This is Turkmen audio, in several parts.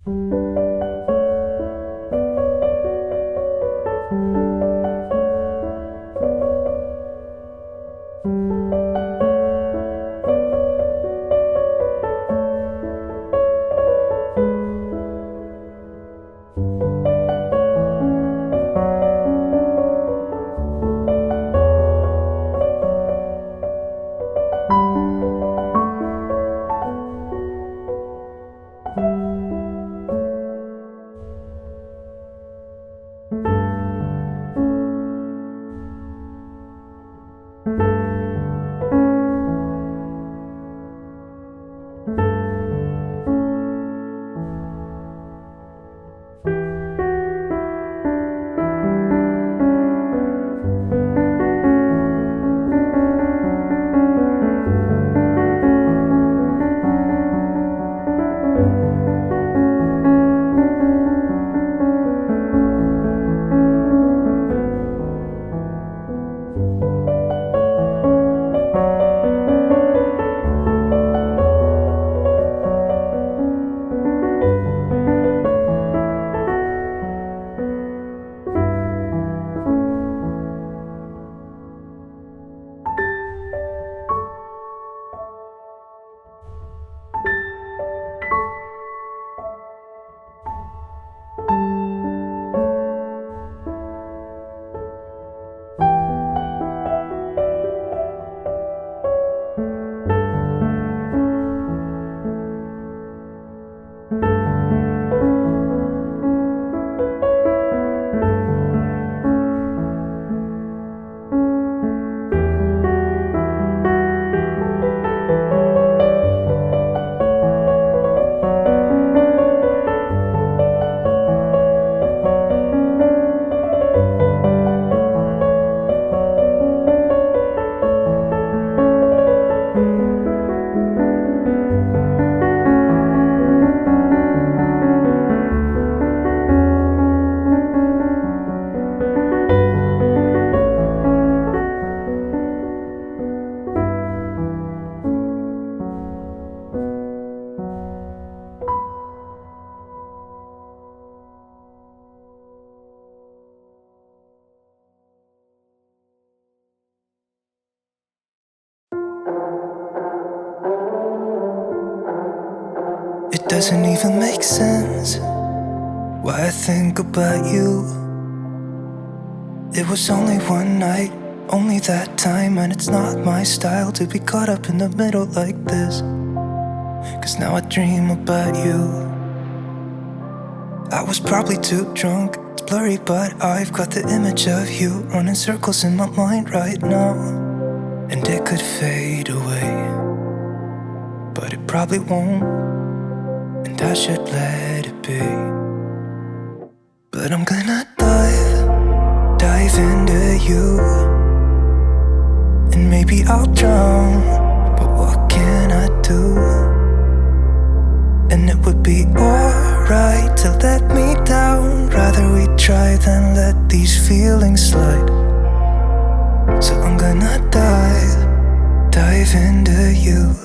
It doesn't even make sense why I think about you. It was only one night, only that time, and it's not my style to be caught up in the middle like this. Cause now I dream about you. I was probably too drunk, it's blurry, but I've got the image of you running circles in my mind right now. And it could fade away, but it probably won't. And I should let it be. But I'm gonna dive, dive into you. And maybe I'll drown, but what can I do? And it would be alright to let me down. Rather we try than let these feelings slide. So I'm gonna dive, dive into you.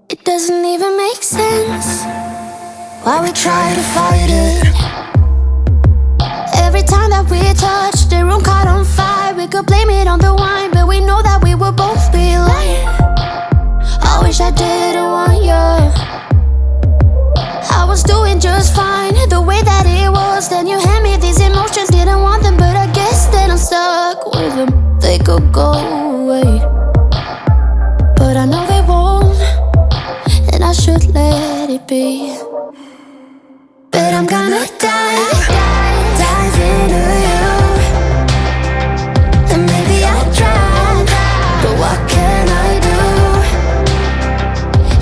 It doesn't even make sense why we try to fight it. Every time that we touch, the room caught on fire. We could blame it on the wine, but we know that we would both be lying. I wish I didn't want you. I was doing just fine the way that it was. Then you hand me these emotions, didn't want them, but I guess that I'm stuck with them. They could go away, but I know they won't, and I should let it be. But I'm gonna dive, dive into you. And maybe I'll drown, but what can I do?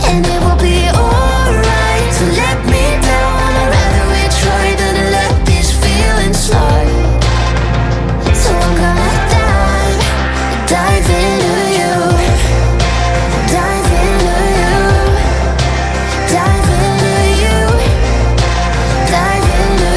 And it will be alright to let me down. I'd rather we try than let these feelings slide. So I'm gonna dive, dive into you. Dive into you. Dive into you. Dive into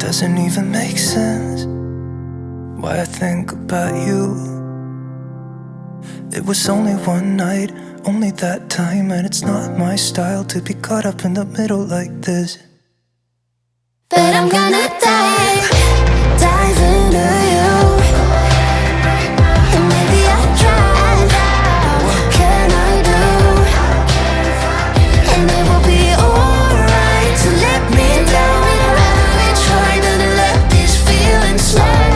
Doesn't even make sense why I think about you. It was only one night, only that time, and it's not my style to be caught up in the middle like this. But I'm gonna dive, dive into you. And maybe I drown. What can I do? And it will be alright to let me down. I'd rather we try than to let these feelings slide.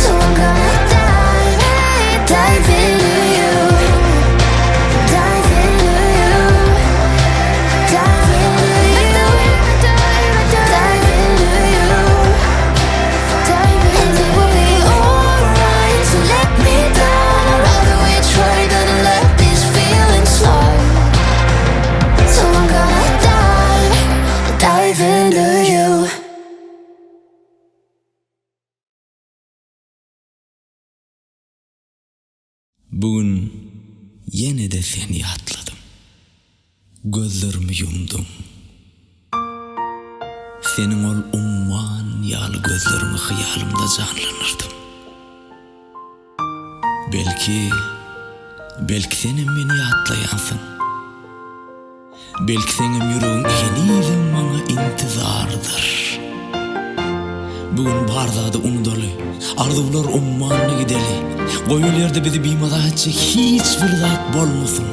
So I'm gonna dive, dive into you, dive into you. Dive into you, dive into you, dive and it will be alright to let me down. I'd rather we try than to let these feelings slide. So I'm gonna dive, dive into you. Bu gün ýene-de seni ýatladym. Gözlerimi ýumdum. Seniň ol umman ýaly gözleriňi hyýalymda janlandyrdym. Belki, belki senem meni ýatlaýansyň. Belki seňem ýüregiň henizem maňa intizardyr. Bu gün bar zady unudaly, arzuwlar ummanyna gideli. Goý ol ýerde bizi bimaza etjek hiç bir zat bolmasyn.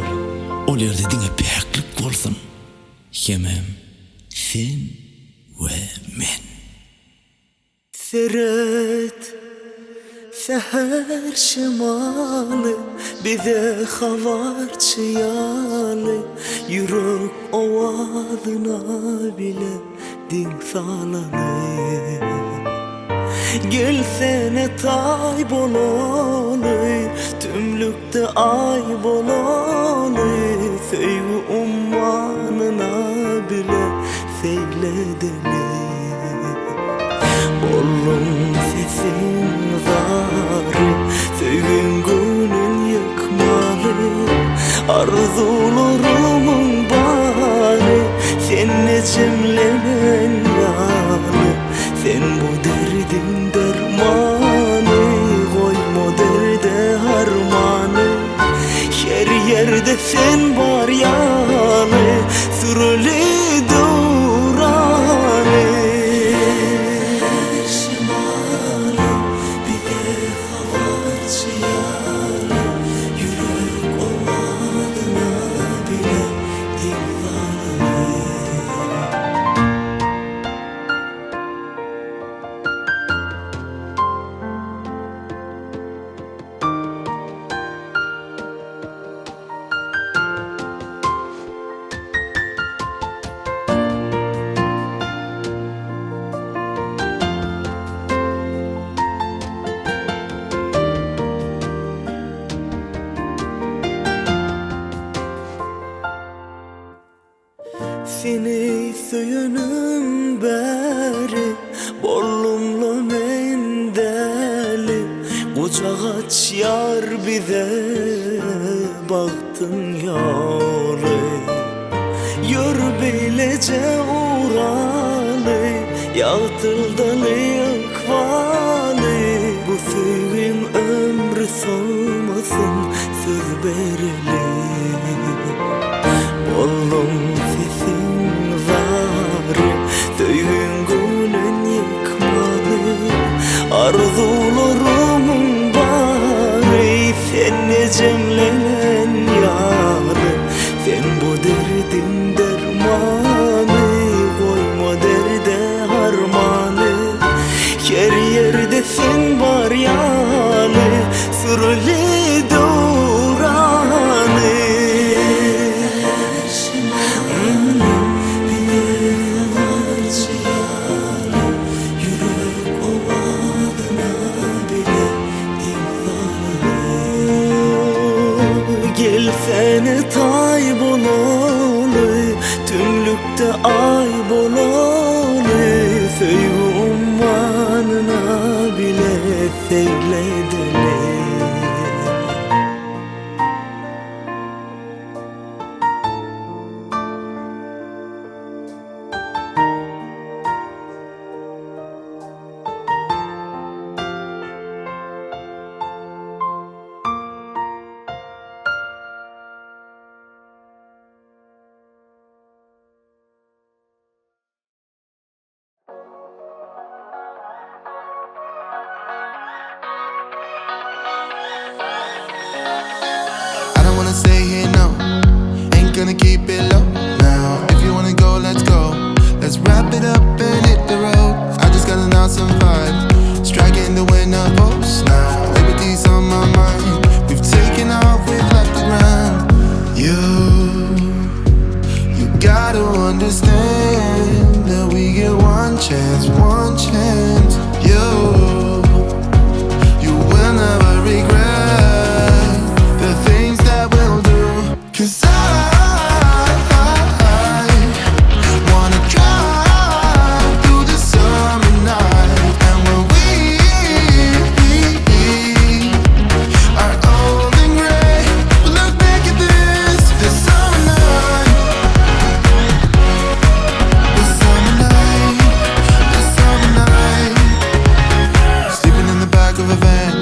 Ol ýerde diňe päklik bolsun. Hemem sen we men. Seret, säher şemaly bize habarçy ýaly, Ýürek owazyna bile diň salaly. Gelsene taý bolaly, tümlükde aý bolaly, Söýgi ummanyna bile seýl edeli. Boldum sesiň zary, söýgiň göwnün ýykmaly, Arzuwlarymyň bary sende jemlenen ýaly. Sen bu derdiň dermany, goýma derde harmany, Her ýerde sen bar ýaly, süreli döwrany. Şemaly bize habarçy ýaly, Ýürek owazyna bile diň salaly. Seni söýenim bäri boldum-la men däli, Gujak açýar bize bagtyň ýoly. Ýör bileje uraly, ýagtyldaly ykbaly, Bu söýgiň ömri solmasyn söz bereli. Boldum sesiň zary, söýgiň göwnün ýykmaly, Arzuwlarymyň bary sende jemlenen ýaly. Sen bu derdiň dermany, goýma derde harmany, Her ýerde sen bar ýaly, süreli döwrany. Let's wrap it up and hit the road. I just got an awesome vibe. Striking the winner post now. Liberty's on my mind. We've taken off, we've left the ground. You, you gotta understand that we get one chance, one chance. You, you will never regret the things that we'll do. Cause I wanna drive through the summer night, and when we are old and gray, we'll look back at this, this summer night, this summer night, this summer night. Sleeping in the back of a van,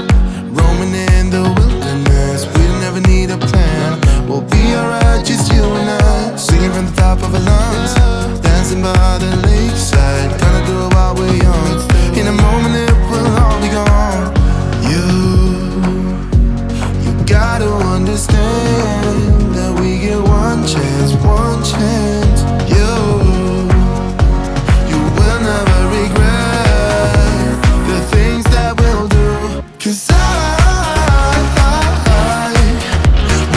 roaming in the wilderness. We don't ever need a plan. We'll be alright, just you and I. Singing from the top of our lungs, dancing by the lakeside. Gonna do it while we're young. In a moment, it will all be gone. You, you gotta understand that we get one chance, one chance. You. You will never regret the things that we'll do. Cause I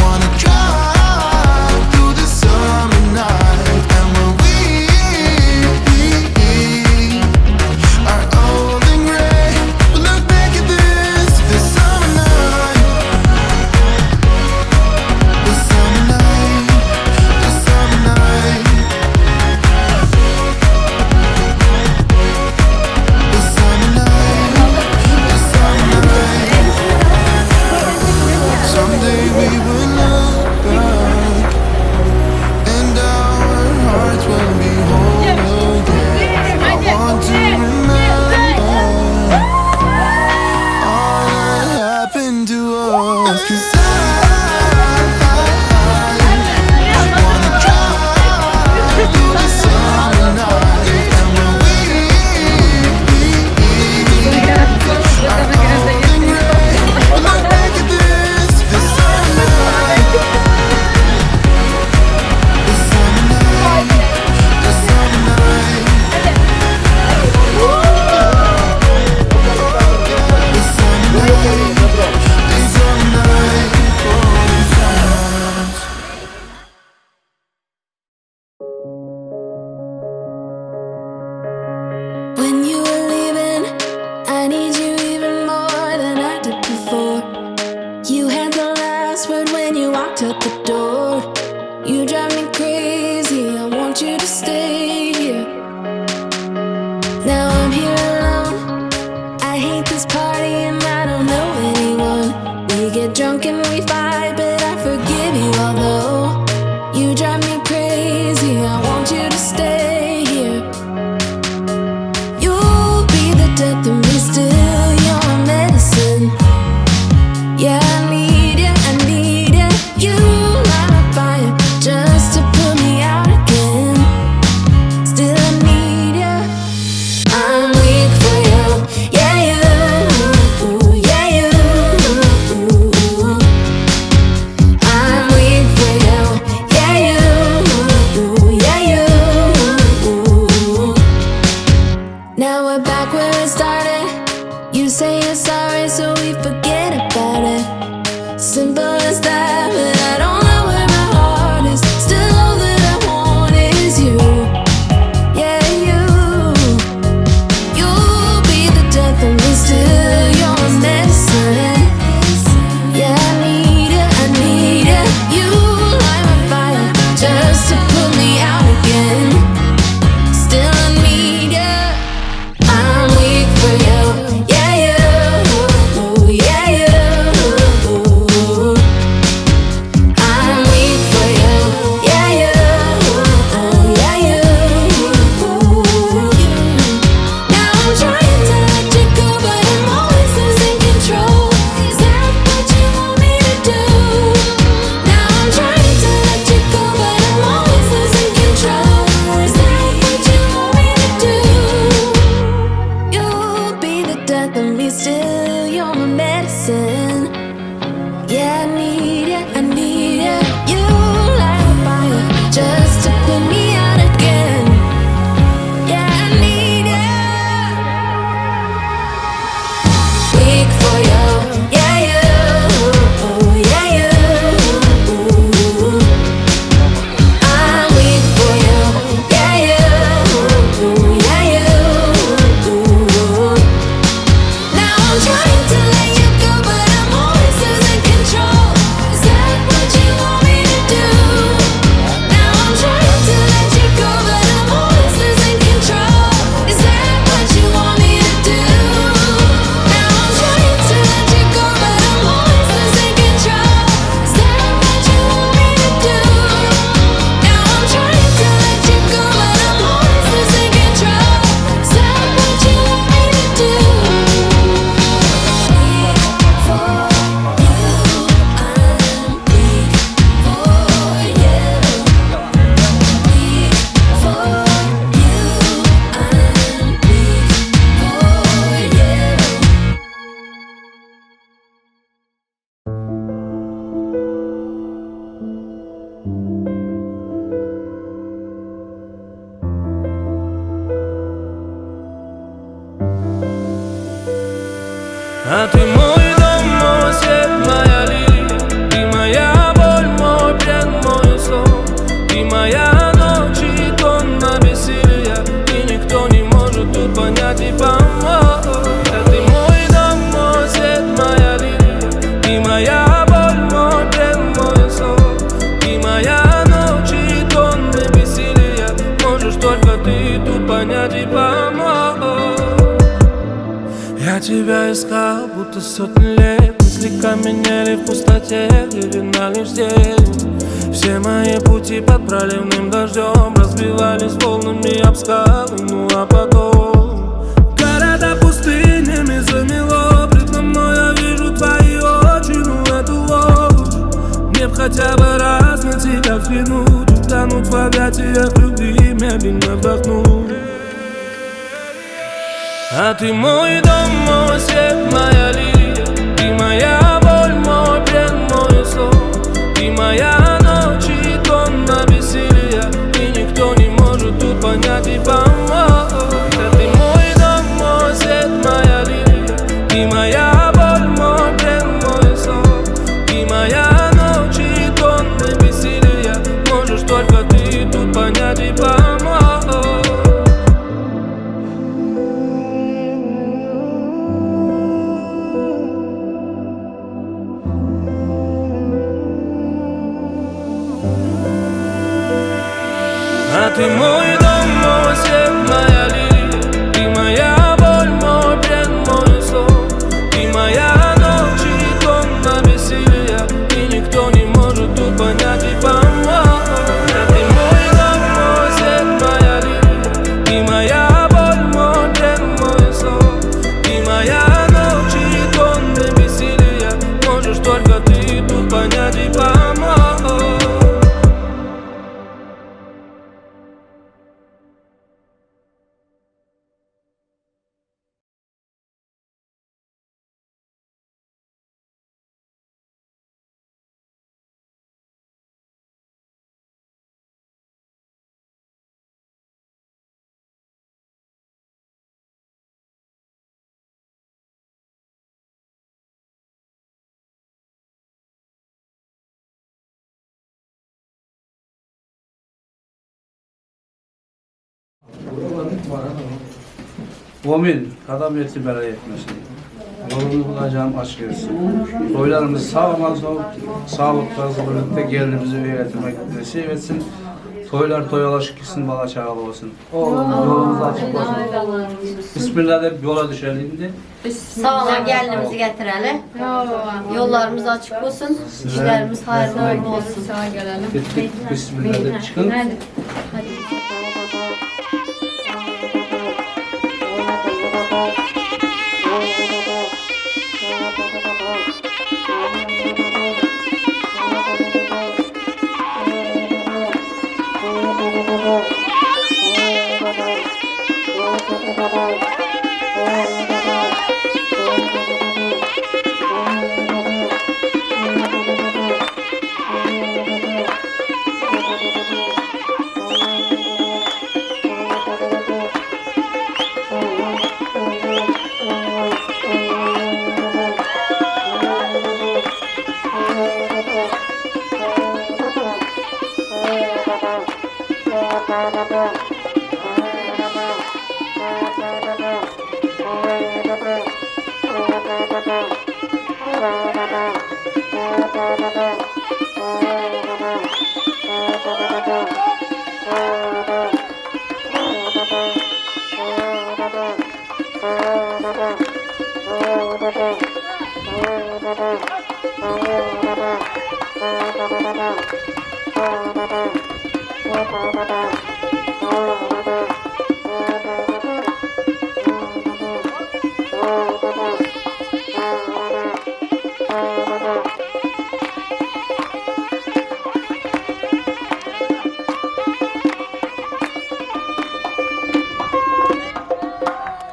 wanna drive through the summer night. And when we are old and gray, we'll look back at this, this summer night. This summer night, this summer night. This summer night, this summer night. Someday we will look back, and our hearts will be whole again. I want to remember all that happened to us. 'Cause I wanna drive through the summer night, and when we are old and gray, we'll look back at this, this summer night, this summer night, this summer night, this summer night, this summer night, oh, this summer night. When you were leaving, I need you even more than I did before. You had the last word when you walked out the door. You drive me crazy, I want you to stay here. Now I'm here alone. I hate this party and I don't know anyone. We get drunk and we fight, but I forgive you although you drive me crazy. I want you to stay here. You'll be the death of me still. You're my medicine. Yeah, I need you, I need you. You light my fire just to put me out again. Still, I need you. I'm weak for you. Yeah, you. Yeah, you. А ты мой дом, мой свет, моя лилия Ты моя боль, мой плен, мой сон Ты моя ночь и тонна бессилия И никто не может тут понять и помочь А ты мой дом, мой свет, моя лилия Ты моя боль, мой плен, мой сон Ты моя ночь и тонны бессилия Можешь только ты тут понять и помочь Я тебя искал, будто сотни лет Мысли каменели в пустоте, где видна лишь тень Все мои пути под проливным дождем Разбивались волнами об скалы, ну а потом Города пустынями замело Предо мной я вижу твои очи, ну эту ложь Мне б хотя бы раз на тебя взглянуть Утонуть в объятиях любви, медленно вдохнуть А ты мой дом, мой свет, моя лилия Ты моя боль, мой плен, мой сон Ты моя ночь и тонна бессилия И никто не может тут понять и помочь А ты мой дом, мой свет, моя лилия Ты моя боль, мой плен, мой сон Ты моя ночь и тонны бессилия Можешь только ты тут понять и помочь А ты мой дом, мой свет, моя лилия Ты моя боль, мой плен, мой сон Ты моя ночь и тонна бессилия И никто не может тут понять и помочь А ты мой дом, мой свет, моя лилия Ты моя боль, мой плен, мой сон Ты моя ночь и тонны бессилия Можешь только ты тут понять и помочь Omin, kadam etsin bela etmesin. Yolunu bulacağım açık etsin. Toylarımız sağ aman sağlıkla birlikte gelinimizi öye getirmek nasip etsin. Toylar toyalaşık gitsin, bala çağalı olsun. Oğlum yolumuz açık olsun. Bismillah deyip yola düşelim de. Sağ olun gelinimizi getirelim. Yollarımız açık olsun. İşlerimiz hayırlı uğurlu olsun. Gittik, Bismillah deyip çıkın.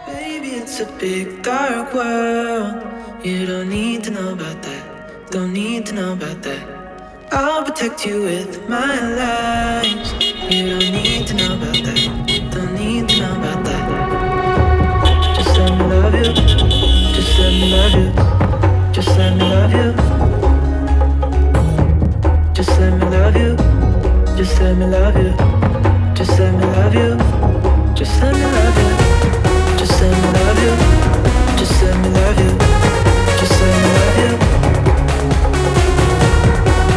Baby, it's a big dark world. You don't need to know about that. Don't need to know about that. I'll protect you with my life. You don't need to know about that. Don't need to know about that. Just let me love you. Just let me love love you. Just let me love you. Just let me love you. Just let me love you. Just let me love you. Just let me love you. Just let me love you. Just let me love you. Just let me love you.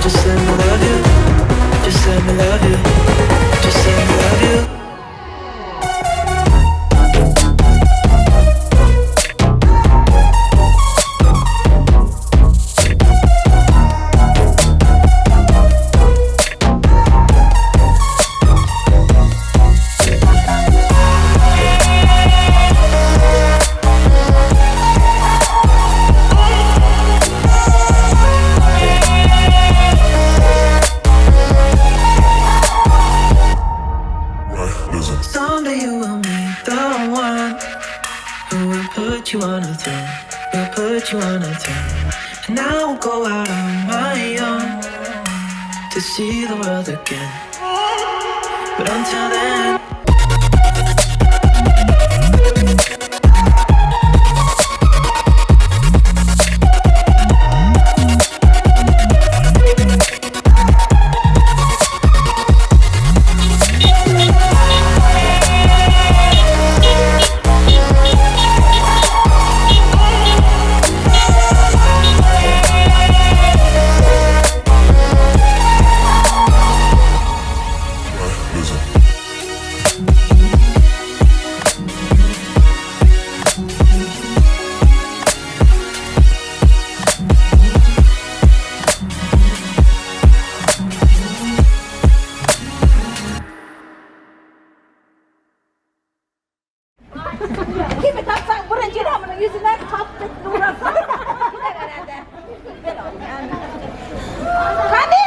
Just let me love you. Just let me love you. Just let me love you. Someday you will meet the one who will put you on a throne, will put you on a throne. And I will go out on my own to see the world again. But until then. Kimi tapsaň birinji ramynyň ýüzüne tapdyk durasaň. Hany!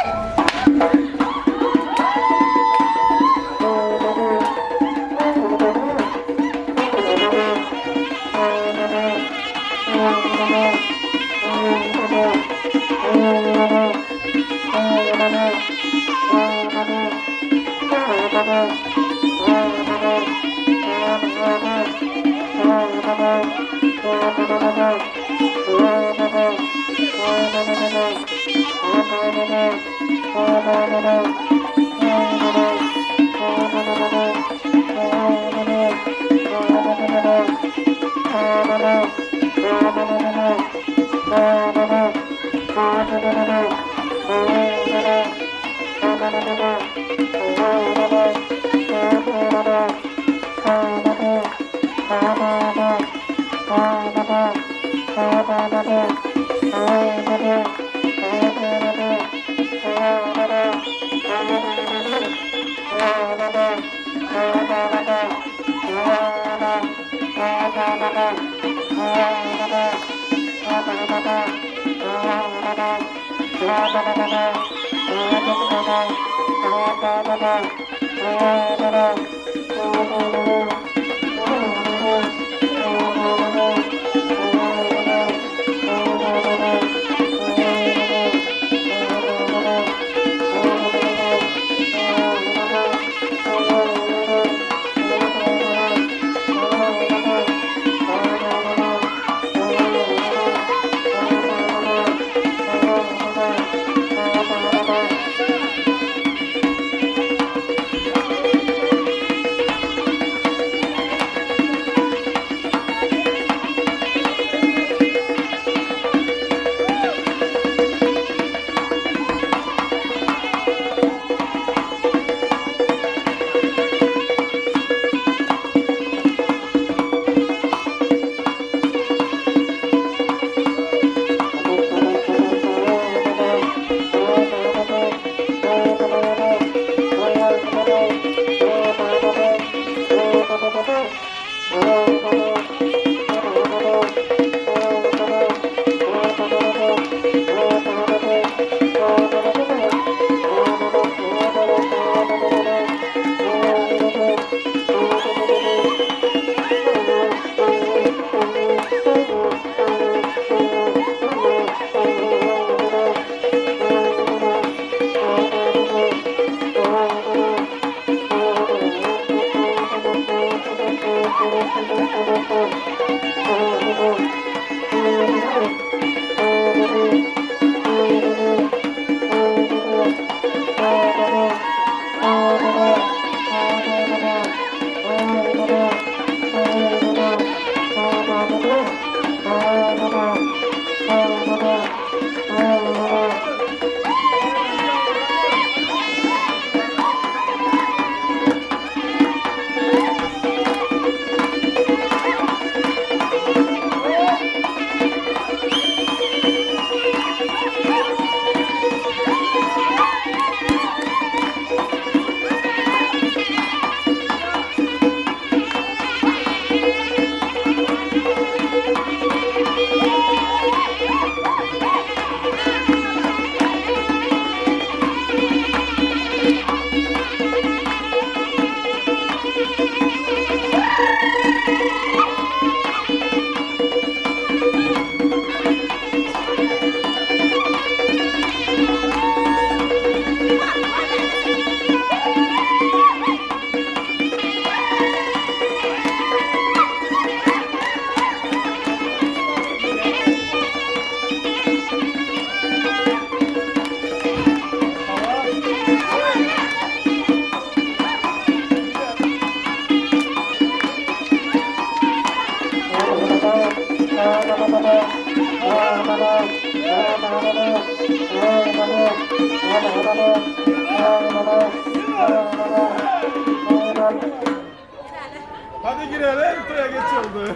Hadi girelim, toya geç oldu.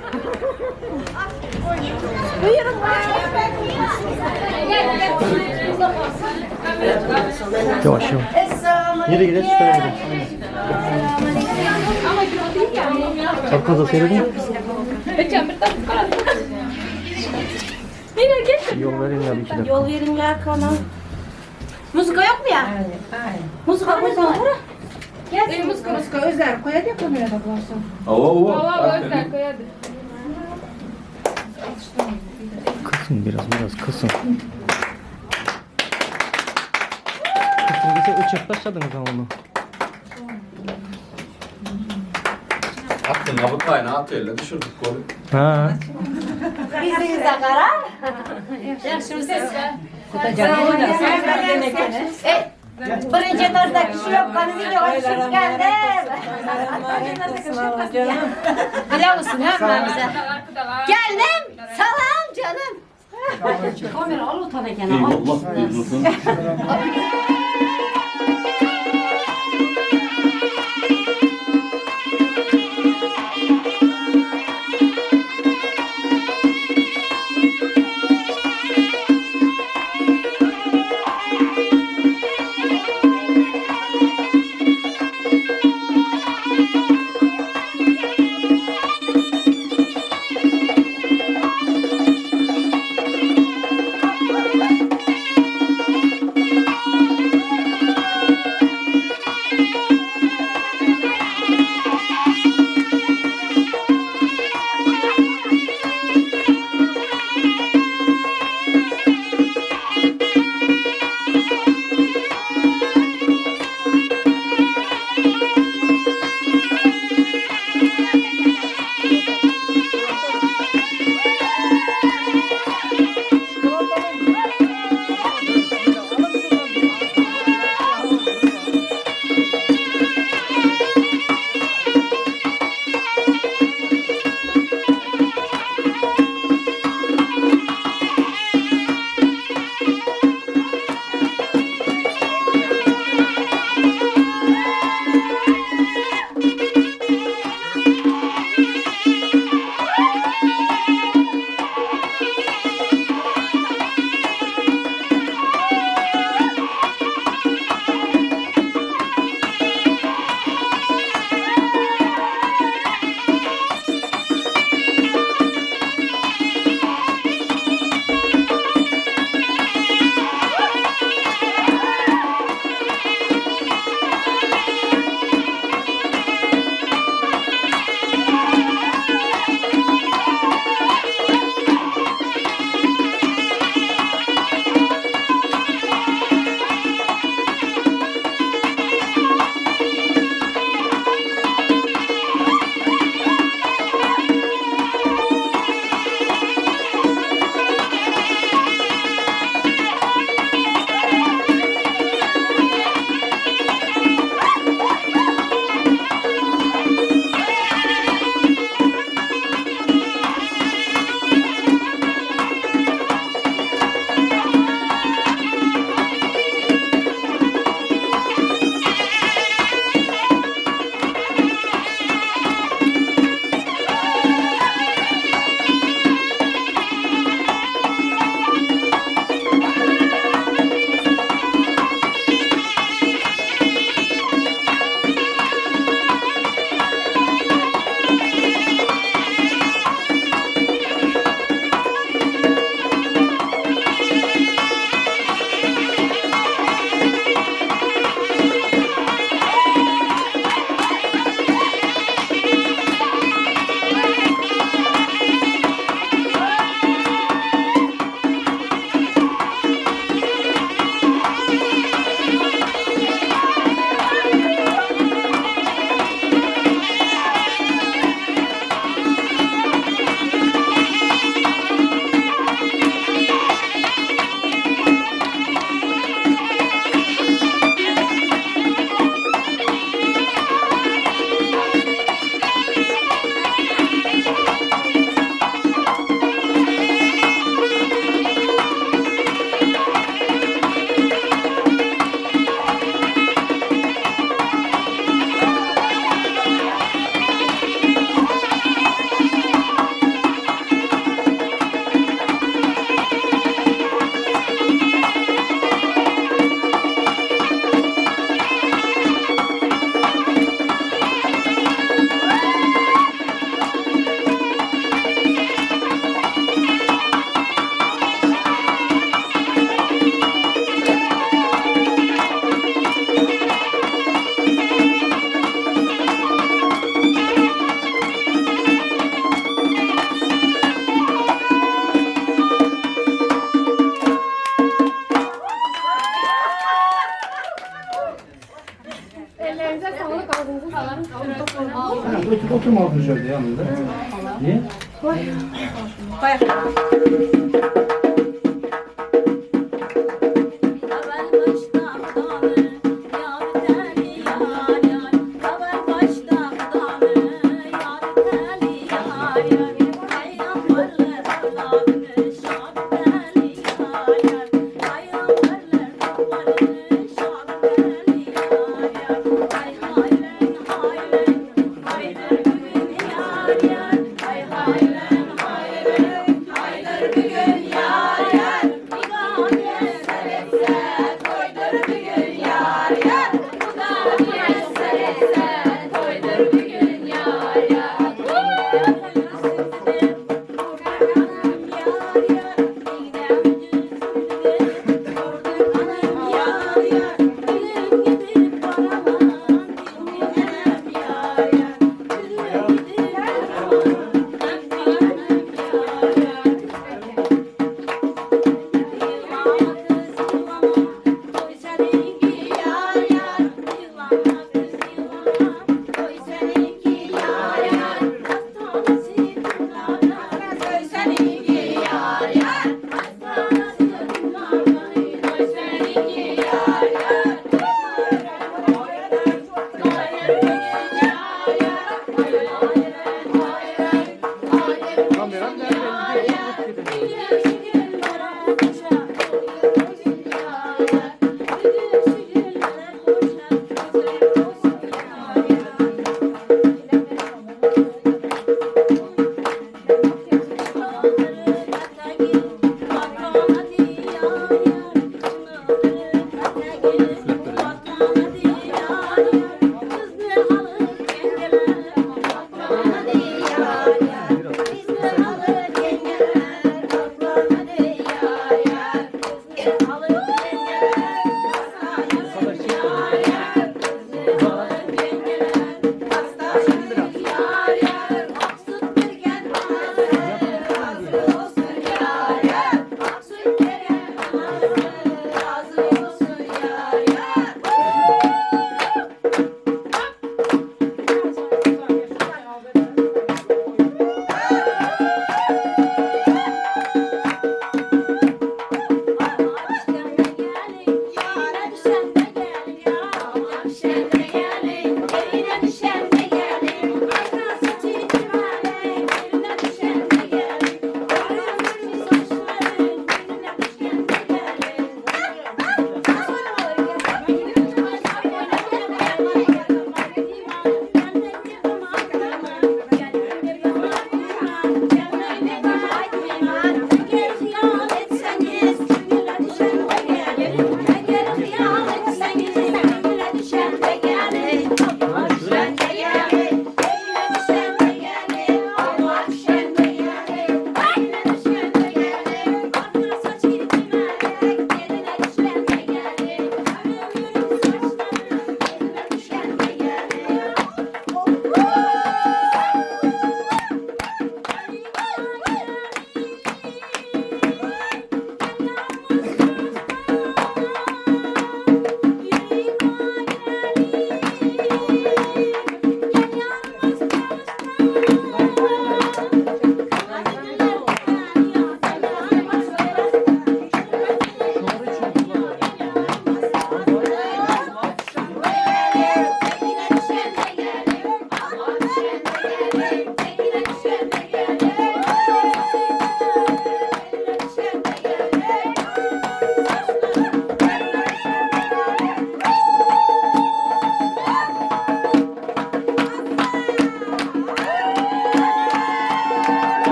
Yavaş yavaş. Nereye gidelim? Şöyle gidelim. Arkanıza seyredin. Yol verin ya bir iki dakika. Yol verin kana. Muzika yok mu ya? Muzika koysana. Gel. Muzika muzika özel koyadi ya kamerada bularsa. Ava ava. Kısın biraz biraz kısın. Kısın dese 3 yaklaşadınız ama onu. Attın bu kaynağı at elle düşürdük golü. Ha. Bizinize karar. Yaxşımısınız? E, birinci etajdaki şlopkanı videoya düşürüp geldim. Biliyor musun hemmemize? Geldim. Salam canım. Kamera al utan eken. Eyvallah. Ýanynda. Ne?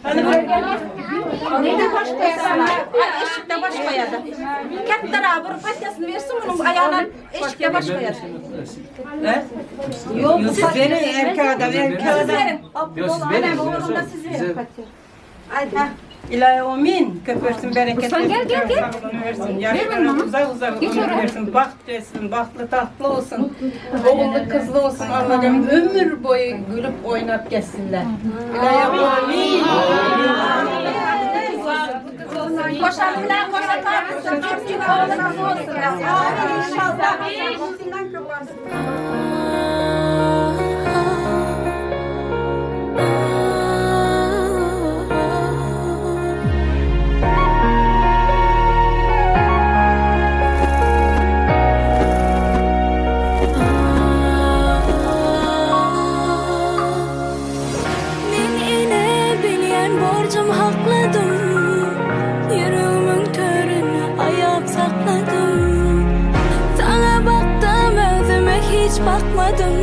Neyde baş koyasın? Eşikte baş koyadı. Kattara bir fatyasını versin bunun ayağına eşikte baş koyadı. Yok siz verin erkek adam erkek adam. Yok siz verin. Oğlum da siz verin fatya. İlahi amin. Köp versin bereket Sen gel, gel, gel. Sağlığını versin. Yaşlarına uzak uzak ömür versin. Baht versin. Bahtlı tahtlı olsun. Oğullu kızlı olsun. Allah'ım ömür boyu gülüp oynap geçsinler. İlahi amin. Koşan koşan tartışsın. Küçük oğlu kızı olsun. Amin inşallah. Men ene bilýän borjum hakladym Ýüregimiň törüni aýap sakladym Saňa bakdym özüme hiç bakmadym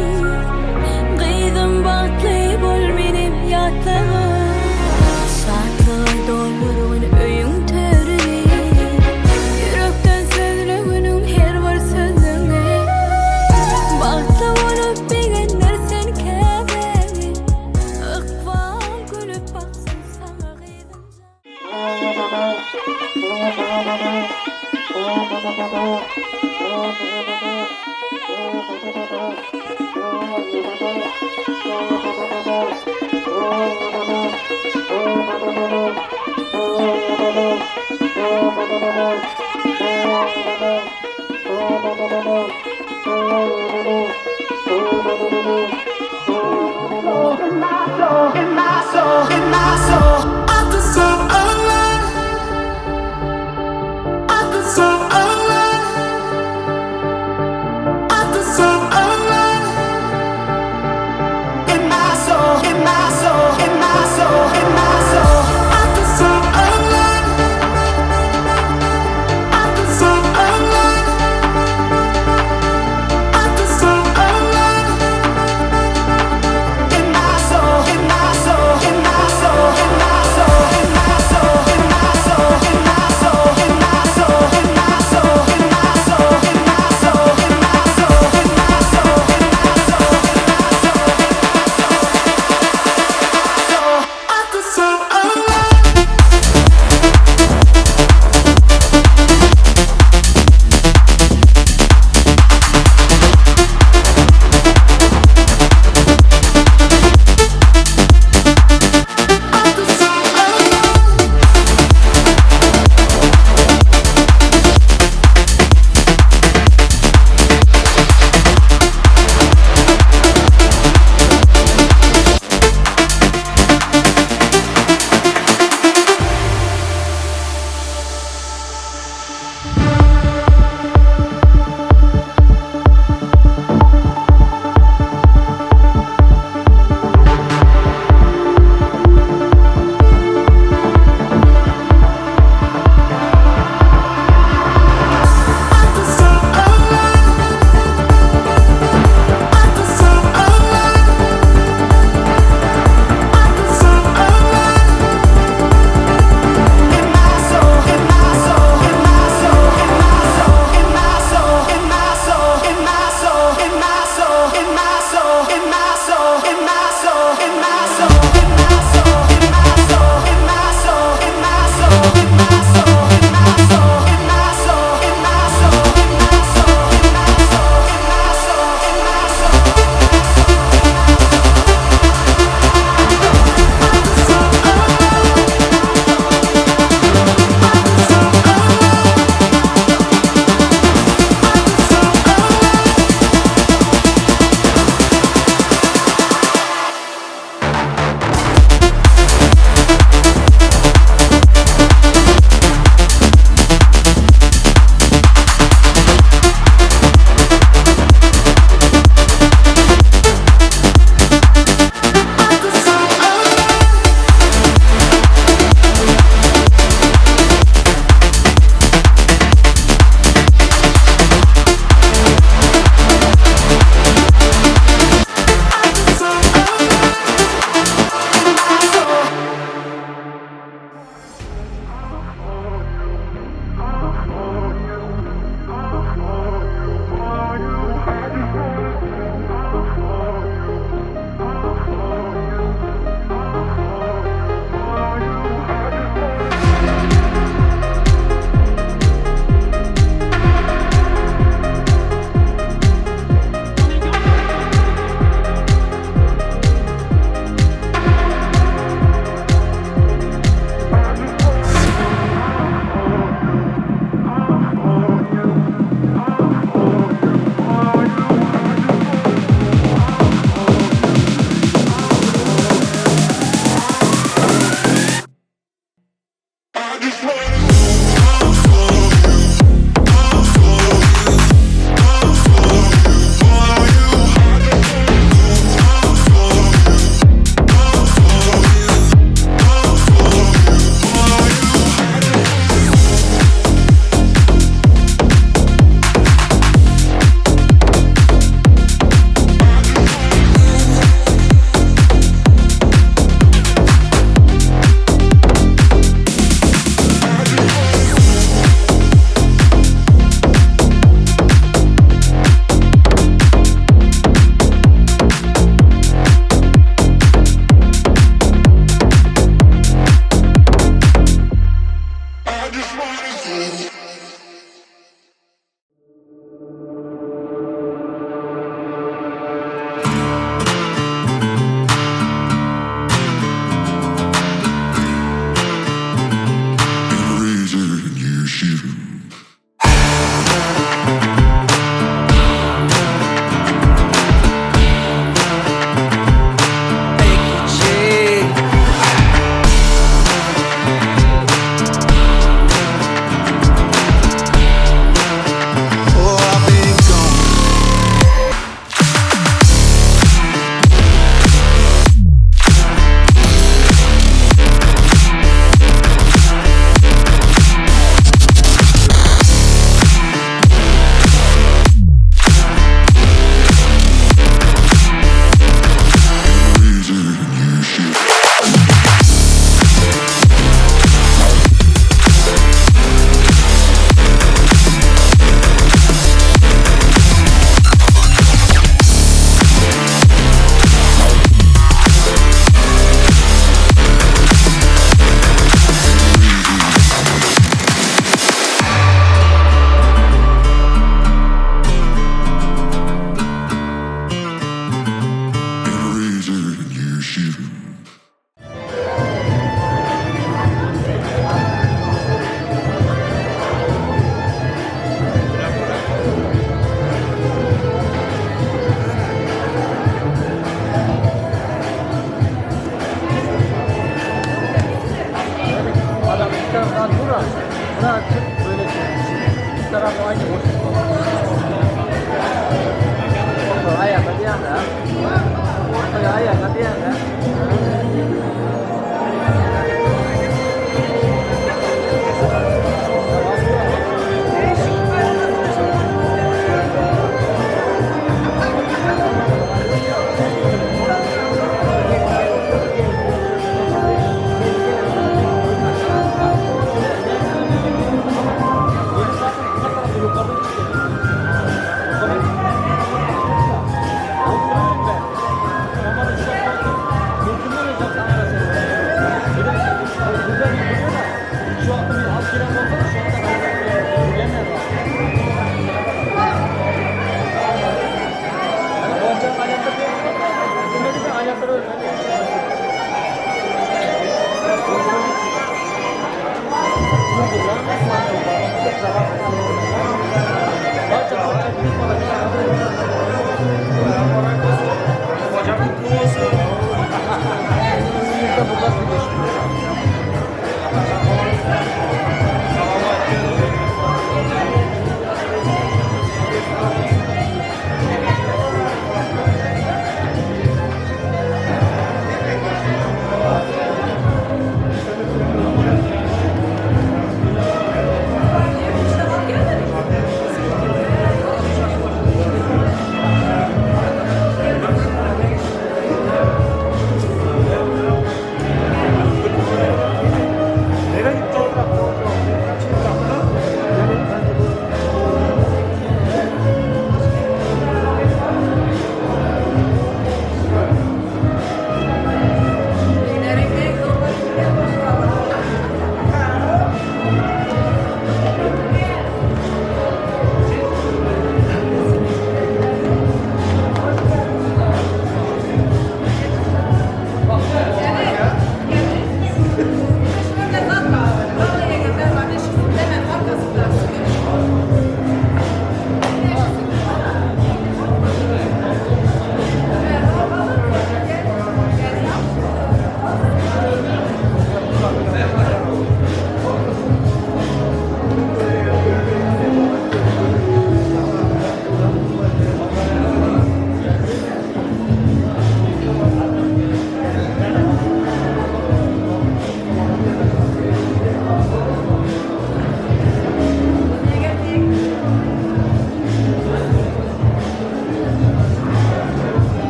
Gyzym bagtly bol menem ýatlagyn Şatlyga doldurgyn öýüň törüni Ýürekden sözleginiň her bir sözüňi Bagtly bolup begendir sen käbäňi Ykbal gülüp baksyn saňa gyzym jan. In my soul, in my soul, I feel so alive. I feel so alive. I feel so alive. In my soul, in my soul, in my.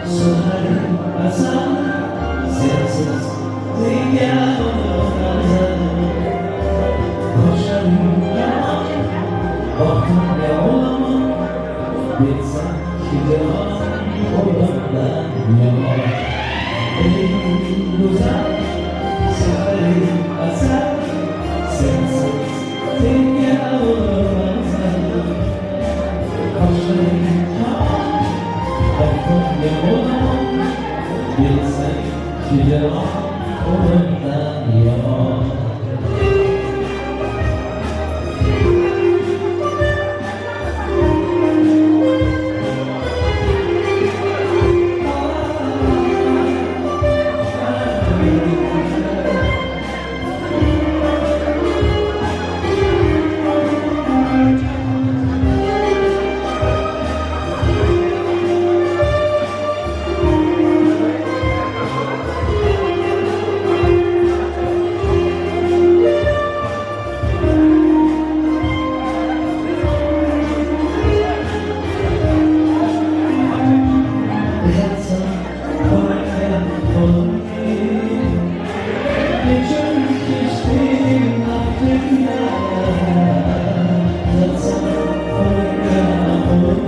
Sözlerim asal Sensiz dünya olmaz Koşarım yaman Bahtım ya olamam Bilsem ki yalan Olandan yaman Ey güzel Sözlerim asal Sensiz dünya olmaz Kaşlarım yaman Bahtım ya olamam Bilsem ki yalan Olandan yaman Yatsam koyken kolum Geçen geçtim aklımda Yatsam koyken kolum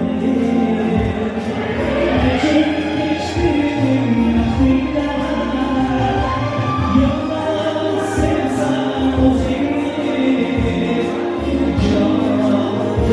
Geçen geçtim aklımda Yollar sevsem o seni Çok aklımda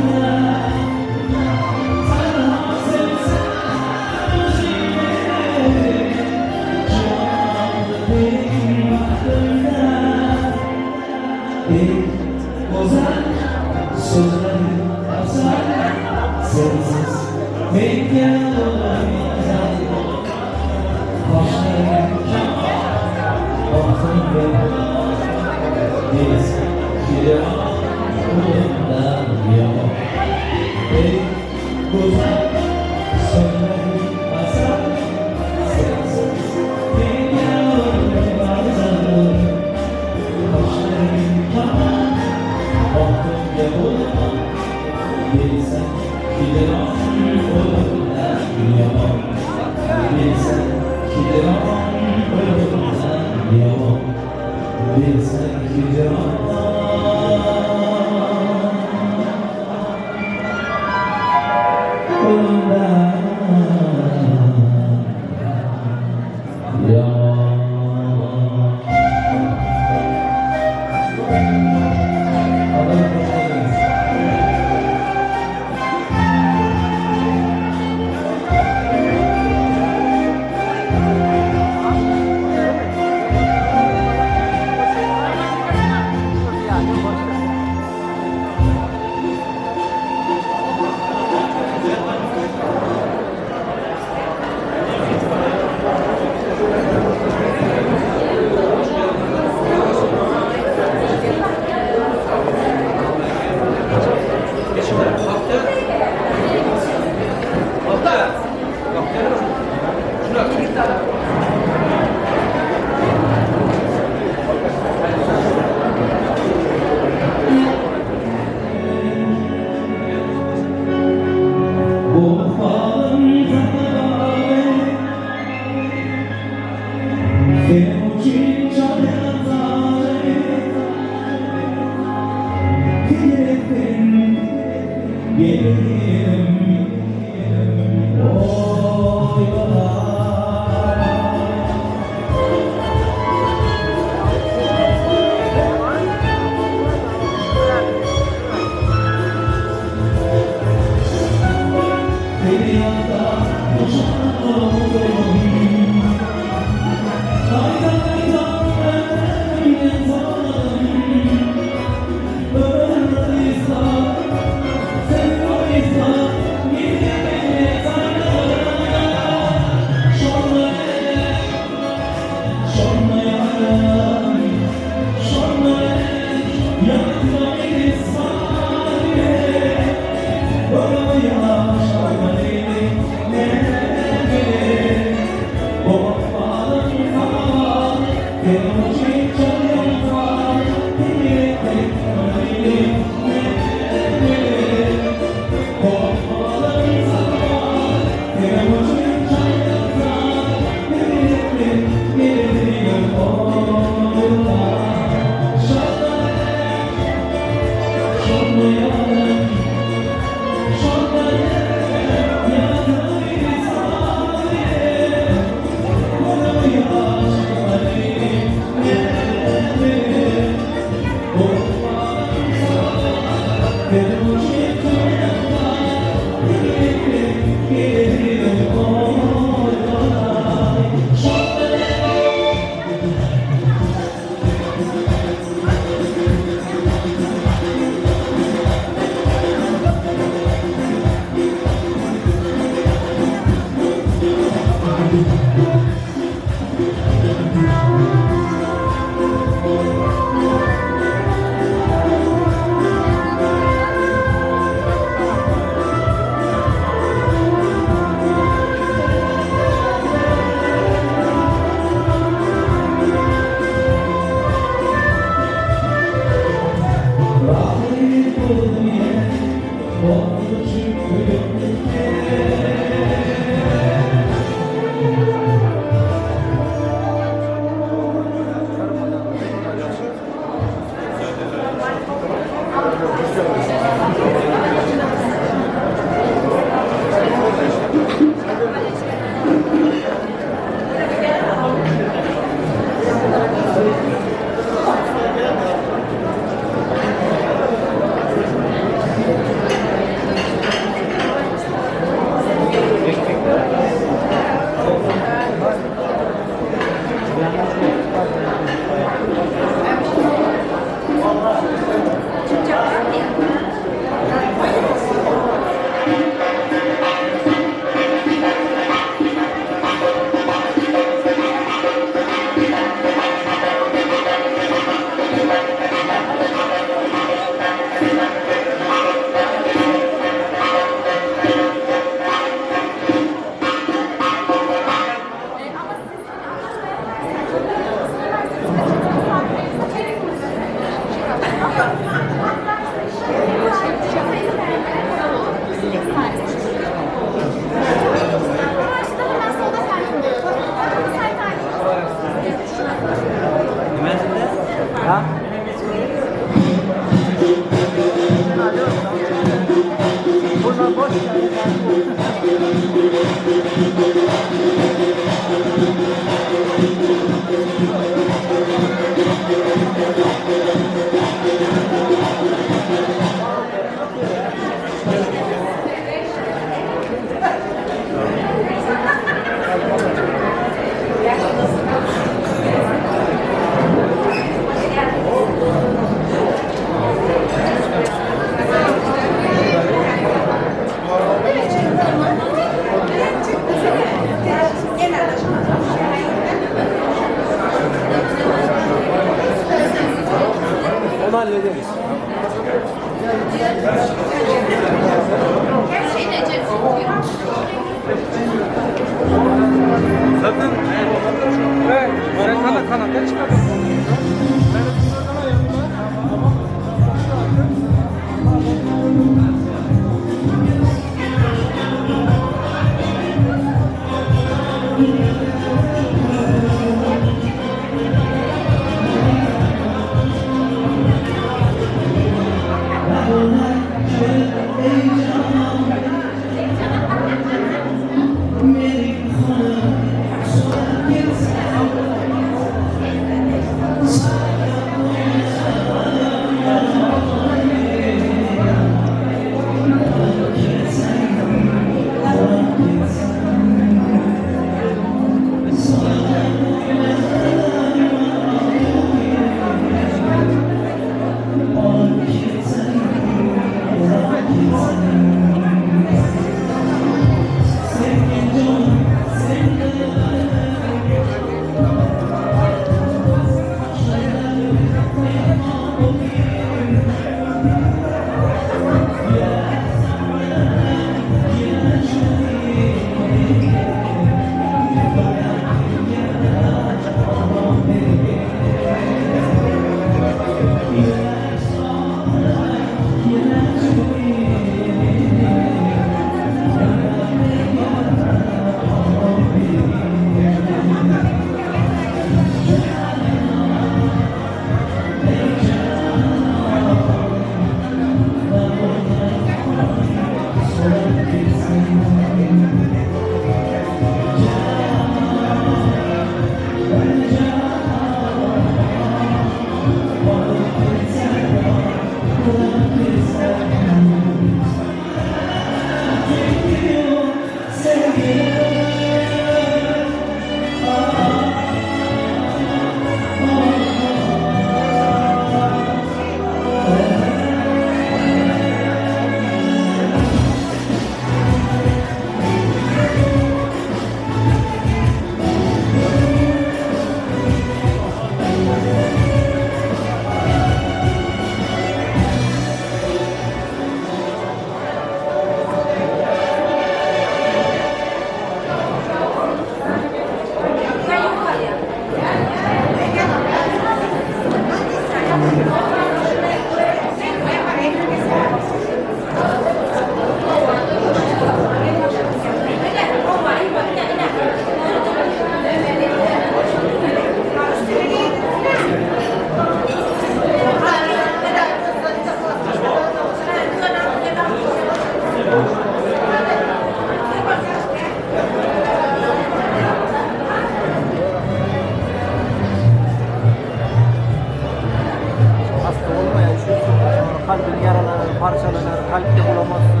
Hasta olma ya, üşürsün. Sonra kalbin yaralanır, parçalanır, kalpte bulamazsın.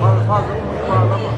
Fazla fazla umut bağlama.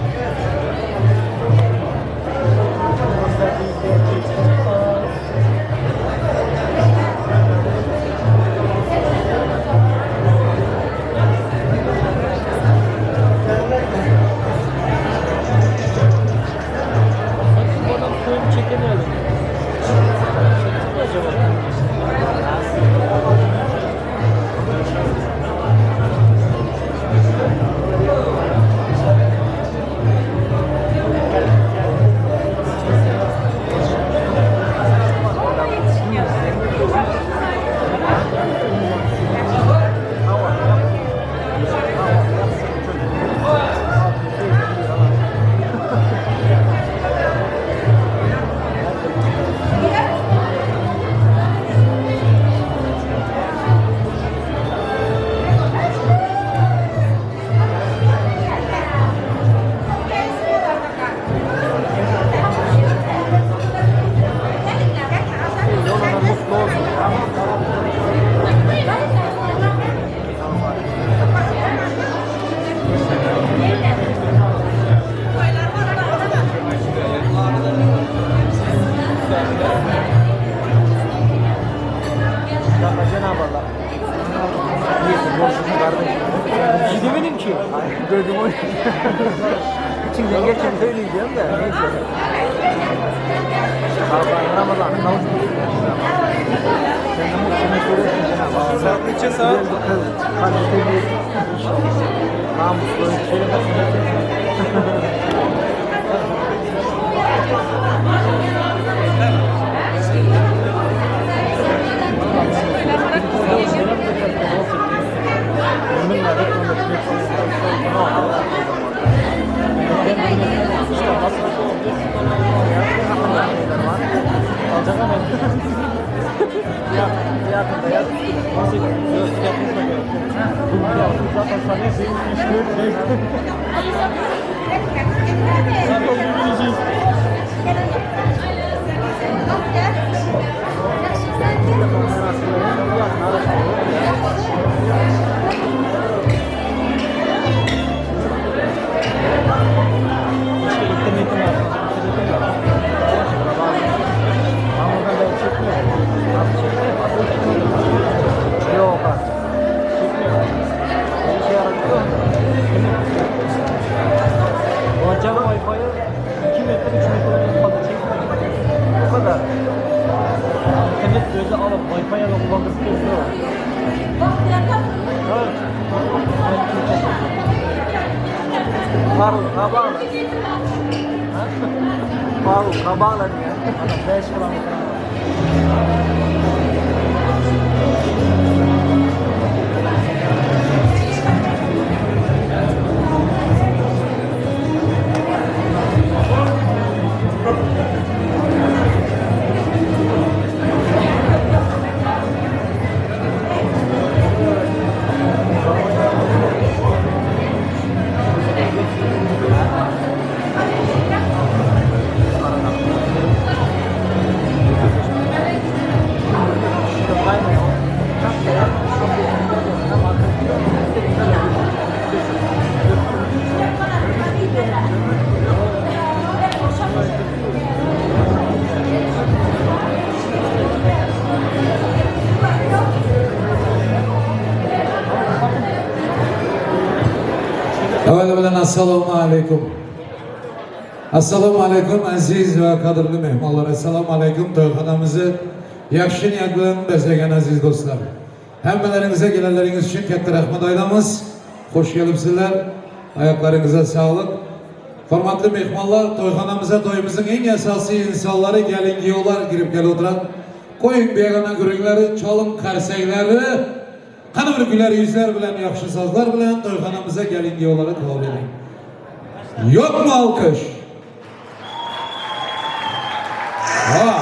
Cenab-ı Allah. Niyetin borçlusun kardeşim. Gidemedim ki. Gördüm onu. İçimden geçen söyleyeceğim de neyse. Ramazan, Ramazan, kavuşmuşsun. Sen de mutlu mesut olursun Cenab-ı Allah. Saat neçe saat? Güzel bir kız, kalbi temiz. Namusly Yok artık. Çekmiyor. İşe yaramıyor. Alacağım Wi-Fi'yi 2 metre 3 metre fazla çekmiyor. O kadar. İnternet böyle alıp Wi-Fi alıp kullandırıp yok. Evet. Marul kabağla. Marul kabağla ya. 5 kilometre. Avvali bilan assalomu alaykum. Assalomu alaykum aziz va qadrli mehmonlar. Assalomu alaykum to'yxonamizni yaxshi niyat bilan bezagan aziz do'stlar. Hammalaringizga kelganlaringiz uchun katta rahmat aytamiz. Xush kelibsizlar. Oyoqlaringizga sog'liq. Hurmatli mehmonlar, to'yxonamizga to'yimizning eng asosiy insonlari gelin kuyovlar kirib kelib o'tiradi. Qo'ying begona gurunglari, cholin qarsaklari, qani bir güler yüzler bilan, yaxshi so'zlar bilan to'yxonamizga gelin kuyovlarni qabul eding. Yo'qmi alkış? Ha.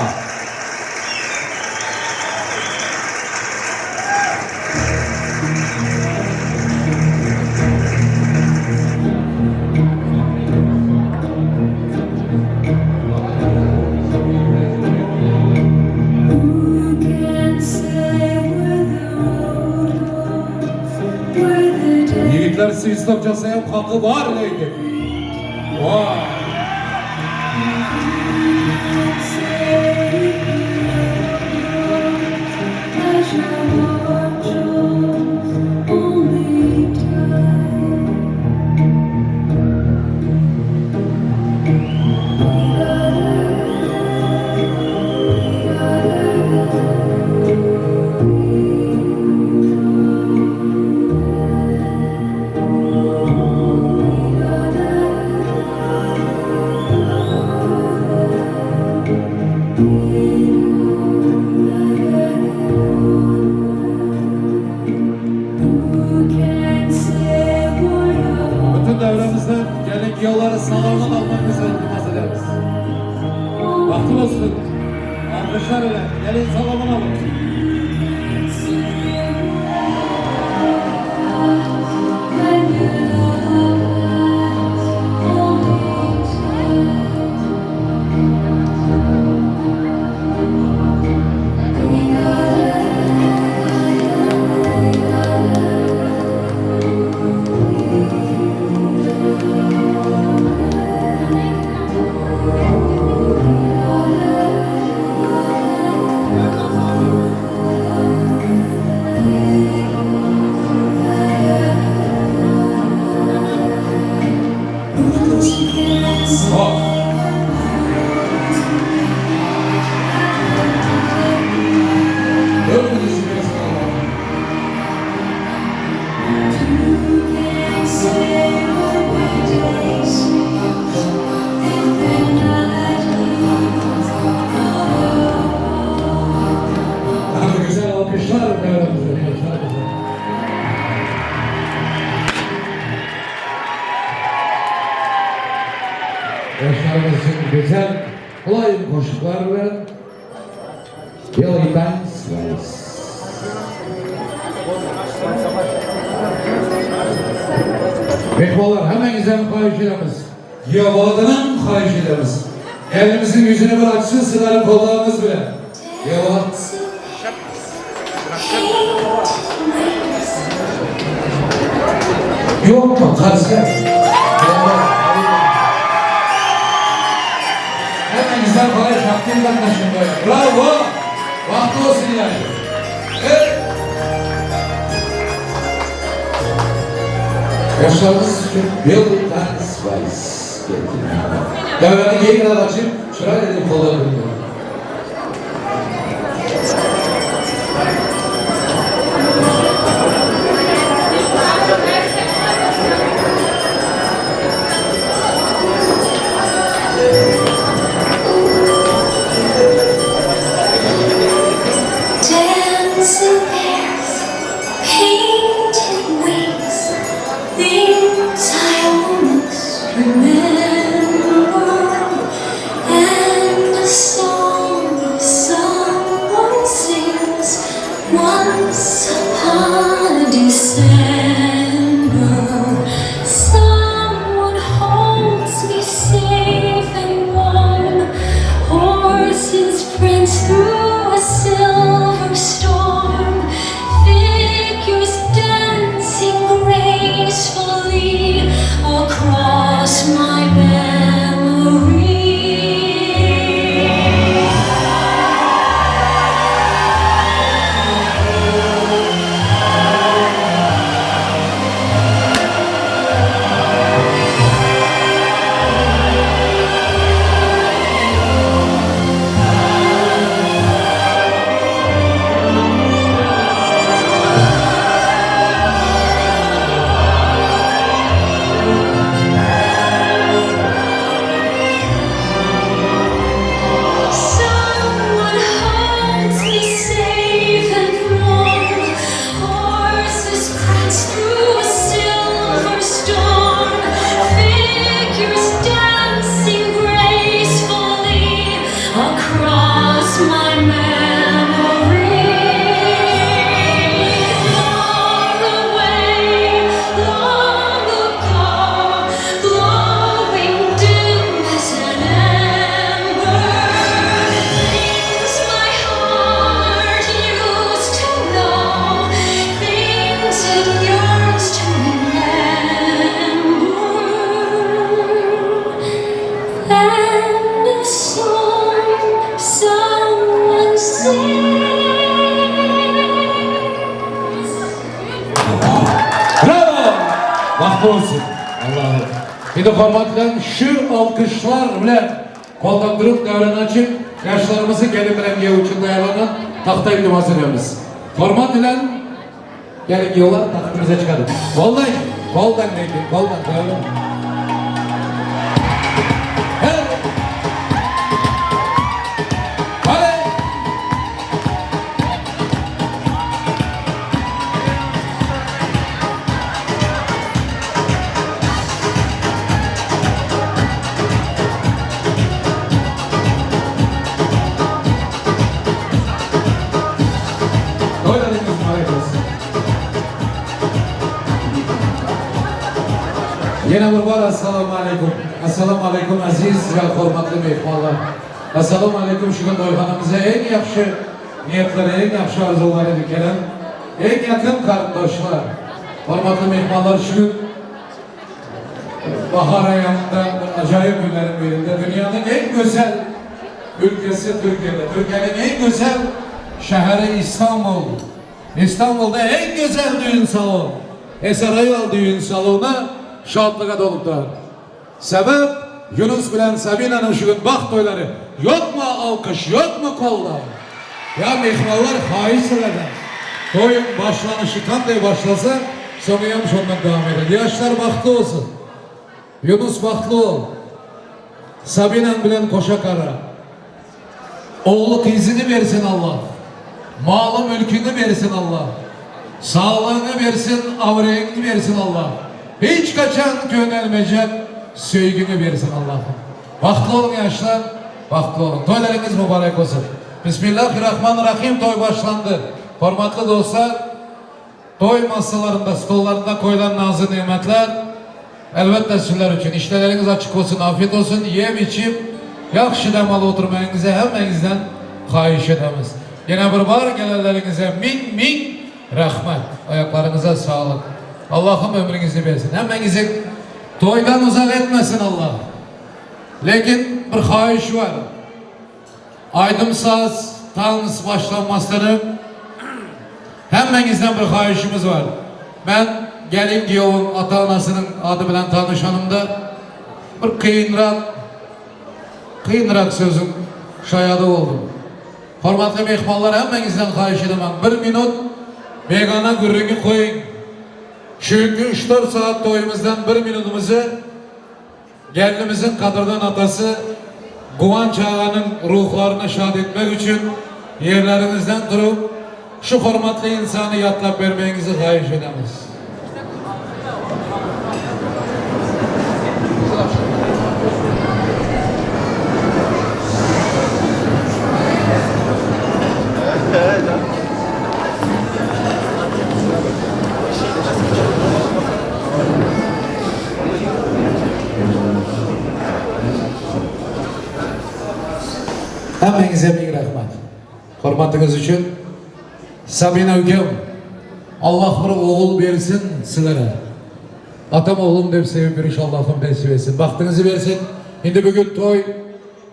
Yigitlar svistop chalsa ham haqqi bor lekin. Voy. Bütün devramızdan gelin kuyovları salondan almanızı iltimas ederiz. Bahtı olsun. Alkışlar ile gelin salondan alın. Hop. Ömrünüzü göstereyim. Yaşlarımız için güzel, mulayim koşuklar bilen Belly Dance Vals. Mehmonlar, hemmingizden xahiş edemiz. Giyovadanam xahiş edemiz. Elimizin yüzünü bir açsın sizlerin kollarınız bilen. Giyovat. Yok mu? Karşı. Hemmingizden xahiş hakkım qatnaşın böyle. Bravo! Vaqti olsun yani. Evet. Yaşlarımız için bir tane vals geldi. Devrenin yeni açıp şuraya dedim kollarını. Dancing bears, painted wings, things I almost remember, and a song someone sings once upon a December. Someone holds me safe and warm. Horses prance through a silver storm. Figures dancing gracefully across my memory. Someone holds me safe and warm. Horses prance through a silver storm. Figures dancing gracefully across my memory. Far away, long ago, glowing dim as an ember. Things my heart used to know, things it yearns to remember. And a song someone sings. Bravo! Bahtlı olsun. Allah'ım. Bir de hormatla şu alkışlar bilen koldan durup devren açıp yaşlarımızı gelin bilen giyev için tayarlanan tahta iltimas ediyoruz. Hormat ile gelin giyiyorlar tahtımıza çıkarın. Vallahi koldan neydi? Koldan devren. Hey! Hadi! Toylarınız mübarek olsun. Yine bir bor assalomu alaykum. Assalomu alaykum aziz va hurmatli mehmonlar. Assalomu alaykum shu kun to'yxonamizga eng yaxshi niyatlar, eng yaxshi orzular ile gelen eng yaqin qarindoshlar. Hurmatli mehmonlar shu kun bahar ayında bir acayip günlerin birinde dünyanın en güzel ülkesi Türkiye'de. Türkiye'nin en güzel şehri İstanbul. İstanbul'da en güzel düğün salonu. Esarayal düğün salonu şadlığa dolup Sebep Yunus bilen Sabina'nın şu gün baht toyları. Yok mu alkış, yok mu kollar? Ya mehmanlar hayiş ederler. Toyun başlanışı kanday başlasa, sonu yamış ondan devam eder. Yaşlar bahtlı olsun. Yunus bahtlı ol. Sabinan bilen koşa kara. Oğlu kızını versin Allah. Malı mülkünü versin Allah. Sağlığını versin, avreyini versin Allah. Hiç kaçan gönelmeyecek sevgini versin Allah'ım. Bagtly boluň ýaşlar, bagtly boluň. Toýlaryňyz mübarek bolsun. Bismillahirrahmanirrahim toý başlandy. Hormatly dostlar, toý masalarynda, stollarynda koýlan nazy-nygmatlar elbetde sizler üçin. Işdeleriňiz açyk bolsun, afiyet bolsun. Ýep içip, ýagşy dem alyp oturmagyňyzy hemmäňizden haýyş edemiz. Ýene bir bar gelenleriňize miň-miň rahmet. Aýaklaryňyza saglyk. Allahym ömrüňizi bersin. Hemmäňizi toýdan uzak etmesin Allah. Lekin bir haýyş bar. Aýdym-saz, tans başlanmasdan öň hemmäňizden bir haýyşymyz bar. Men gelin giýewiň ata-anasynyň ady bilen tanyşanymda bir kynrak, kynrak sözüň şaýady boldum. Hormatly myhmanlar hemmäňizden haýyş edemen bir minut begana gürrüňi goýuň. Şu günki üç-dört sagat toýumyzdan bir minudymyzy Gelnimiziň gadyrdan atasy Guwanç aganyň ruhlaryny şat etmek üçin ýerleriňizden turup, şu hormatly ynsany ýatlap bermegiňizi haýyş edemiz. Hemmäňize miň rahmat. Hormatyňyz üçin. Sabina ukem, Allah bir ogul bersin sizlere. Atam oglum dep sevip ýörüş Allahym nesip etsin. Bagtyňyzy bersin. Indi bu gün toý,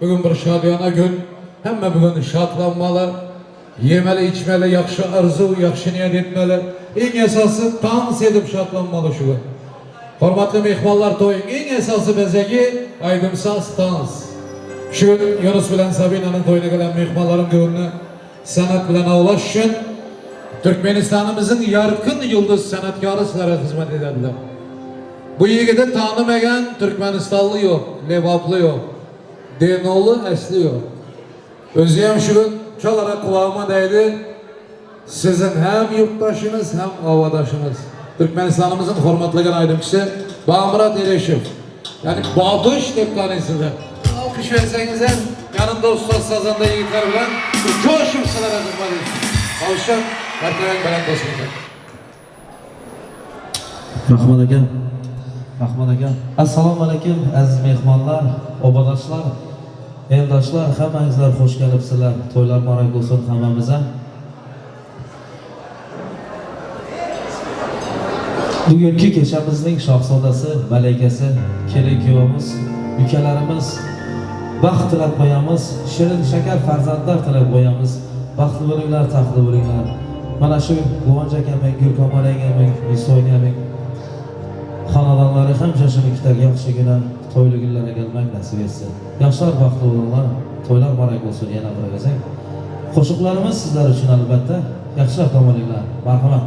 bu gün bir şadyýana gün. Hemme bu gün şatlanmaly. Ýemeli, içmeli, ýagşy arzuw, ýagşy niýet etmeli. Iň esasy tans edip şatlanmaly şu gün. Hormatly myhmanlar toýuň iň esasy bezegi aýdym-saz, tans. Şu gün Ýunus bilen Sabinanyň toýuna gelen myhmanlaryň göwnüni sanat bilen awlaş üçin Türkmenistanymyzyň ýarkyn ýyldyz sanatkary sizlere hyzmat ederler. Bu ýigidi tanymagan türkmenistanly ýok, lebaply ýok, Denowly äsli ýok. Özüem şu gün çalarak gulagyma degdi, siziň hem ýurtdaşyňyz, hem obadaşyňyz, Türkmenistanymyzyň hormatlygan aýdymçysy Bagmyrat Ereşow, ýagny Babyş diýip tanyýsyzlar. Alkyş berseňizem, ýanynda ussat sazanda ýigitler bilen bir joşup sizlere hyzmat etsin. Babyşjan, mertebeň belent bolsun eken. Rahmat aka. Rahmat aka. Assalomu alaykum aziz mehmonlar, obadaşlar, eldoshlar, hammangizlar xush kelibsizlar. To'ylar muborak bo'lsin hammamiza. Bugungi kechamizning shohzodasi, malakasi, kelin kuyovimiz, ukalarimiz baxt tilab qo'yamiz, shirin shakar farzandlar tilab qo'yamiz. Baxtli bo'linglar, taxtli bo'linglar. Mana shu Quvonch akamning, Gulkomar yangamning, Yusoy xonadonlari hamsha shuni ikkita yaxshigina to'yli kunlarga kelmak nasib etsin. Yoshlar baxtli bo'linglar, to'ylar muborak bo'lsin yana bir gezak. Qo'shiqlarimiz sizlar uchun albatta. Yaxshilab dam olinglar. Marhamat.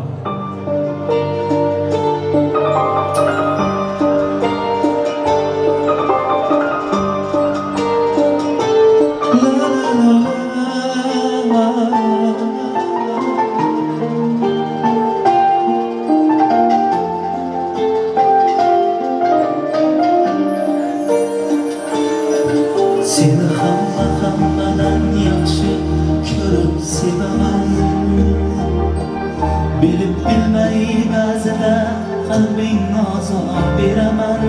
Seni hamma hammadan yaxshi ko'rib sevaman. Bilib bilmay ba'zida qalbingni ozor beraman.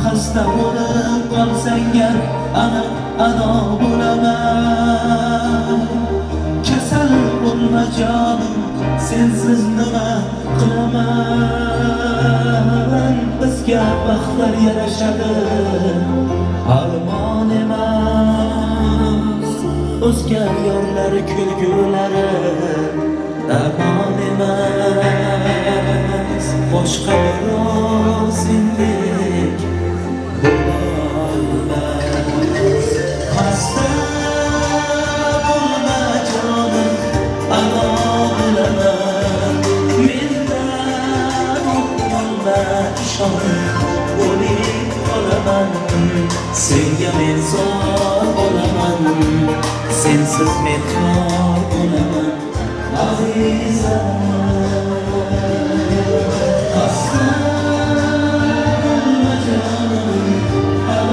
Xasta bo'lib qolsang gar aniq ado bo'laman. Kasal bo'lma jonim, sensiz nima qilaman? Bizga baxtlar yarashadi, armon emas. O'zga yorlar kulgulari darmon emas. Boshqa birov sendek bo'lolmas. Xasta bo'lma jonim, ado bo'laman. Mendan o'tolma ishon, o'lib qolaman. Senga men zor bo'laman, sensiz men xor bo'laman. Azizam. Xasta bo'lma jonim, ado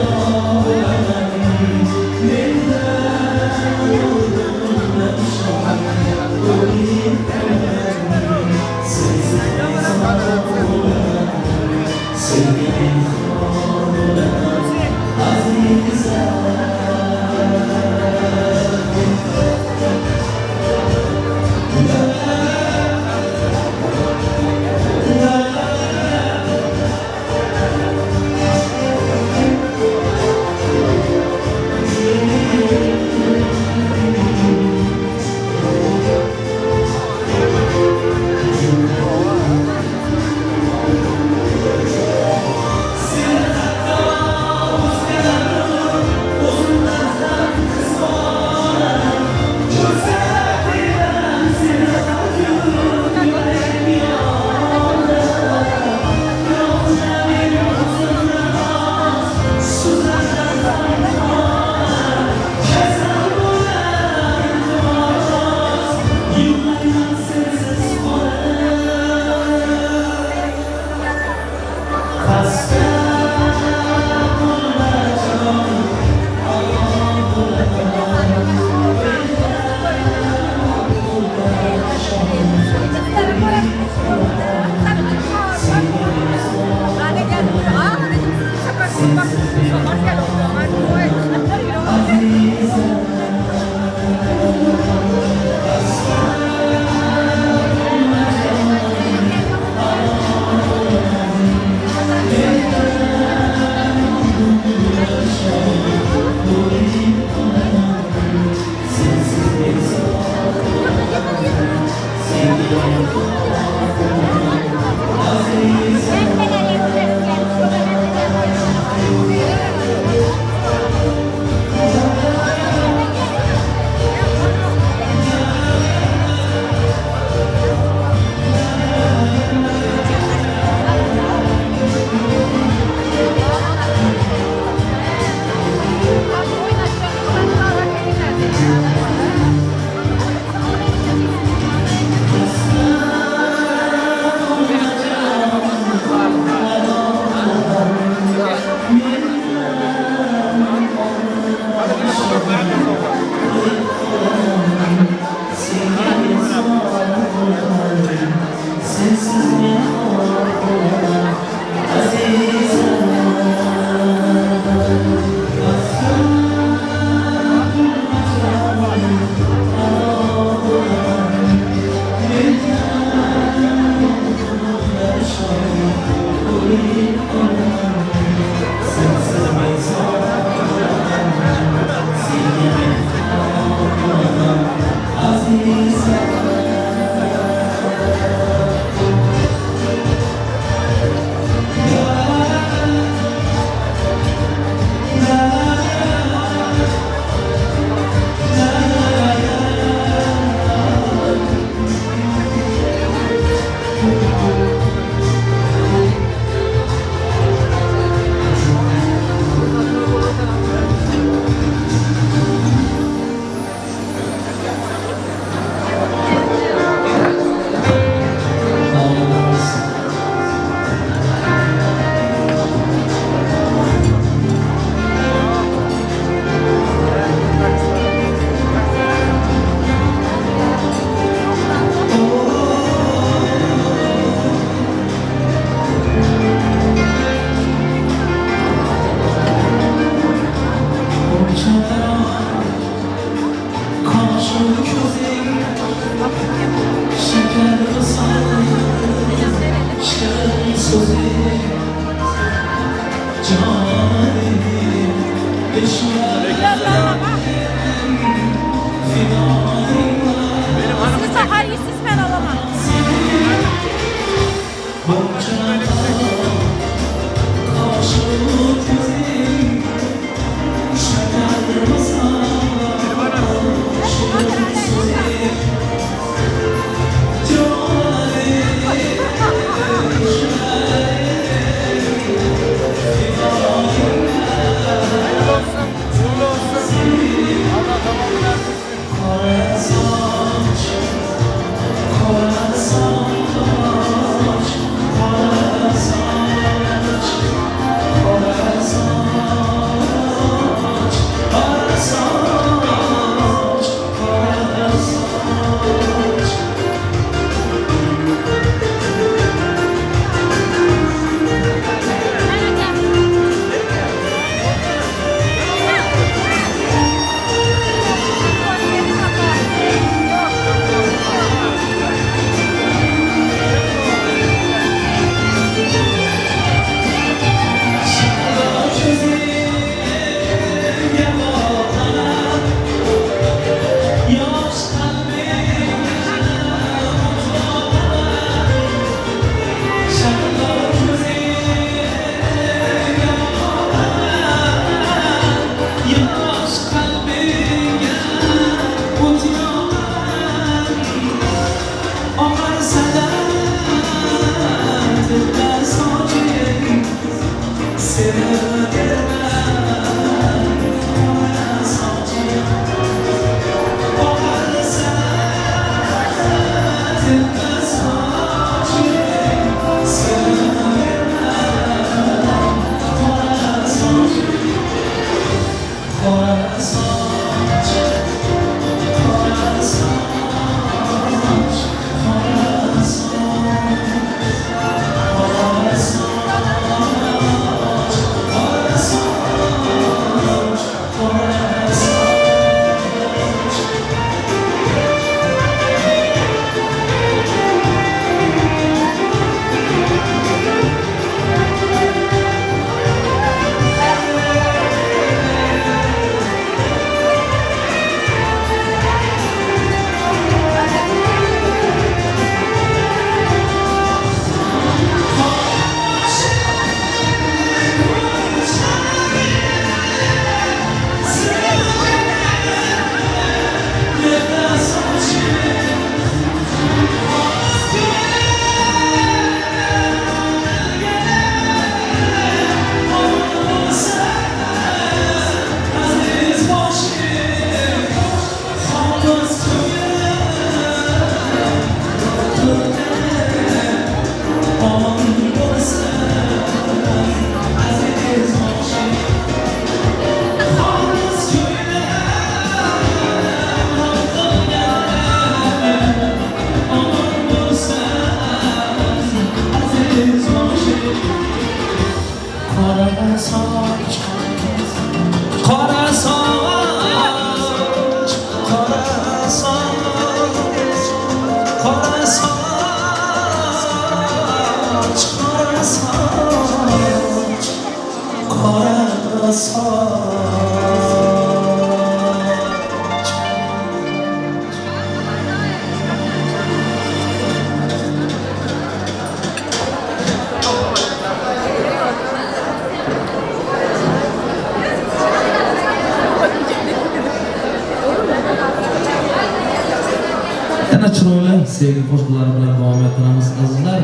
Yana chiroyli sevgi qo'shiqlari bilan davom ettiramiz azizlar.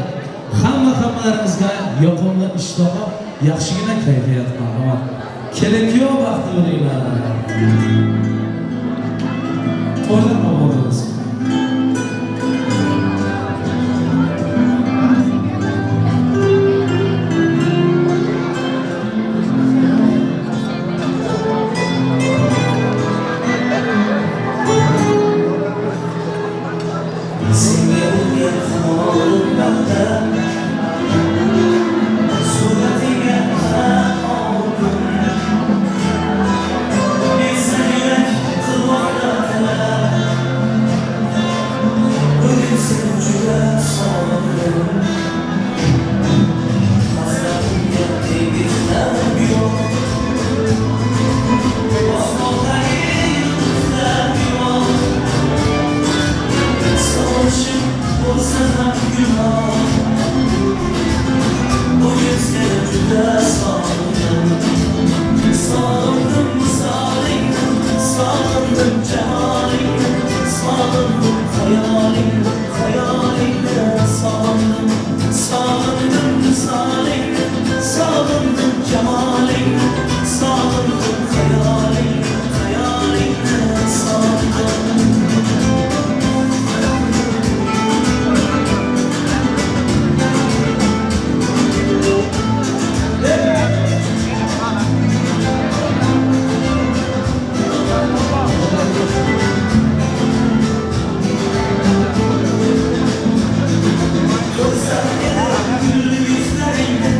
Hamma hammalaringizga yoqimli ishtaha, yaxshigina kayfiyat marhamat. Kelin kuyov baxtli bo'linglar. To'ylar obod bo'lsin. Senga bo'lgan xayolim banda Suratingga qarab oldim Meni yurak qilmoqda talab Bugun seni juda sog'indim Hasratimga tengizlar yo'q Osmondagi yulduzlar yo'q So'rashim bo'lsa ham gunoh Bugun seni juda sog'indim Sog'indim visolingni Sog'indim jamolingni Sog'indim xayolingni Xayolingni sog'indim Sog'indim visolingni Sog'indim jamolingni Sog'indim xayolingni Xayolingni sog'indim Ko'rsam edi gulli yuzlaringni.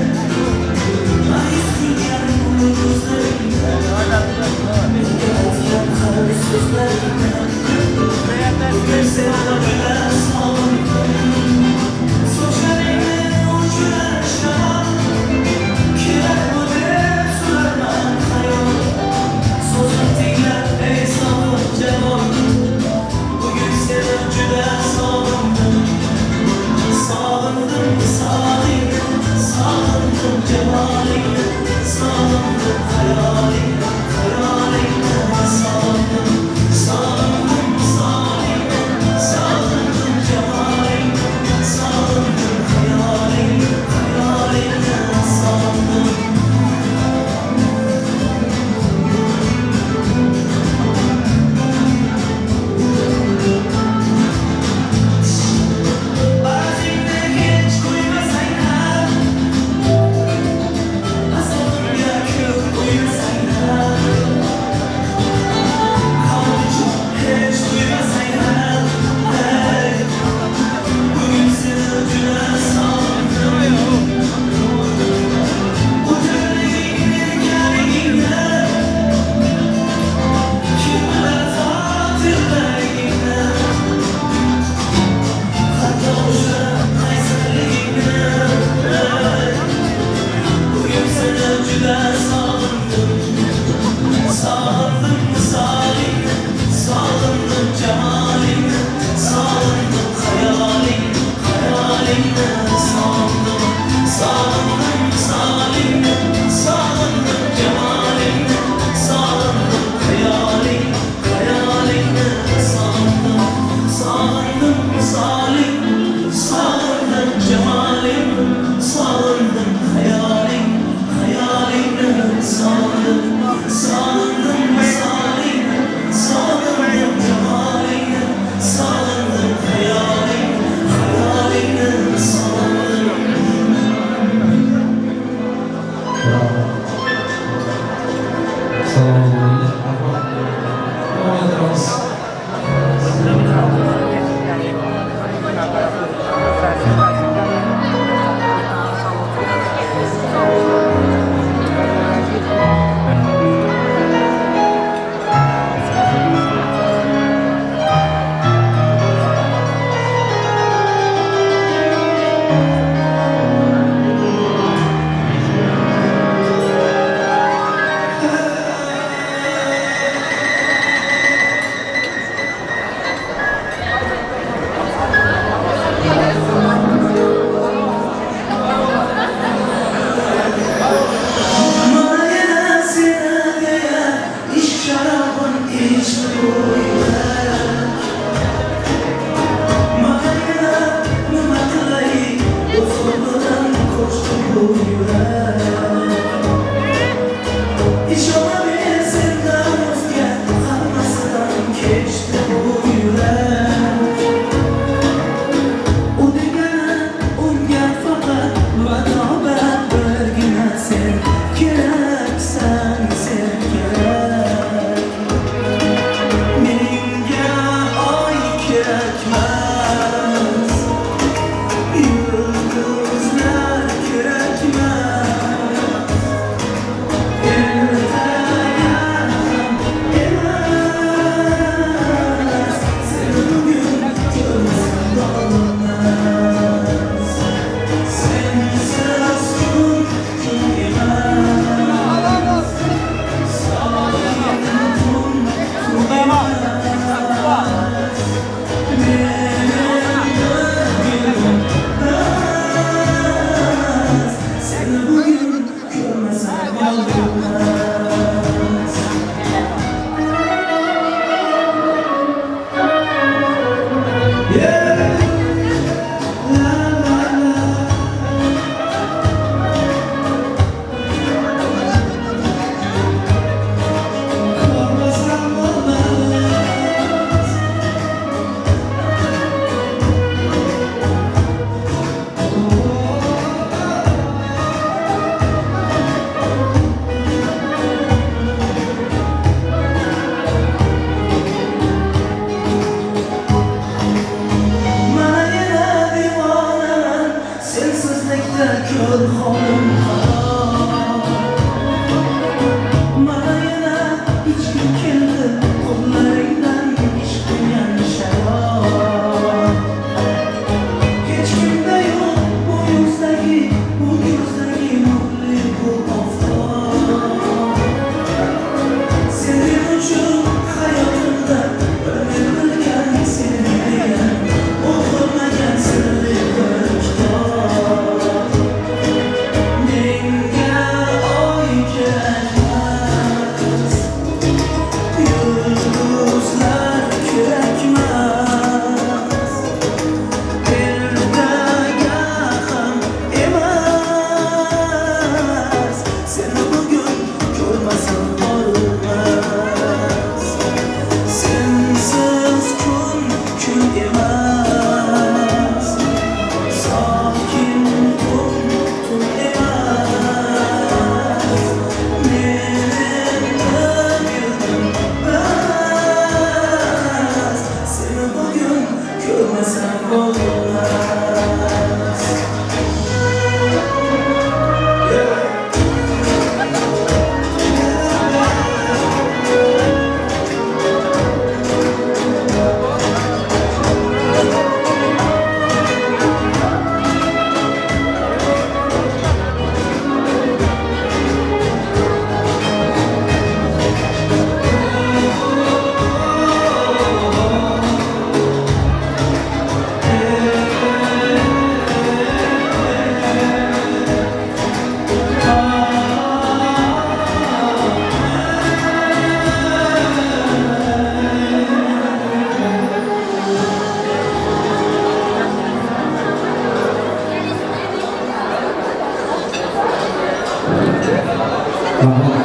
Rahmet.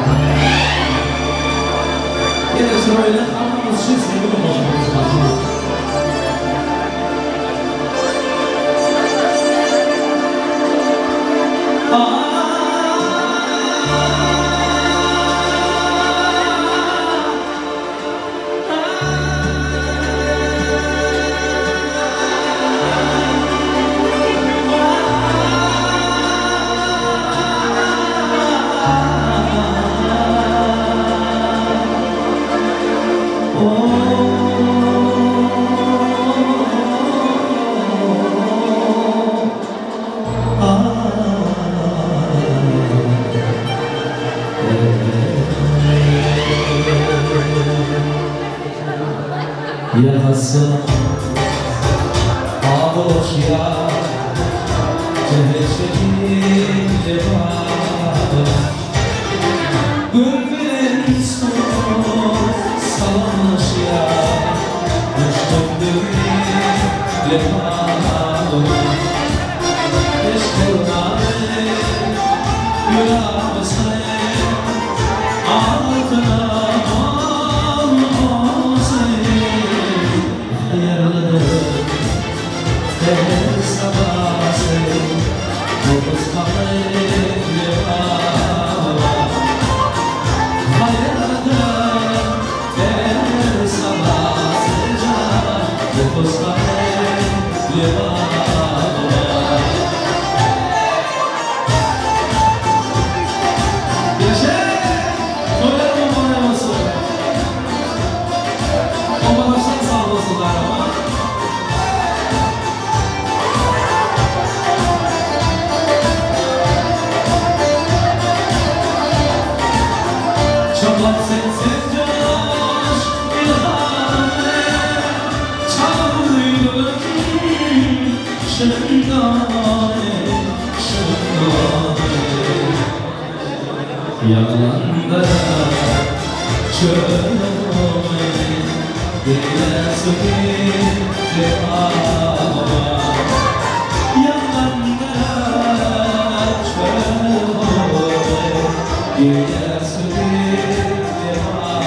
Ýene çyraýly hammamyz şu sevgi goşgumyz başymyz. Ýakasy agoşýar Çeheçeýin lebabyna Gül bilen suw salamlaşýar Düşdüm döwri lebabyna Eşkylary gülabysy Altyna bolmasy Haýyrlydyr ter sabasy Dokuz haly lebaba Haýyrlydyr ter sabasy jan Dokuz haly lebaba Ýaşa! Toýlar mübarek bolsun! Obadaşlar sag bolsunlar ama. Çoban sensiz coş ilhamı Çağrılır şırındanı şırındanı Ýaňlandyrar çölümi Beýle söýgi awa Ýaňlandyrar çölümi Beýle söýgi awa.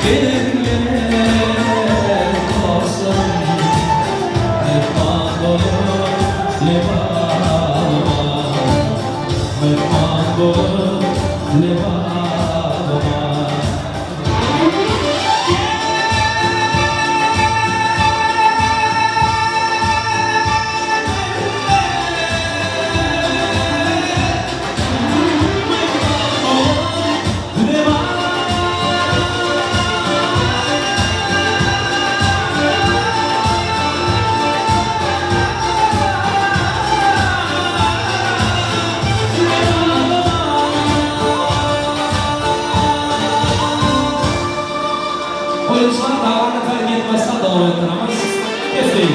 Gelinler bolsun Myhman bolup Lebabyma Myhman bolup Lebabyma. Oýunçylar dabarany terk etmezden dowam etdiremiz. Ketdik.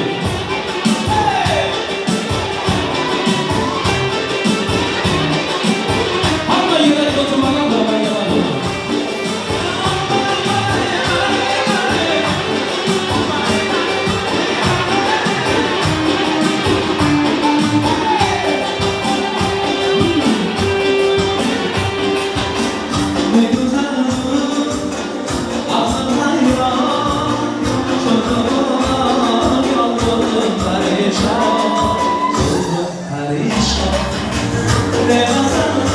Hamma ýürek götürmeden dowam edemiz. Ne güzel Ağzım hayran Çocuğuna yolum perişan Oldum perişan Ne güzel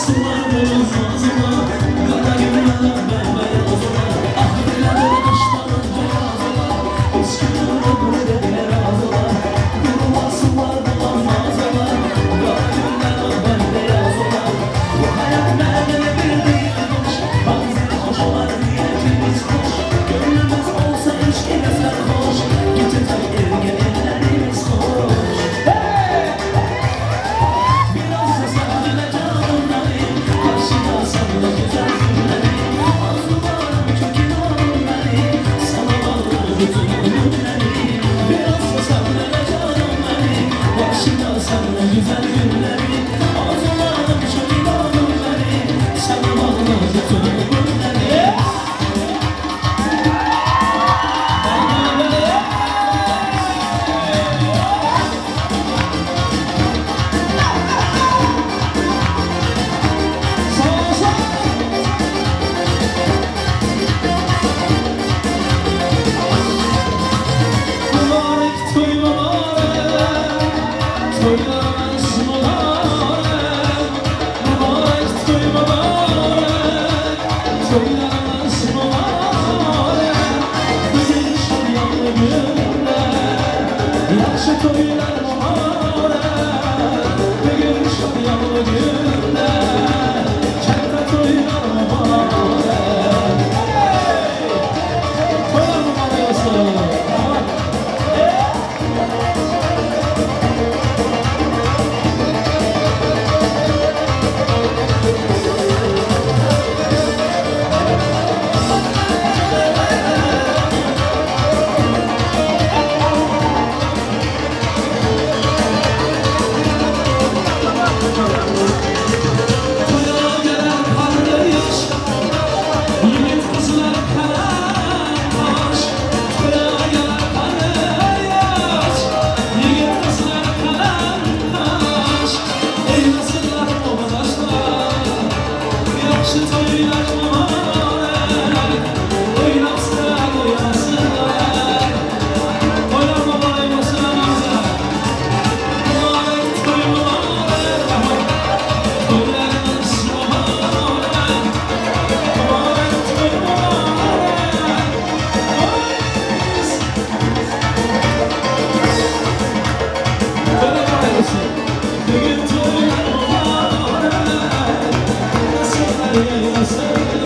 Bugün toylar mübarek.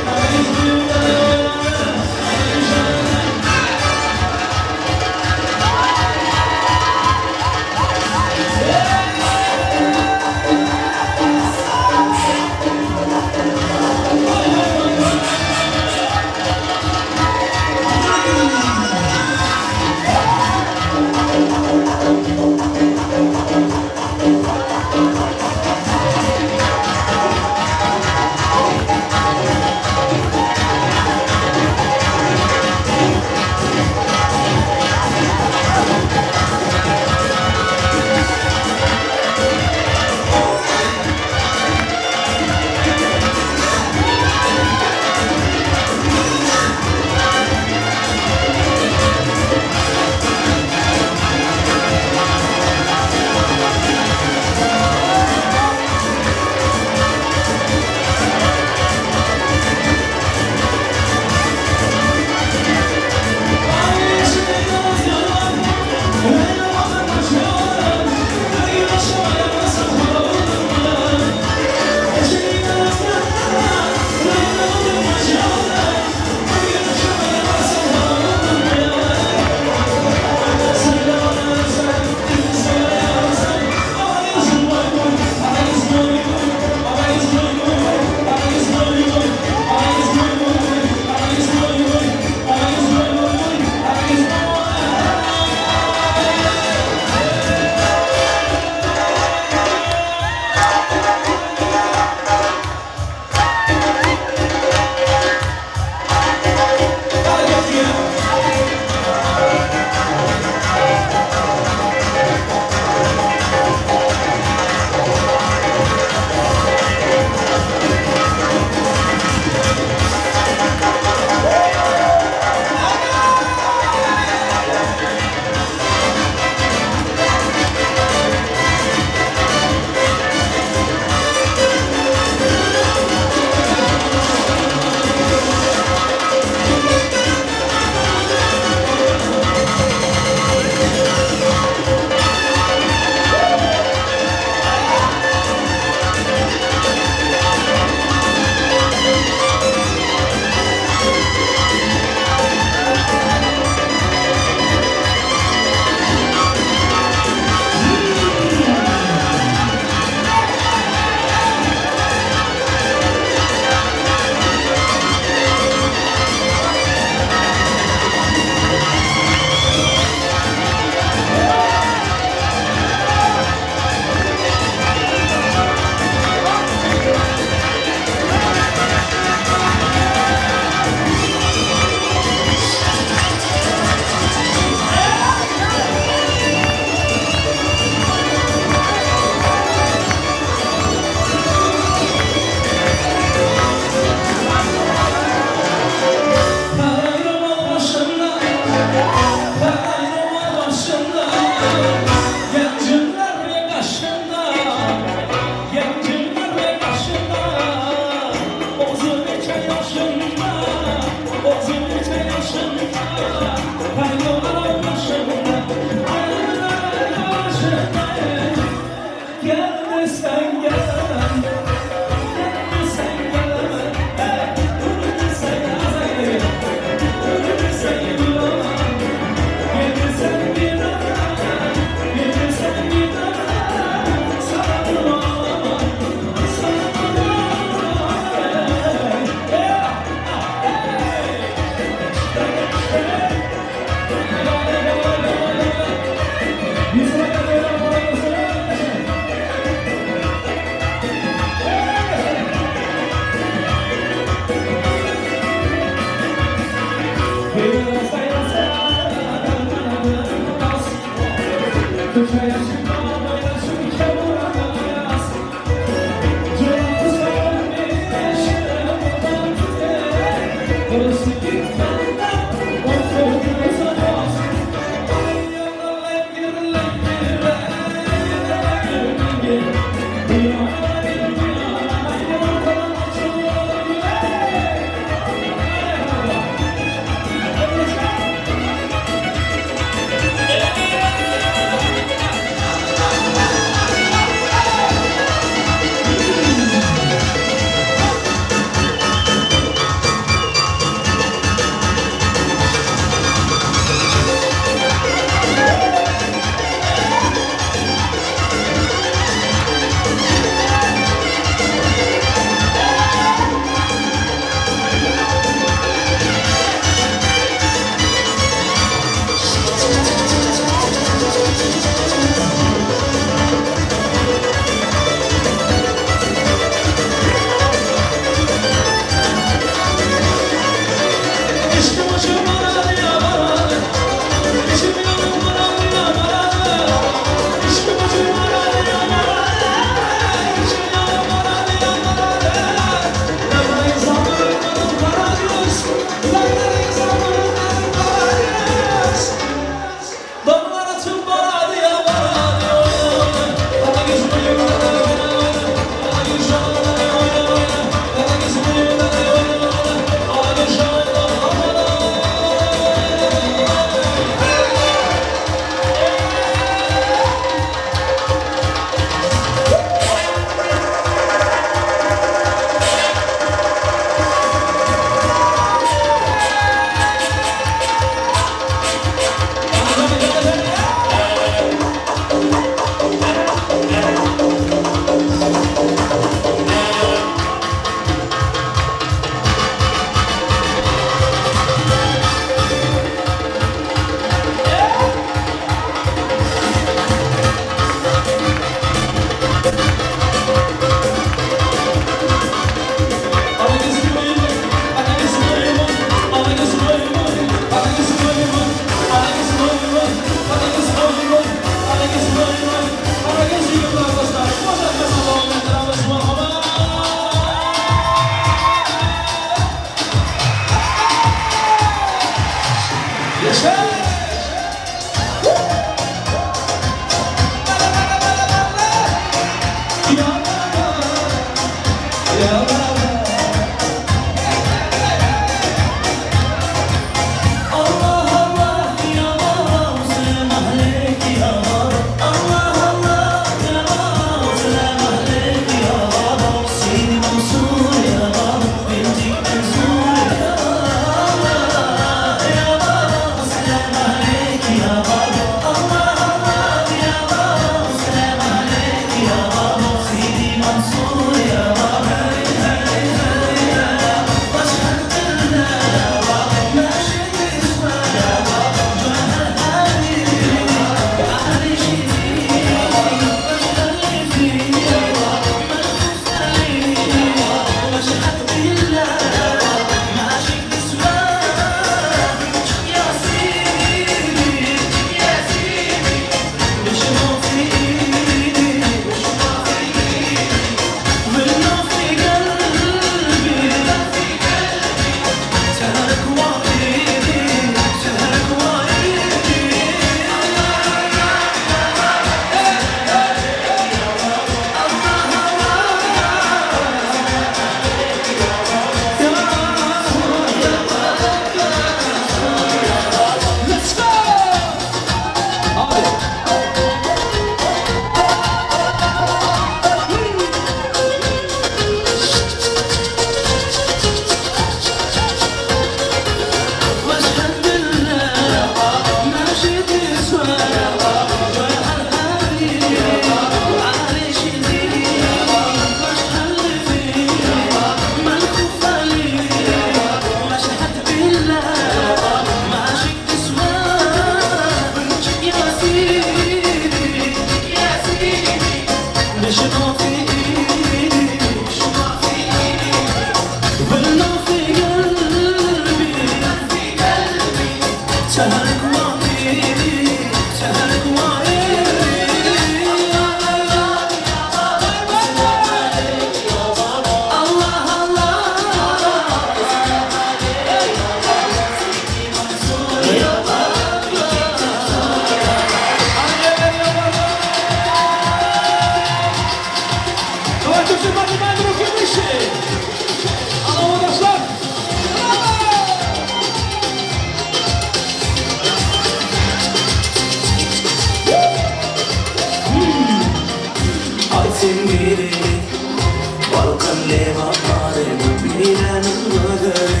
dünýäniň gözeli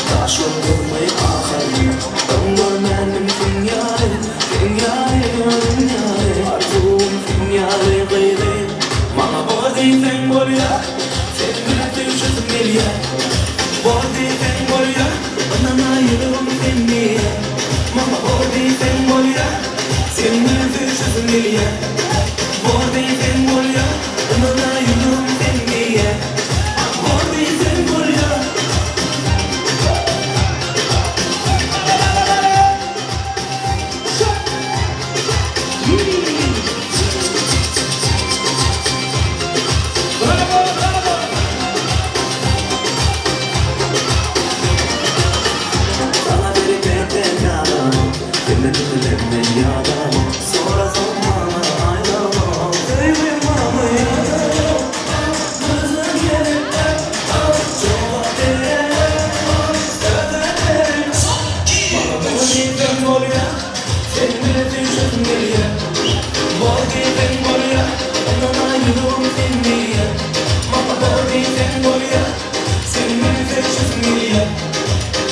Daş boldurmaý ahyry Öň görmändim seň ýaly Seň ýaly özüň ýaly Arzuwym seň ýaly gyzy Maňa bor diýseň bolýa Sen bilen söýüşesim gelýä Bor diýseň bolýa Ynanaý ýüregim sen diýýä Maňa bor diýseň bolýa Sen bilen söýüşesim gelýä Bor diýseň bolýa Ynanaý ýüregim sen diýýä Bor diýseň bolýa. Saňa berip eden ýalam, Senden üzülen men ýadamok, Sorasaň maňa aýdamok, Söýgim barmy ýa ýok? Gözüm gelip jogap beremok, Sözem beremok. Maňa bor diýseň bolýa, Sen bilen söýüşesim gelýä. Bor diýseň bolýa, Ynanaý ýüregim sen diýýä. Maňa bor diýseň bolýa, Sen bilen söýüşesim gelýä.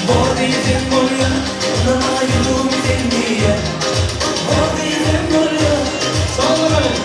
Bor diýseň bolýa, Ynanaý ýüregim sen diýýä. Bor diýseň bolýa. Sag boluň.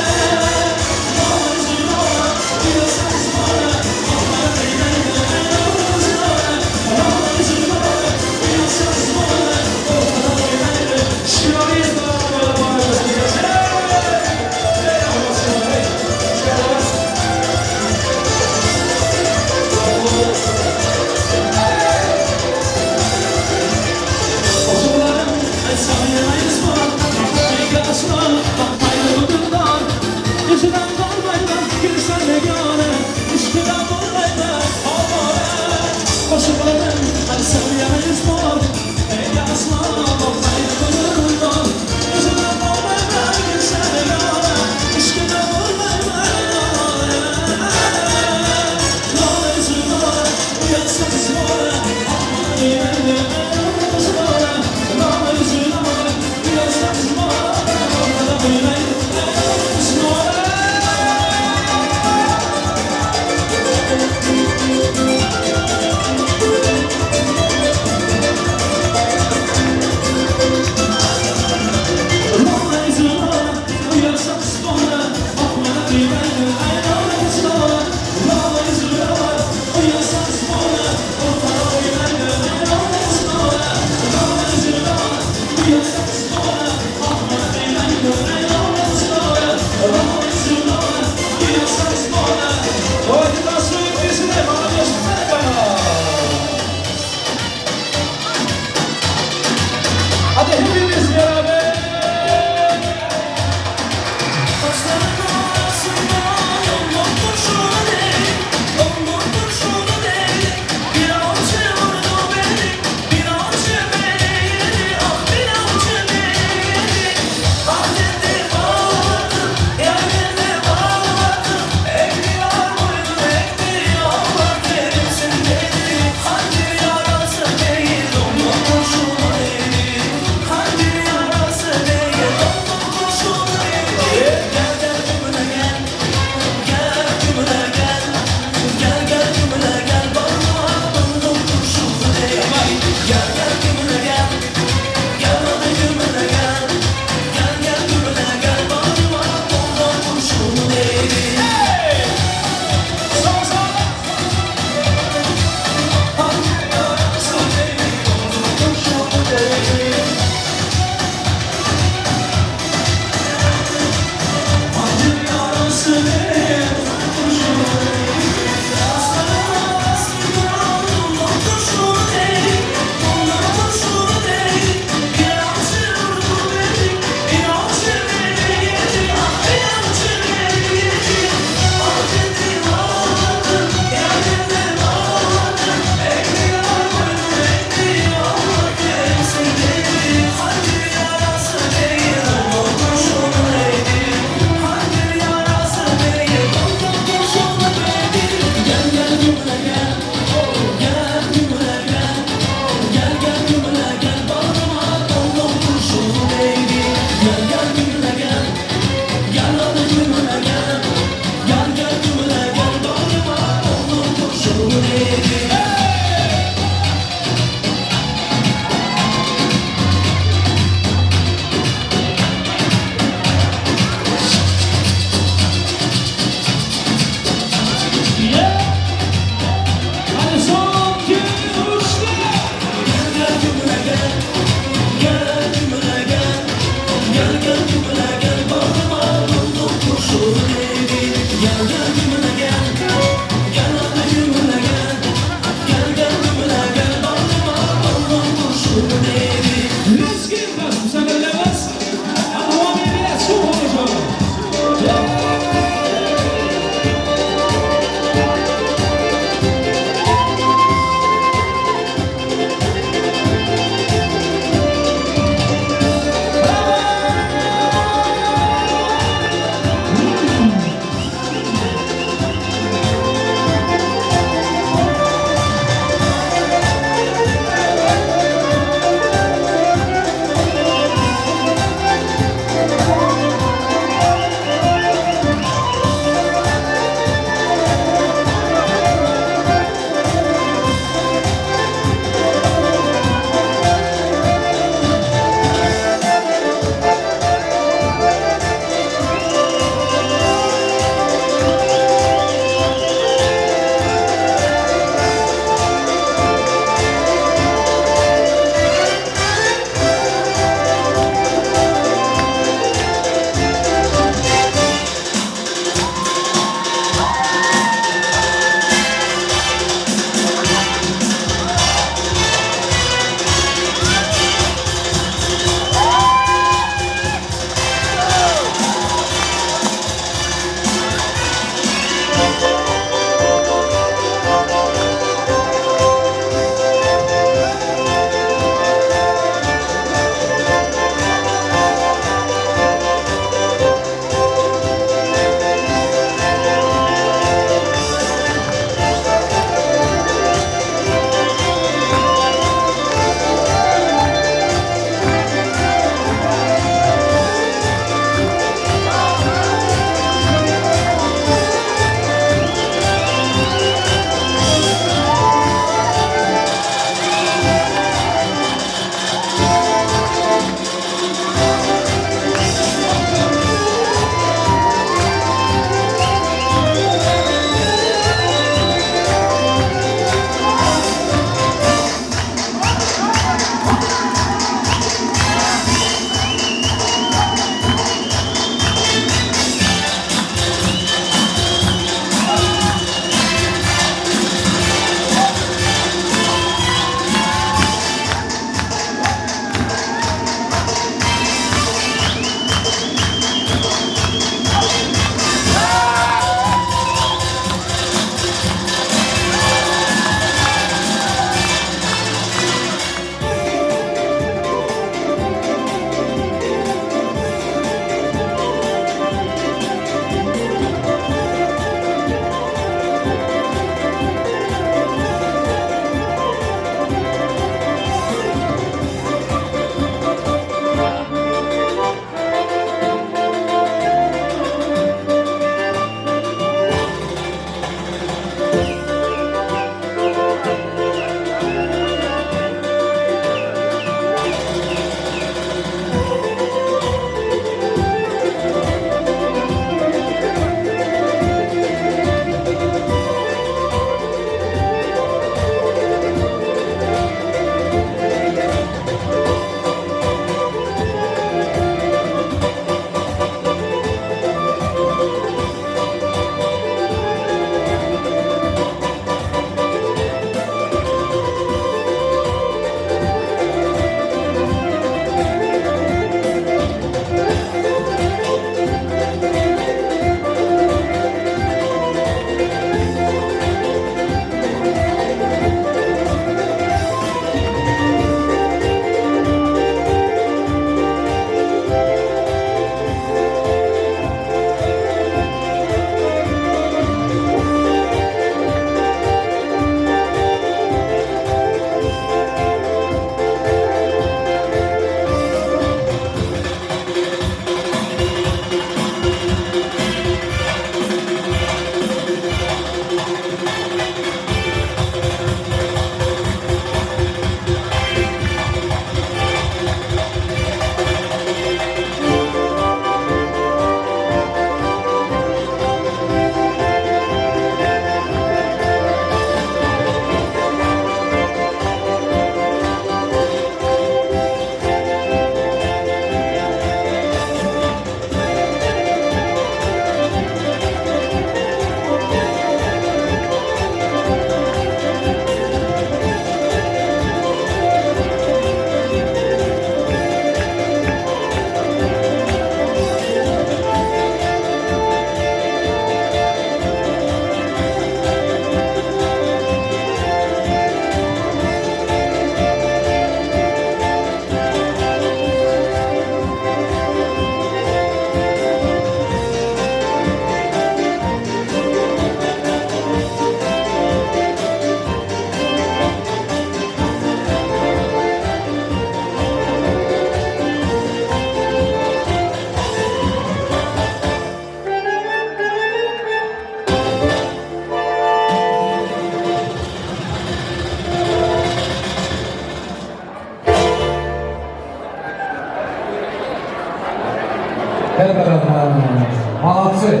Молодцы.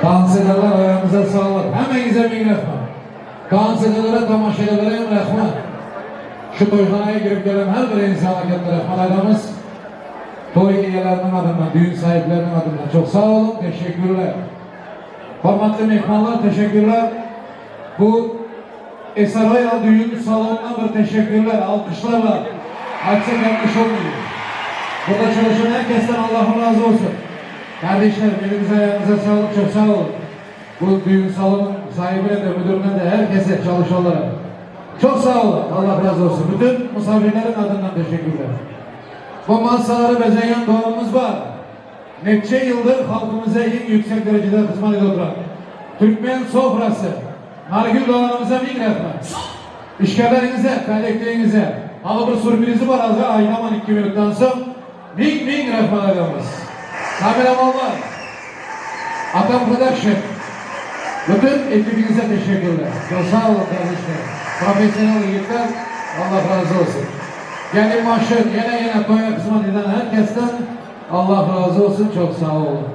Dans edenler ayağınıza sağlık. Hemenize ming rahmat. Dans edenlere, tamaşa edenlere hem rahmat. Şu toyxanaya girip gelen her bir insana katta rahmat aytamiz. Toy egalarının adından, düğün sahiplerinin adından çok sağ olun, teşekkürler. Hürmetli mehmanlar, teşekkürler. Bu Esaroyal düğün salonuna bir teşekkürler, alkışlarla. Açsak yanlış olmuyor. Burada çalışan herkesten Allah'ın razı olsun. Kardeşlerim elinize ayağınıza sağlık, çok sağ olun. Bu düğün salonun sahibine de, müdürüne de, herkese, çalışanlara. Çok sağ olun, Allah razı olsun. Bütün misafirlerin adından teşekkürler. Bu masaları bezeyen doğumuz var. Neçe yıldır halkımıza en yüksek derecede hizmet ediyor. Türkmen sofrası. Nargül doğanımıza bin rahmet. İşkerlerinize, kolektifinize. Ama bir sürprizi var az aynaman 2 minuttan sonra. Bin bin rahmet edemiz. Kameramanlar. Atam Production. Bütün ekibinize teşekkürler. Çok sağ olun kardeşler. Profesyonel yiğitler. Allah razı olsun. Gelin maşın, yine yine toya hizmet eden herkesten Allah razı olsun. Çok sağ olun.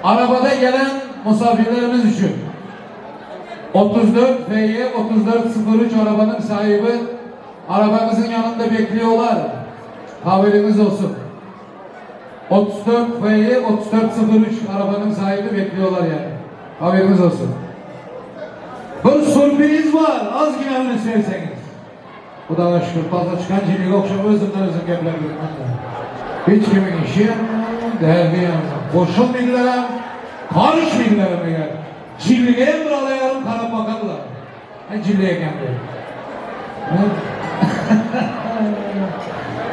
Arabada gelen misafirlerimiz için 34 FY 3403 arabanın sahibi arabamızın yanında bekliyorlar. Haberiniz olsun. 34 FY 3403 arabanın sahibi bekliyorlar yani. Haberiniz olsun. Bir sürpriz var. Az yine onu isterseniz. Xudoga şükür fazla çıkan jilliga o'xshab o'zimdan o'zim gaplar beraman. Hech kimin ishi ham, derdi ham, qo'shilmaydilar ham, qarishmaydilar ham agar. Jilliga ham bir yarim qarab boqadilar. Ha jilli ekan deb.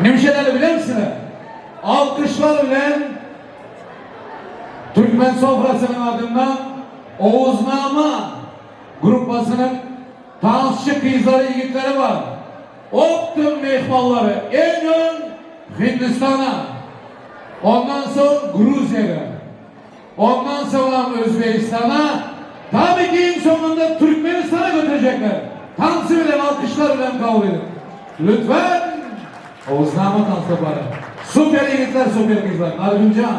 Nimshalarni bilamsizlar? Alkışlar bilan Türkmen sofrasının adından Oğuznama grupasının dansçı kızları, yiğitleri var. Optum mehmanları en ön Hindistan'a, ondan sonra Gruzya'ya, ondan sonra Özbekistan'a, tabii ki en sonunda Türkmenistan'a götürecekler. Tansı bilen, alkışlar bilen kabul edin. Lütfen Oğuznama dans toparı. Süper yiğitler, süper kızlar. Nargülcan,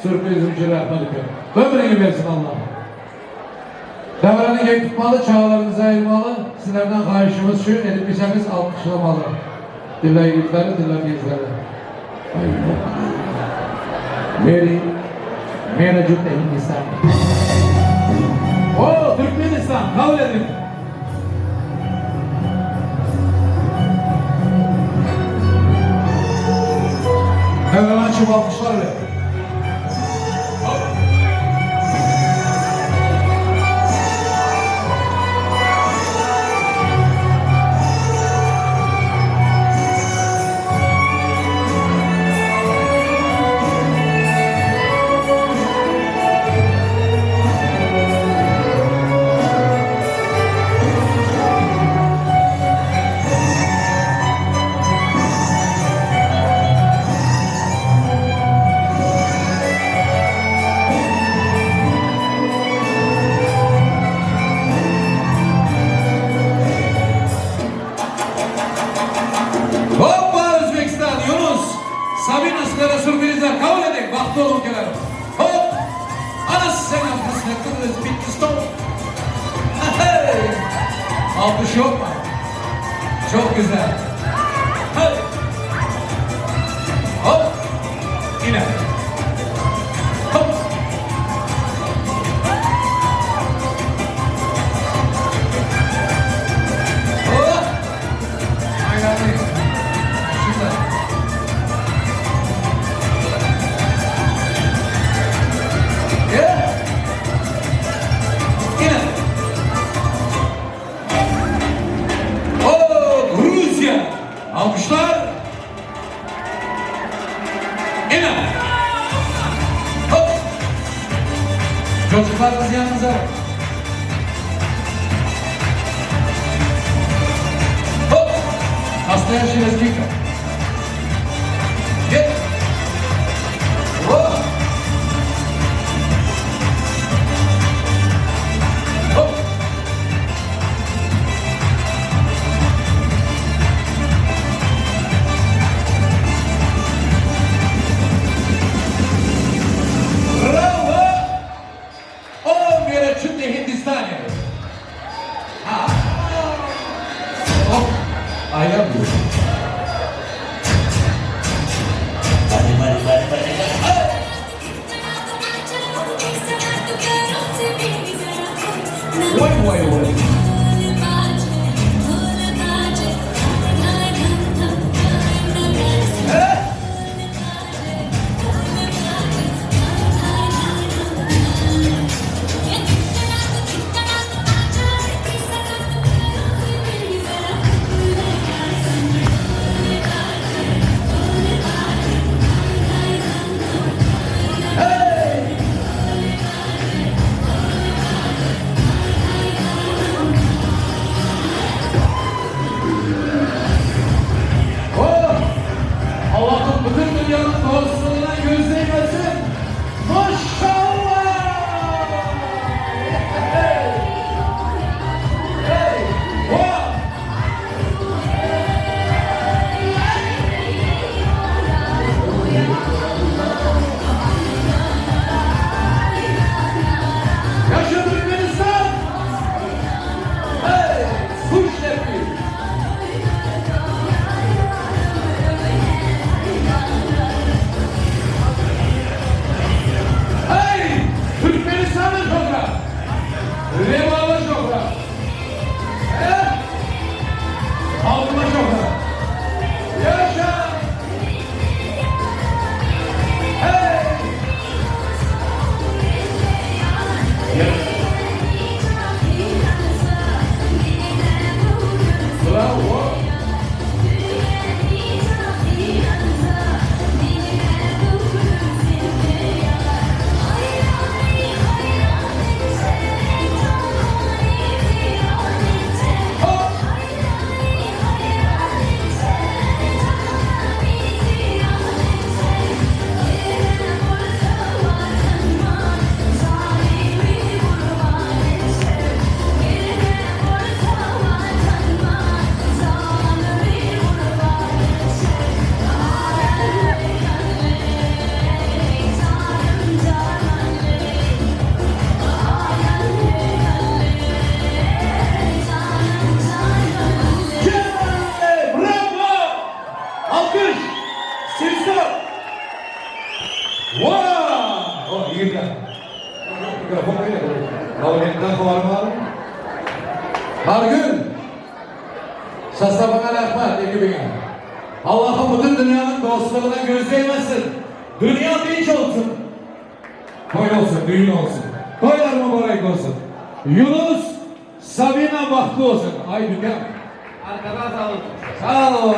sürprizim için rahmet ediyorum. Ömrünü versin Allah. Devranı gek tutmalı, çağlarınızı ayırmalı. Sizlerden xahişimiz şu, edip iseniz alkışlamalı. Dilla yiğitleri, dilla kızları. Meri, Mera Cütte Hindistan. O Türkmenistan, kabul edin. Devran açıp alkışlarla. Hoppa Özbekistan, Yunus. Sabina sizlere sürprizler kabul edin. Bahtlı olun kenar. Hop. Anası sen arkasına Özbekistan. Hey. Alkış yok mu? Çok güzel. Hey. Hop. Yine. Hop. Hop. Aynen. Şurada. Yeah. Yine. Oo, Gruzya. Alkışlar. Yine. Hop. Çocuklarımız yanınıza. Hop. Настоящий лезгинка. Gel. Hop. Hop. Voý voý. Oh! Allah'ım bütün dünyanın dostluğuna göz değmesin. Maşallah! Hey! Hey! Oh! Yaşa Türkmenistan! Hey! Kuş tepki! Hey! Türkmenistan'ın toprağı! Revalı toprağı! He? Halkına toprağı! Yaşa! Hey! Bravo! Hey, Bravo! Alkış! Sizler! Wow! Oh, yigitler. Mikrofon berang. Davletdan xabar bormi? Har gün Sostavına rahmat ekibine. Allah'ım bütün dünyanın dostluğuna göz değmesin. Dünya dinç olsun. Toy olsun, düğün olsun. Toylar mübarek olsun. Yunus, Sabina bahtlı olsun. Ay dükkan. Arkadan sağ olsun. Sağ ol.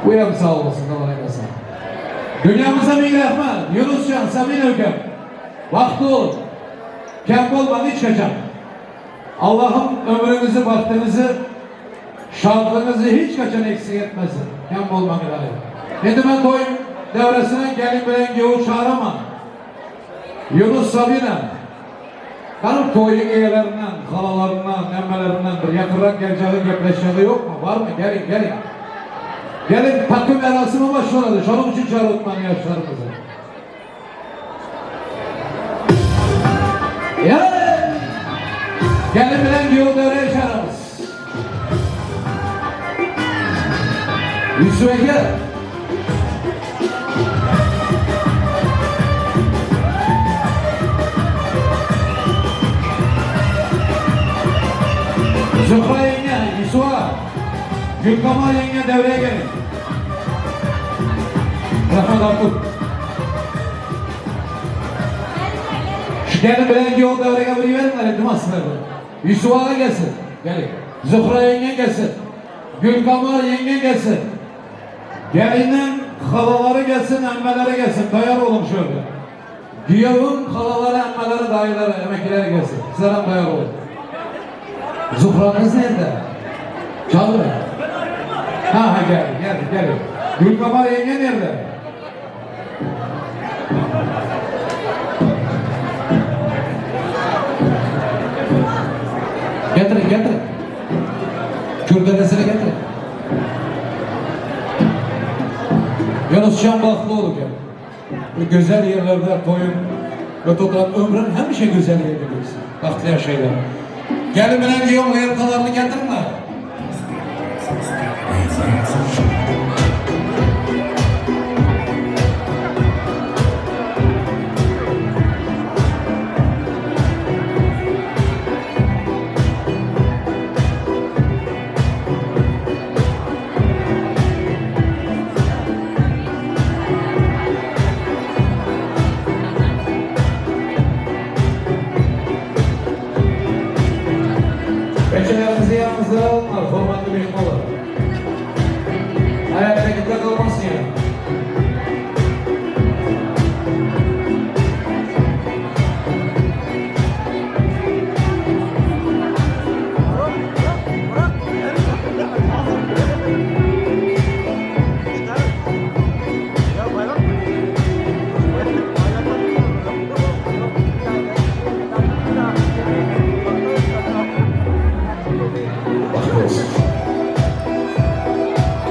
Bu ham sağ olsun, Allah eylesin. Dünyamıza ming rahmat. Yunuscan, Sabina ukam. Baxtli olun. Kam bo'lmadi hech qachon. Allah'ım ömrünüzü, bahtınızı, şadlığınızı hiç qachon eksik etmesin. Kam bo'lmadi Endi men to'y davrasidan gelin bilan kuyov chaqiraman. Yunus Sabina. Qani to'yning egalaridan, xalalaridan, emmalaridan bir yaqinroq kelishadi, gaplashishadi yo'qmi? Bormi? Keling, keling. Gelin takım merasimi başlanadı. Şunun için çağırtmanı yaşlarımızı. Ya! Gelin bilen diyor devreye çağırırız. Yusuf Ege. Zühra yenge, Yusuf'a. Gülkamal yenge devreye gelin. Rahmet Abdul. Şu gelin bilen yol devreye bir verin iltimas sizlerden. Yusuf ağa gelsin. Gelin. Zühra yenge gelsin. Gülkamar yenge gelsin. Gelinin halaları gelsin, emmeleri gelsin. Dayar olun şöyle. Güyevin halaları, emmeleri, dayıları, emeklileri gelsin. Sizler dayar olun. Zuhra'nız nerede? Çaldı. Ha ha gel gel gel. Gülkamar yenge nerede? Getirin getirin. Kürdanesini getirin. Yunuscan baxtlı olun ya. Bu güzel yerlerde toyun ve toprağın ömrün həmişə güzel yerde geçsin. Baxtlı yaşayın. Gelin bilen giyon lentalarını getirinler.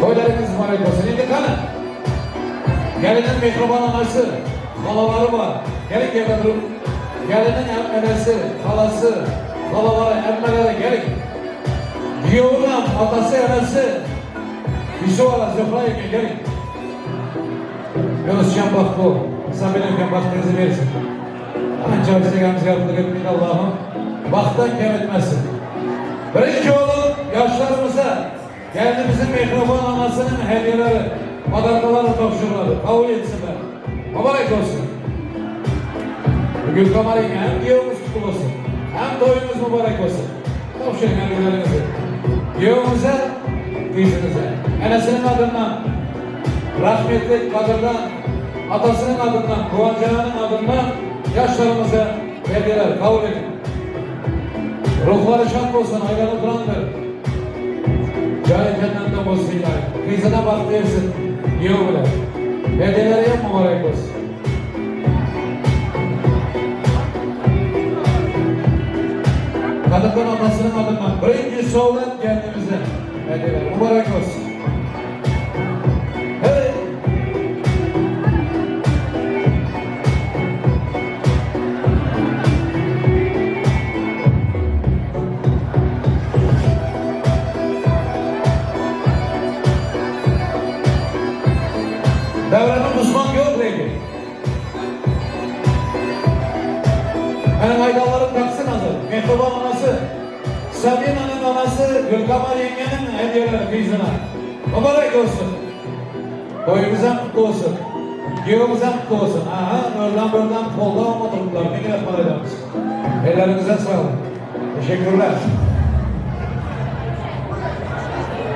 Toýlaryňyz mübarek bolsun. Indi gana. Gelinin mehriban anası, halalary bar. Geliň ýerde durup. Geliniň hem enesi, halasy, halalary, emmeleri geliň. Giýewiň hem atasy, enesi. Yusuf aga, Zöhre ýeňňe geliň. Ýunusjan bagtly bol. Sabir ýeňňe bagtyňyzy bersin. Anca islegenimiz ýagtylyk etmedi Allahym. Bagtdan kem etmesin. Birinji bolup ýaşlarymyza Gelinimizin mehriban anasynyň hediyeleri, podarkalary tabşyrylady. Kabul etsinler. Mübarek bolsun. Gülkamar ýeňňe hem giýewiňiz kutly bolsun. Hem toýuňyz mübarek bolsun. Tabşyryň hediýeleriňizi. Giýewiňize, gyzyňyza. Enesiniň adyndan rahmetlik gadyrdan atasynyň adyndan Guwanjanyň adyndan ýaşlarymyza hediýeler kabul ediň. Ruhlary şat bolsun, aýlanyp durandyr. Jaýy jennetden bolsun ilaýym. Gyzyna bagt bersin, giýew bilen. Hediýeleri hem mübarek bolsun. Gadyrdan atasynyň adyndan birinji sowgat gelnimize hediýeler mübarek bolsun. Hey! Döwrany duşman ýok lekin. Meniň aýdanlarym taksyn hazir. Mehriban anasy Sabinanyň anasy Gülkamar ýeňňeniň hediýeleri gyzyna. Mübarek bolsun. Toýumyzam kutly bolsun. Giýewimizem kutly bolsun. Aha, ördan-bördan goldawam oturyplar. Ne gerek bar edemiz. Elleriňize saglyk. Teşekkürler.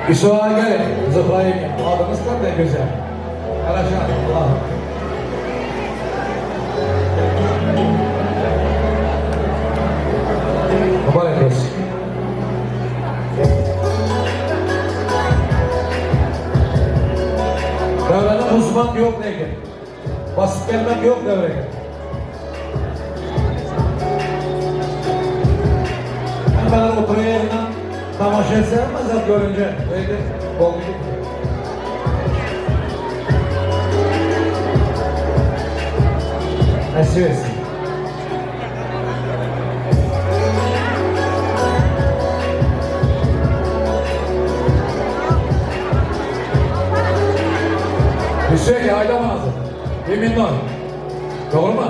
Yusuf aga gelin, Zuhra ýeňňe, adyňyz qanday gözel. Garaşan, Allahym. Mübarek bolsun. Döwrany buzmak ýok lekin. Basyp gelmek ýok döwrege. Hemmeler oturan ýerinden tamaşa etse hemme zat görünje. Öýde boldy. Nesip etsin. Hüseyin ýaýlama hazir. Iminnoý. Dogrumy?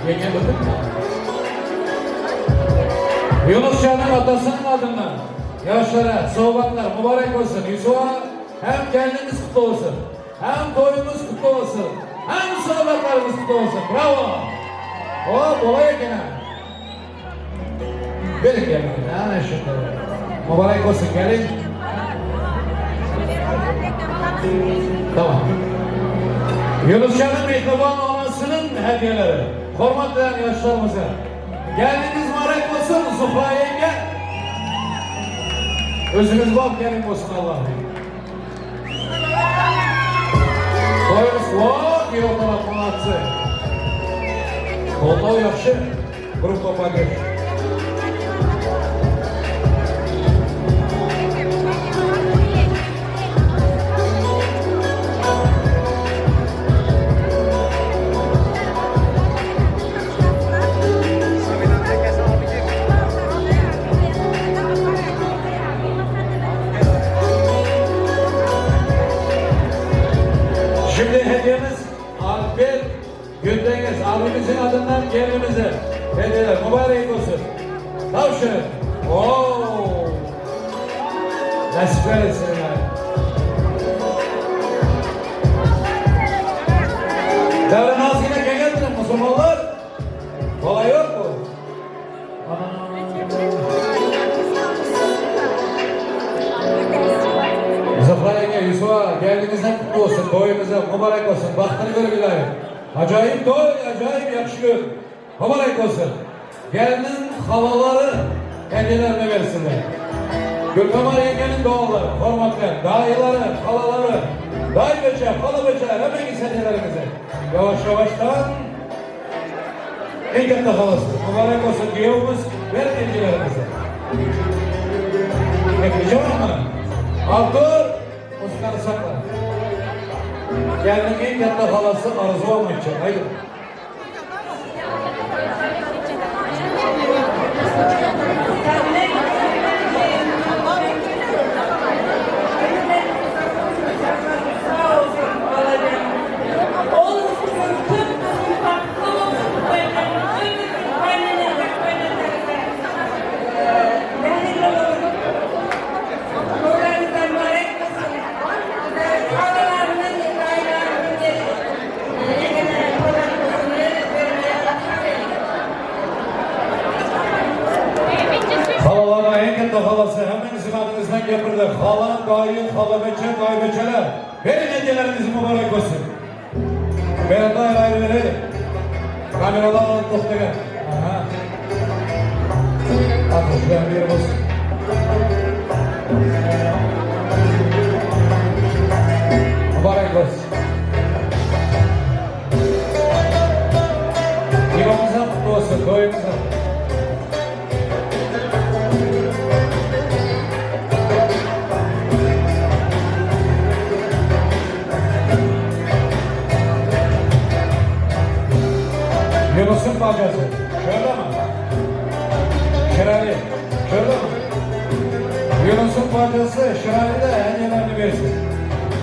Ýeňňe bildikmi? Ýunus janyň atasynyň adyndan ýaşlara sowgatlar mübarek bolsun. Ýusup aga hem gelnimiz kutly bolsun. Hem toýumyz kutly bolsun. Hem sowgatlarymyz kutly bolsun. Brawo! O bolaý eken-ä. Beriň gelin. Ana şunda. Mübarek bolsun gelin. Tamam. Yunusjanyň mehriban anasynyň hediyeleri. Hormat bilen ýaşlarymyza. Gelniniz mübarek bolsun Zuhra ýeňňe. Özüňiz bak gelin bolsun Allahym. Toýumyz wah giýew tarap malatcy. Goldaw ýagşy. Gruppa podderžki. Şimdi hediyemiz Alper Gündeniz abimizin adından gelinimize hediyeler mübarek olsun. Tavşırın. Oo. Nasipler etsin yani. Devre nazine geldirin Müslümanlar. Kolay yok mu? Zuhra ýeňňe, Ýusuf aga, gelniňizem kutly bolsun, toýuňyzam mübarek bolsun, bagtyny görüp ilaýym. Ajaýyp toý, ajaýyp ýagşy gün. Mübarek bolsun. Gelniň halalary hediýelerini bersinler. Gülkamar ýeňňeniň doganlary, hormatly daýylary, halalary, daýybeçe, halabeçe, hemmeňiz hediýeleriňizi ýawaş-ýawaşdan Iň katta halasy. Mübarek bolsun giýewimiz ber hediýelerimizi. Geplejek ama. Artur, muzykany. Gelniň iň katta halasy Arzuw aýtjak. Aýdyň. Halalarına en katta halası hemen adınızdan gapirdi. Hala, dayı, halabeçe, daybeçeler. Verin hediyelerinizi mübarek olsun. Beraber ayrı verelim. Kameralar alıp toxtagan. Aha. Ateşler bir olsun. Mübarek olsun. Yuvamıza kutlu olsun, toyumuza. Yunus'un bacası. Şöyle mi? Şirali. Şöyle mi? Yunus'un bacası Şirali de hediyelerini versin.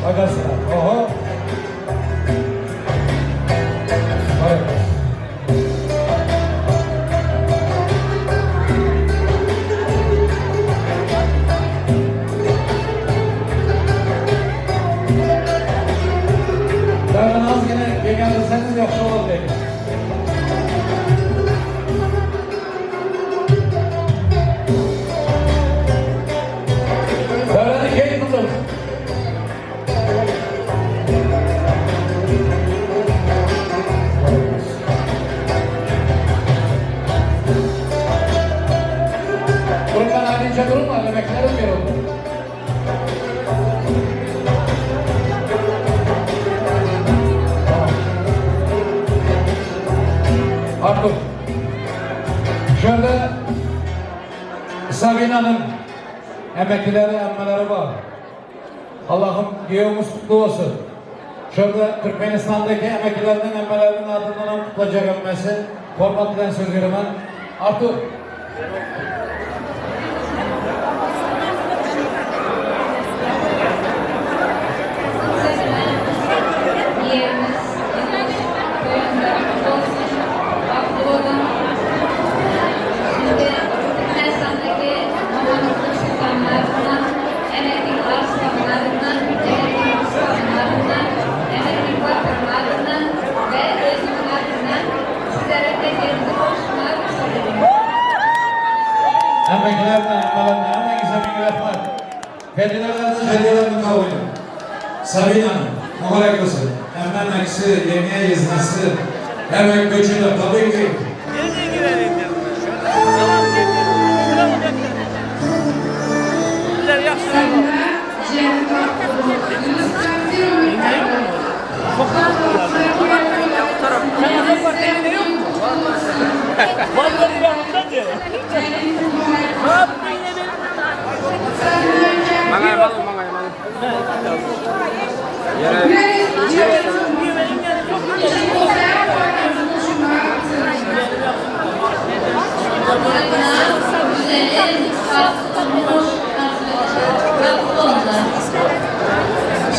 Bacasına. Oho. Mübarek olsun. Devran az yine geldirseniz yaxşı olur lekin. Devranı keyif tutun. Durun ben ayrıca durun yemeklerim bir oldu. Tamam. Artur. Şöyle Sabina'nın emeklileri, emmeleri var. Allah'ım kuyumuz kutlu olsun. Şöyle Türkmenistan'daki emeklilerinin emmelerinin adından kutlayacak emmesi. Hormat bilen söz veririm. Artur. Yerimiz, kutlu olsun, bahtlı olun. Şimdi Türkmenistan'daki Mamanızın sultanlarından, emekli arslanlarından, emekli sultanlarından, emekli bakırlarından ve özümün adından sizlere hediyemizi borçlular söylüyorum. Emeklilerine, emmelerine, hemmenize bin rahmet. Hediyelerinizi hediyelerini kabul edin. Sabine Hanım, mübarek olsun. Emme emeksi, yemeğe yeznesi, emek göçüyle tabii ki.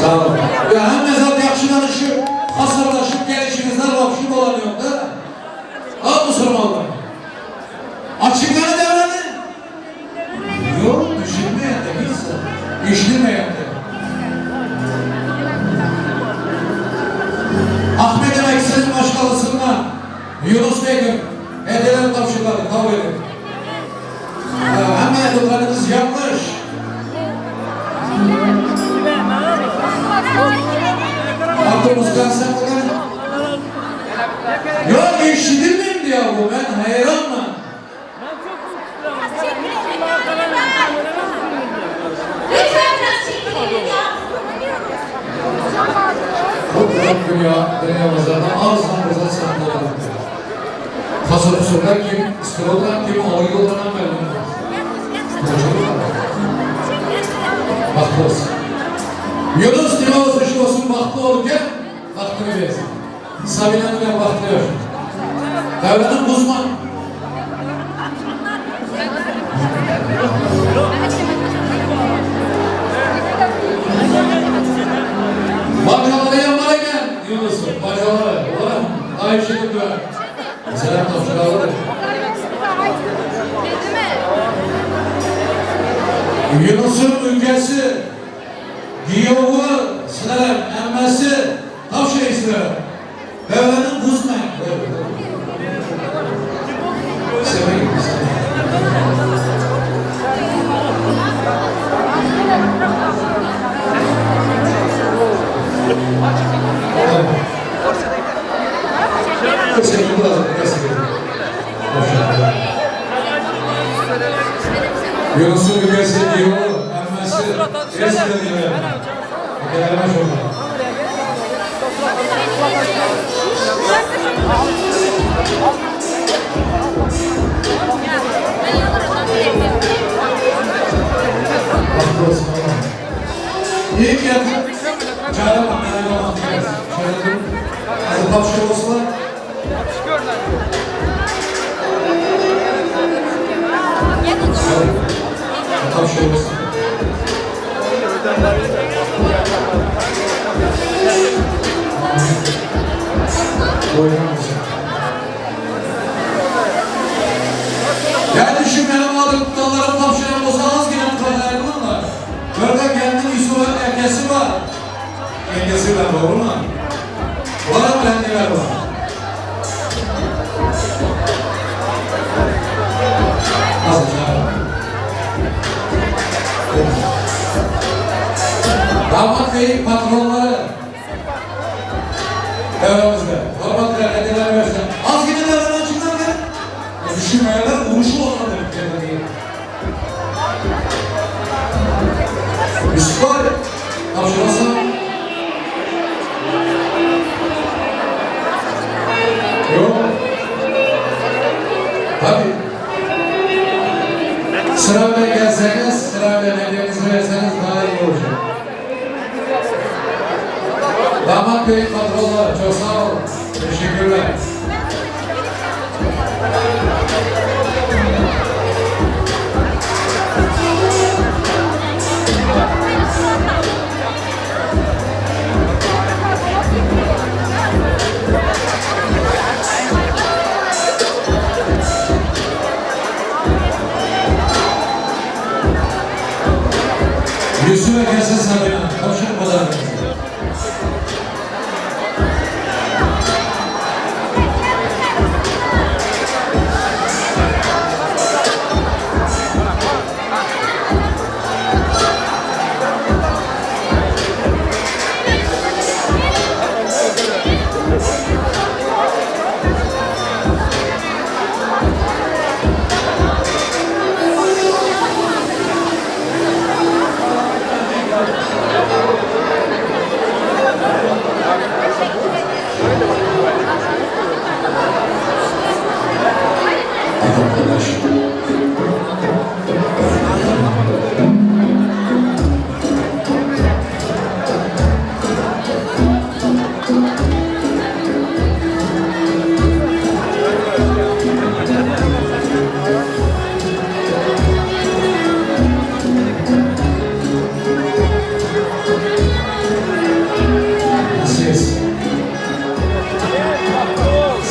Sağ olun. Ya hemme zat yaxşı danışıp, hasırlaşıp gelişinizden vapşı dolanıyor da. Al Müslümanlar. Açıkları devreni. Yok düşünmeyen de bilsin. İşlemeyen de. Ahmet Emeksiz başkalısından Yunus Bey'in hediyeler tavşıları kabul edin. Hemen yaptıklarınız yanlış. Artur sen bugün Yok işitilmeyeyim diyor bu ben hayranım. Lütfen biraz çekilelim ya. Bu dünya, dünya pazarına ağızdan burada sandılar. Kasır kusurda kim istiyorlar, kim alıyorlar belli olmaz. Bahtlı olsun. Yunus olsun, şu olsun, bahtlı ol gel. Bagtyny bersin. Sabinanyň hem bagtly ýaşasyn. Döwranyň Guzman. Bakalary hem bar eken Ýunusyň, bakalary. Olar hem haýyş edip duran. Meselem tabşyralydyr. Ýunusyň ülkesi, giýewi, sizlerem emmesi tabşyraýsylar. Döwranyň Guzman. Yunus'un ülkesi diyor, emmesi Esra diyor. İlk yakın Çağrı Hadi tavşan olsunlar. Tavşan olsun. Yani şu benim adım tutanlara tavşan olsa az gelen kadar var. Böyle kendinin Yusuf'un erkesi var. Yengesi var doğru mu? Var kendiler var. Damat bey patronları devramızda. Damat bey hediyeler versin. Az yine devradan çıktılar gel. Düşünmeyenler vuruşu olmadı. Yusuf var. Tavşanası. Yok. Tabii. Sırayla gelseniz, sırayla hediyenizi verseniz daha iyi olacak. Damat Bey patronlar, çok sağ olun. Teşekkürler. Yusuf Ekesi Sabina, tavşan pazarımızda.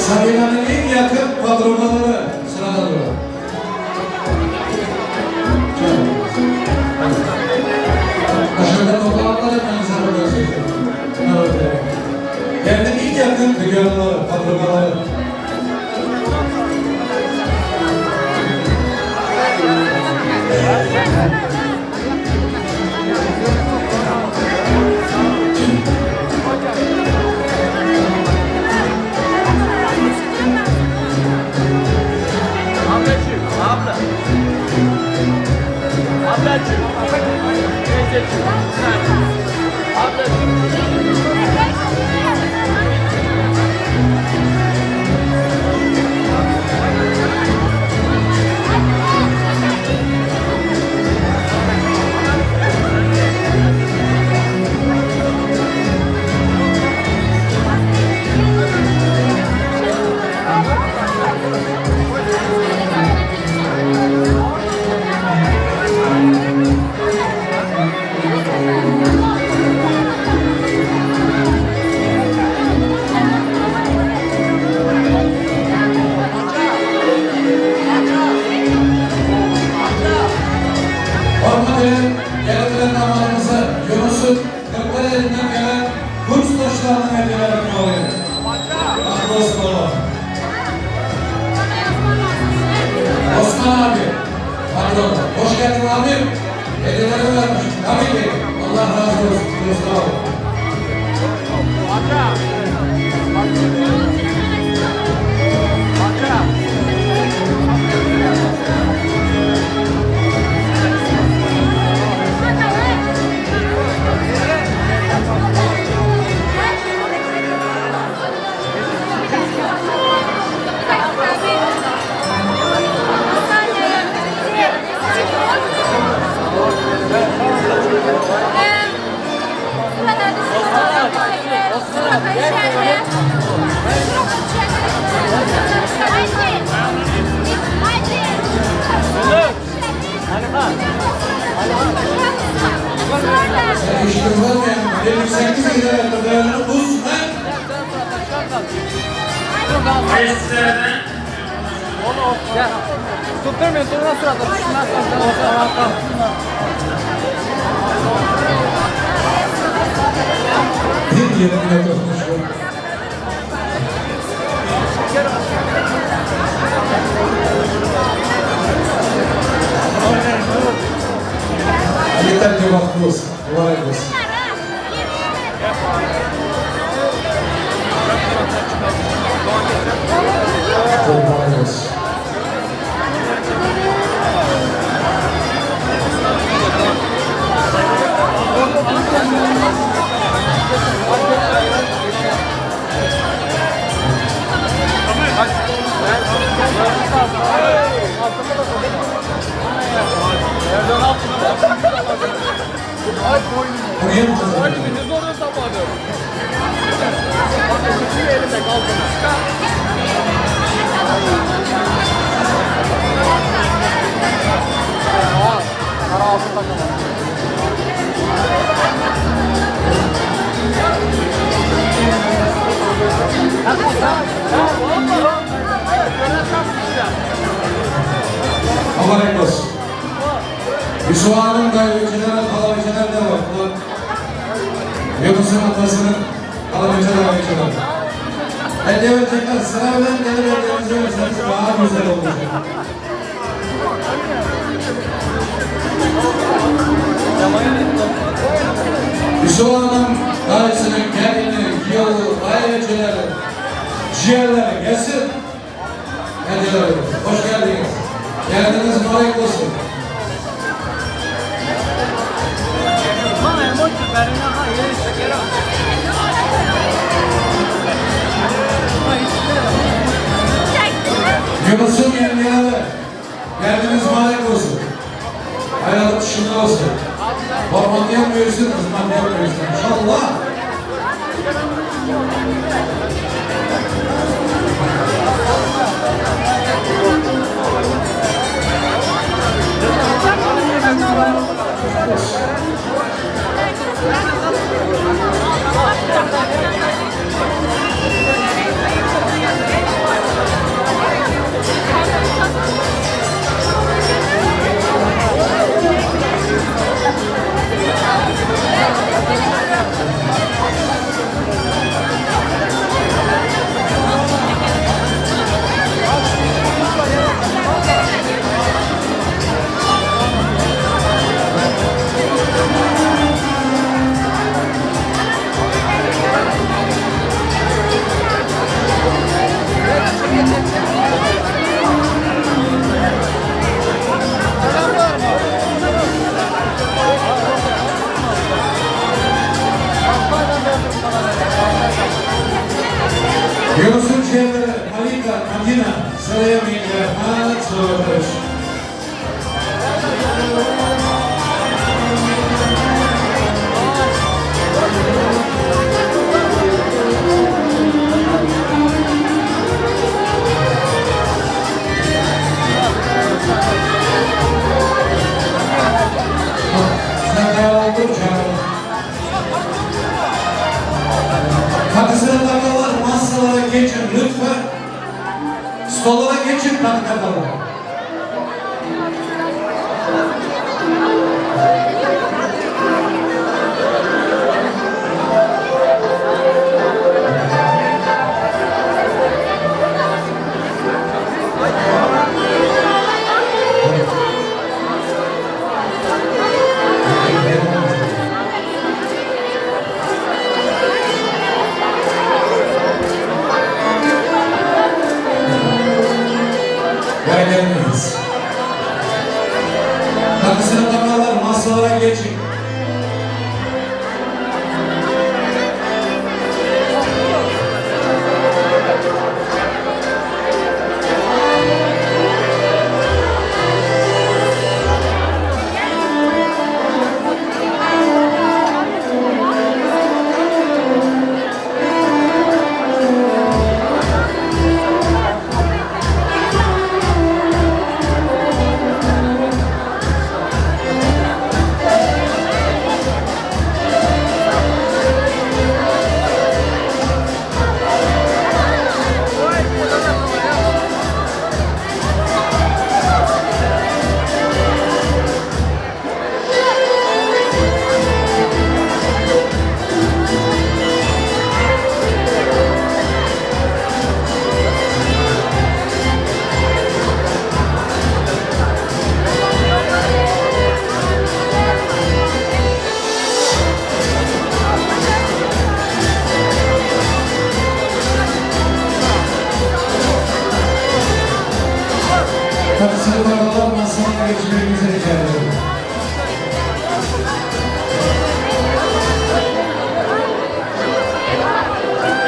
Sabina'nın en yakın patronları sırada duruyor. Yeter ki vaqti olsun. Mübarek olsun. Çok mübarek olsun. Mübarek olsun. Yusuf Ağa'nın gayretçiler, kalabalıkçılar da var. Bunlar Yunus'un atasının kalabalıkçılar, kalabalıkçılar. Hediye verecekler, sırayla gelip hediyenizi verirseniz daha güzel olacak. Yusuf Ağa'nın dayısının gelini, yolu, gayretçileri, ciğerleri gelsin. Hediyeler Hoş geldiniz. Geldiniz mübarek olsun. Yunus'un yengeleri, geldiniz mübarek olsun. Hayatı dışında olsun. Hormatlayan büyüsün, hizmetleyen büyüsün. İnşallah. Yunus'un ciğerleri Malika, Madina, sıraya bin rahmet sormuş. Sen oldun canım. Takısına takalar masalara geçin lütfen. Stollara geçin takı takalar.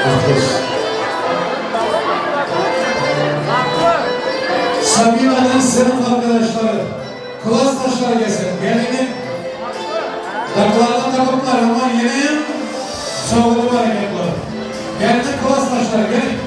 Bagtly. Sabina'nın sınıf arkadaşları, klastaşları gelsin. Gelinin takılarını takıplar ama yine sağlıklı hareketler. Gelinin klastaşları gelin.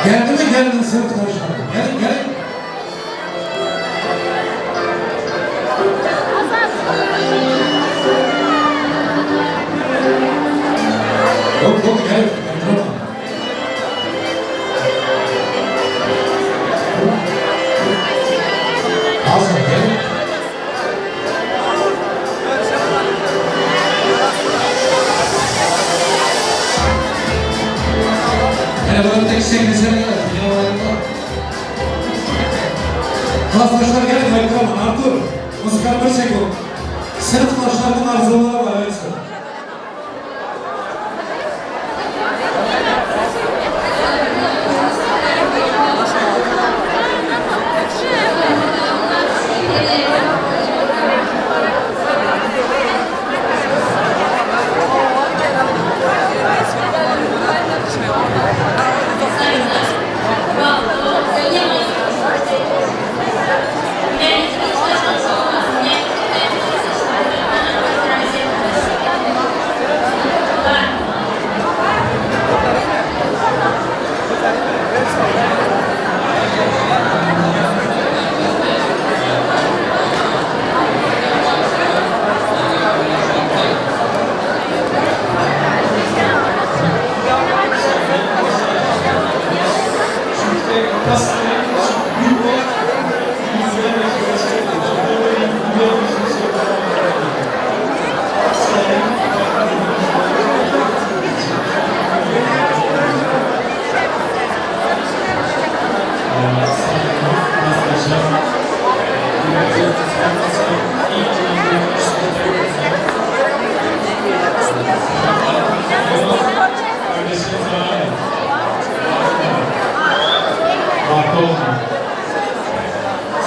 Geldi mi gelin sınıftaşlar? Gelin gelin. Yok yok gel. Tamam. Azra gel. Yine böyle tek sevgili Klastaşlar gelin bekliyorum. Artur, müzikal bir sekund. Sınıftaşlarının arzuları var. Evet.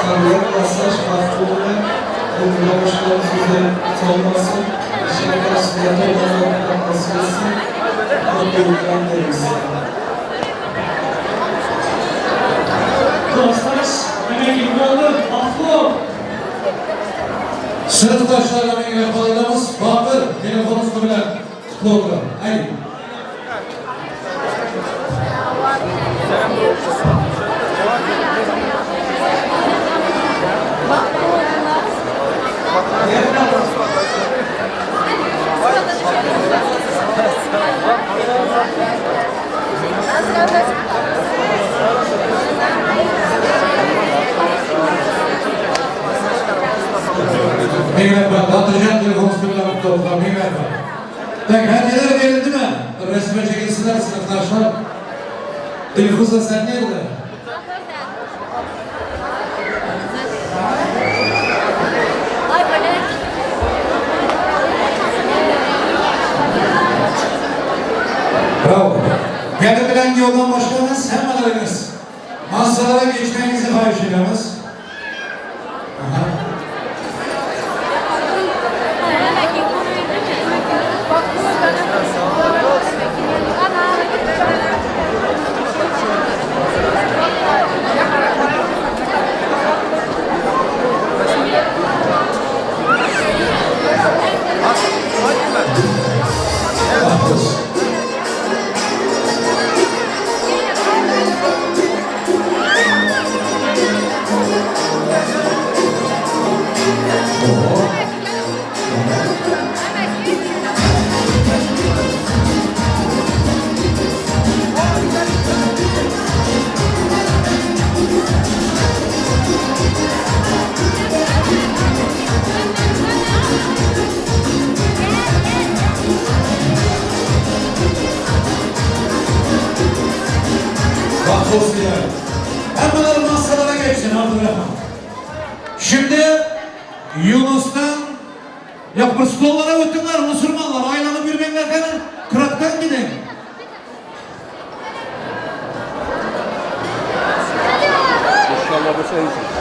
Sağlık, masaj, mahkumlar, bu yavaşlarımız üzerine olmasın. İnşallah sizlere olanlar nasip etsin. Mutluluklar dileriz. Klastaş, demek oldu. Bagtly Sınıftaşlarla mikrofondamız Batır telefonumuz bilen kutlu olsun. Haydi. Ming rahmat. Batırcan telefonumuz bilen kutlu olsun. Ming rahmat. Tak, hediyeler verildi mi? Resme çekilsinler sınıftaşlar. Dilfuza sen nerede? Bravo. Gelin bilen yoldan başkanımız hemmalarınız. Masalara geçmenizi xahiş ediyoruz. Aha. Haklısın. Hemmeler masalara geçsin Abdurrahman. Şimdi Yunus'tan Ýok bir stollara ötüňler musurmanlar aýlanyp ýürmeňler hany krakdan gidiň.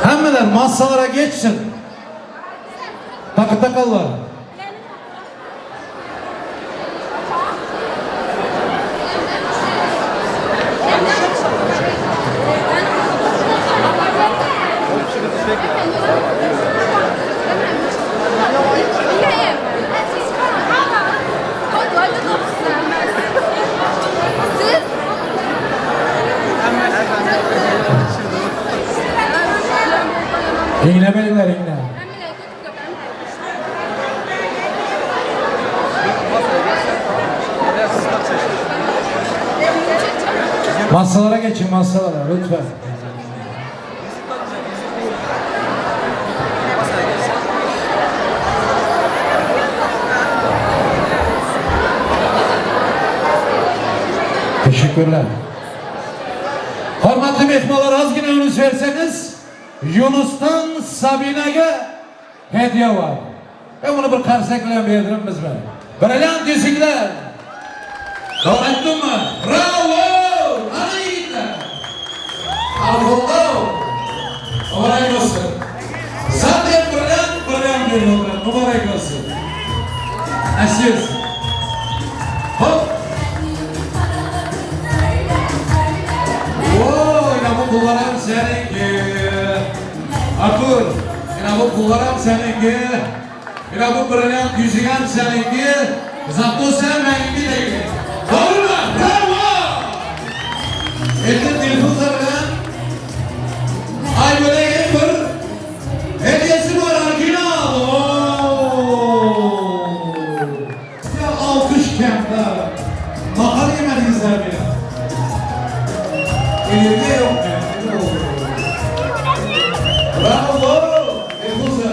Hemmeler massalara geçsin. Takı takallar. Iňlemediler iňle. Masalara geçin masalara lütfen. Teşekkürler. Hormatly myhmanlar azgina üns berseňiz Yunusdan Sabinaga hediye bar. Ben bunu bir karsak bilen berdirimizmi? Brilliant yüzükler. Doğru aýtdymmy? Bravo! Hany ýigitler? Algollaw! Mubarek bolsun. Zaten brilliant, brilliant berip oturan. Mubarek bolsun. Aziz. Hop! Oy, ina bu pullaram seniňki. Artur, ina bu pullaram seniňki. Ina bu brilliant ýüzügem seniňki. Zato sen meniňki degil. Dogrymy? Bravo! Endi Dilfuza bilen Aýbölegiň bir hedýesi bar, original. Oo! Ýa alkyş kemde. Nahar ýemediňizlermi ýa? Elinde ýok ýa. Bravo! Dilfuza.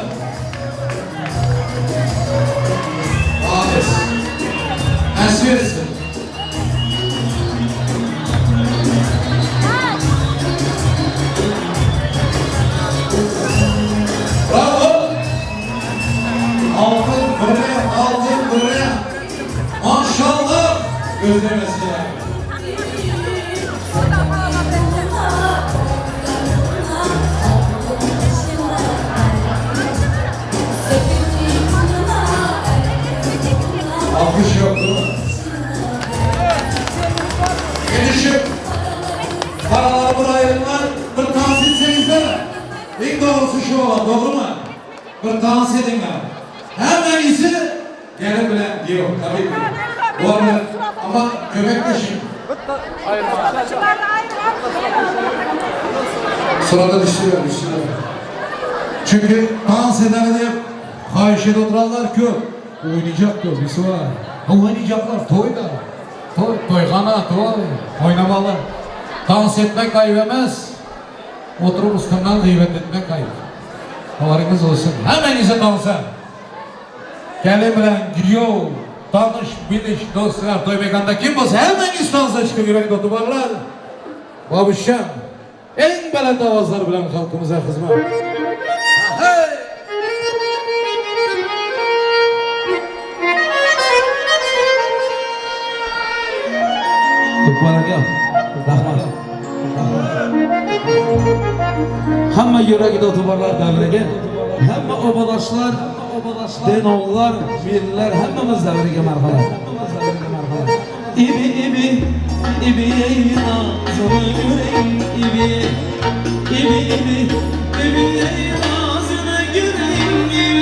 Malades. Äsgersin. Bravo! Altyn biri, altyn biri. Maşallah! Gözlemesinler. Alkyş ýok değil mi? Gelişip paralary bir aýrynlar, bir tans etseňizler. Iň dogrusy şu bolar, dogrymy? Bir tans ediňler. Hemmeňizi gelin bilen giýew, tabii ki. Bu arada ama kömekleşiň. Surata düşdüler, düşdüler. Çünki tans edeli diýip haýyş edip oturanlar köp. Oýnajak köp, isi bar. Ha oýnajaklar toýda. Toý, toýhana, toý. Oýnamaly. Tans etmek aýyp emes. Oturyp üstünden gyýbat etmek aýyp. Habaryňyz bolsun. Hemmeňizi tansa. Gelin bilen giýew, tanyş, biliş, dostlar, toý mekanda kim bolsa hemmeňiz tansa çykyp ýürek dotubarlar. Babuşjan, iň belent owazlar bilen halkymyza hyzmat. Aheý! Türkmen aka, rahmat. Hamma yuragi dotubarlar davriga, hamma obadoshlar, denovlar, mirlar, hammamiz davriga marhamat. Ibi ibi ibi ey nazını göreyim ibi ibi ibi ibi ey nazını göreyim ibi.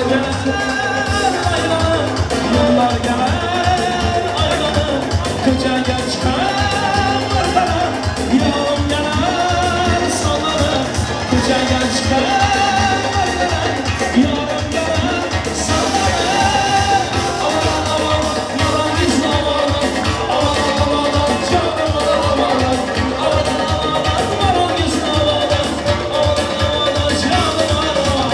Ýyllar geler aýlanyp, ýyllar geler aýlanyp, Köçäge çykar bir tarap, Ýolum geler sallanyp, Köçäge çykar bir tarap, Ýolum geler sallanyp. Aman aman, maran gizli aman, Aman aman, janym aman, Aman aman, maran gizli aman, Aman aman, janym aman.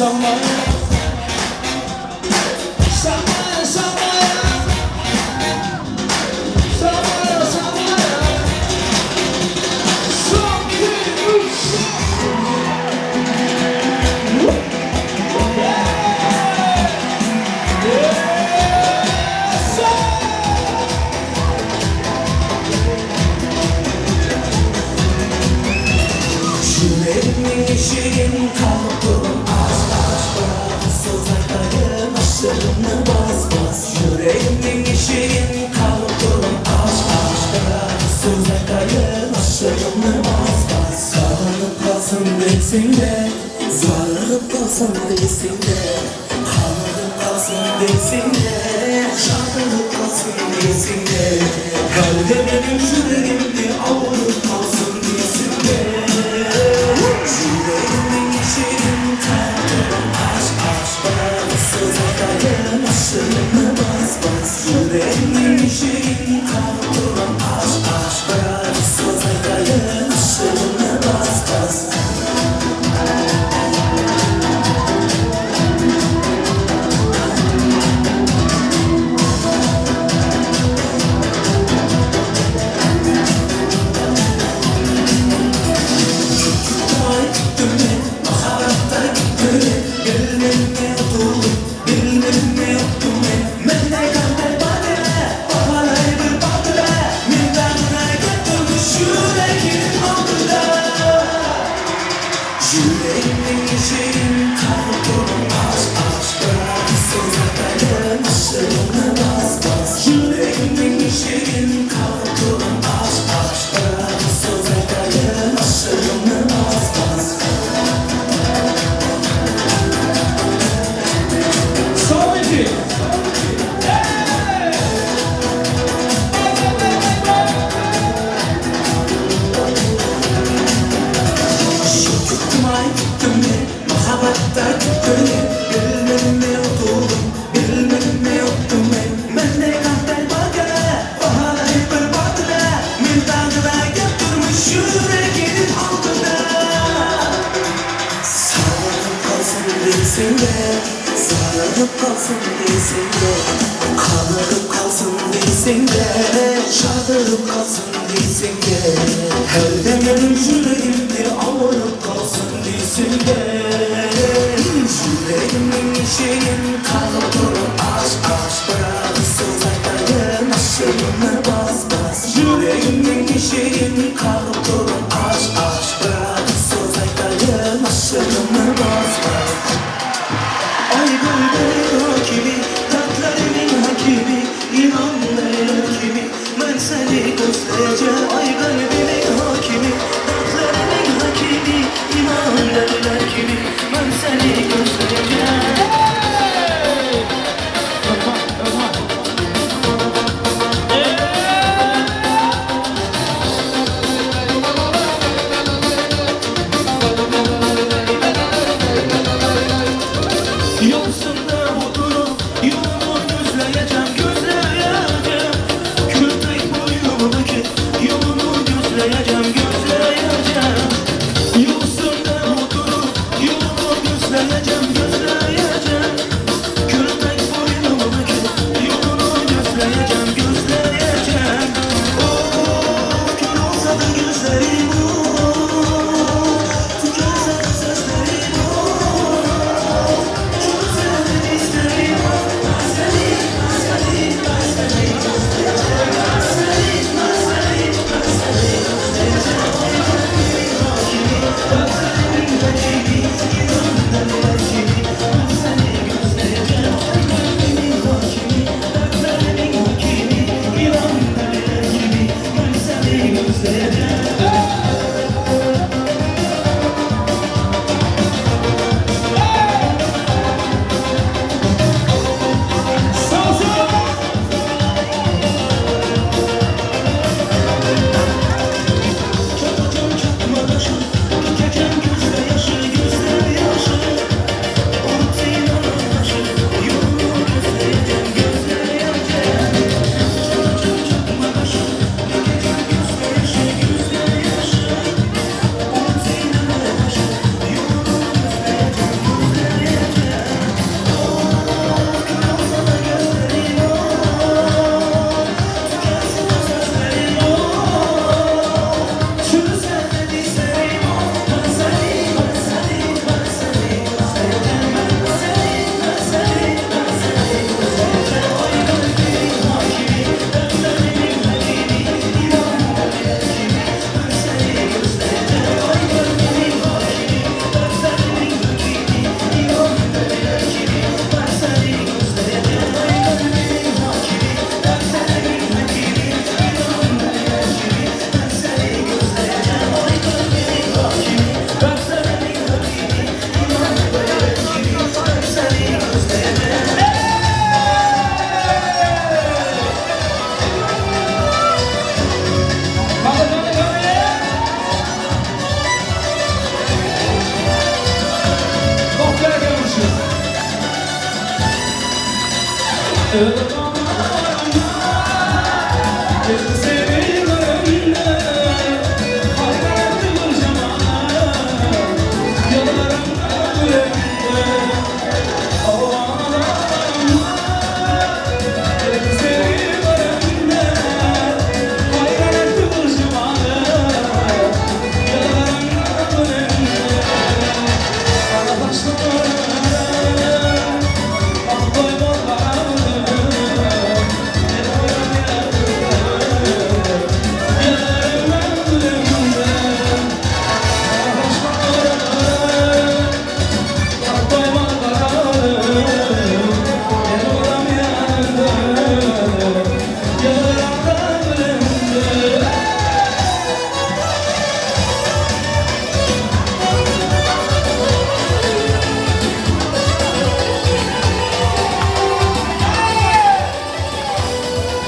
Samaya Samaya Samaya Samaya Samaya Son 2 3 Yüreğimin eşiğin kapı aç aç bırak söz aytayın aşığını bas bas Yüreğimin eşiğin kapı aç aç bırak söz aytayın aşığını bas bas Sağınıp kalsın deseň de Zarıgyp kalsam deseň de Ganygyp kalsyn deseň de Şadygyp kalsyn deseň de Her demim ýüregimde agyryp kalsyn deseň de Ýüregimiň işigin kakdyryn aç aç Bir söz aýtaýyn aşygymy bas bas Ýüregimiň işigin kakdyryn aç aç Bir söz aýtaýyn aşygymy bas bas Son iki. Sarılıp kalsın desin de Kanırıp kalsın desin de Şadırıp kalsın desin de Her demim yüreğimde ağırıp kalsın desin de Yüreğimin işiğin kalbim aç aç Bırak söz aytayın aşığını bas bas Yüreğimin işiğin kalbim aç aç Bırak söz aytayın aşığını bas bas Ay kalbimin hakimi, dertlerimin hakimi İnan kimi, ben seni gözleyeceğim Ay kalbimin hakimi, dertlerimin hakimi.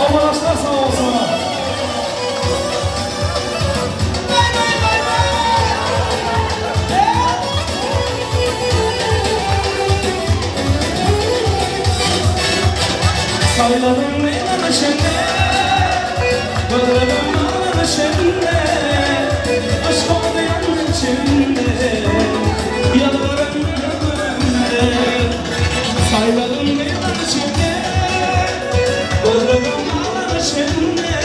Omalaşlar sağ olsunlar. Sayladım inanışını, Görürüm anışını, Aşk oldu yandı içimde, Yalvarırım gönlümde. Sayladım inanışını, Görürüm anışını,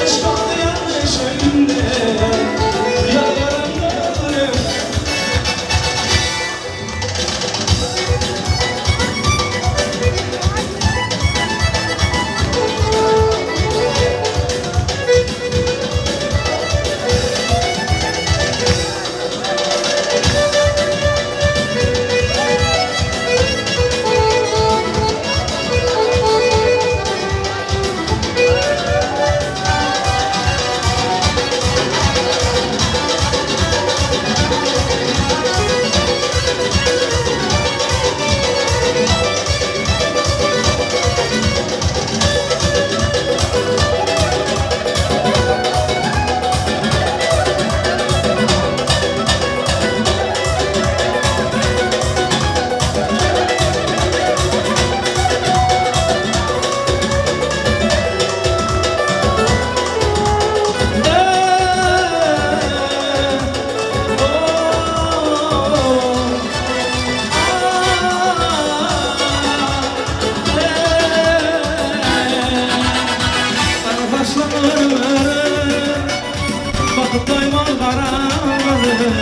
Aşk oldu yandı içimde, Yalvarırım gönlümde. Bakıp doymaz karanlığı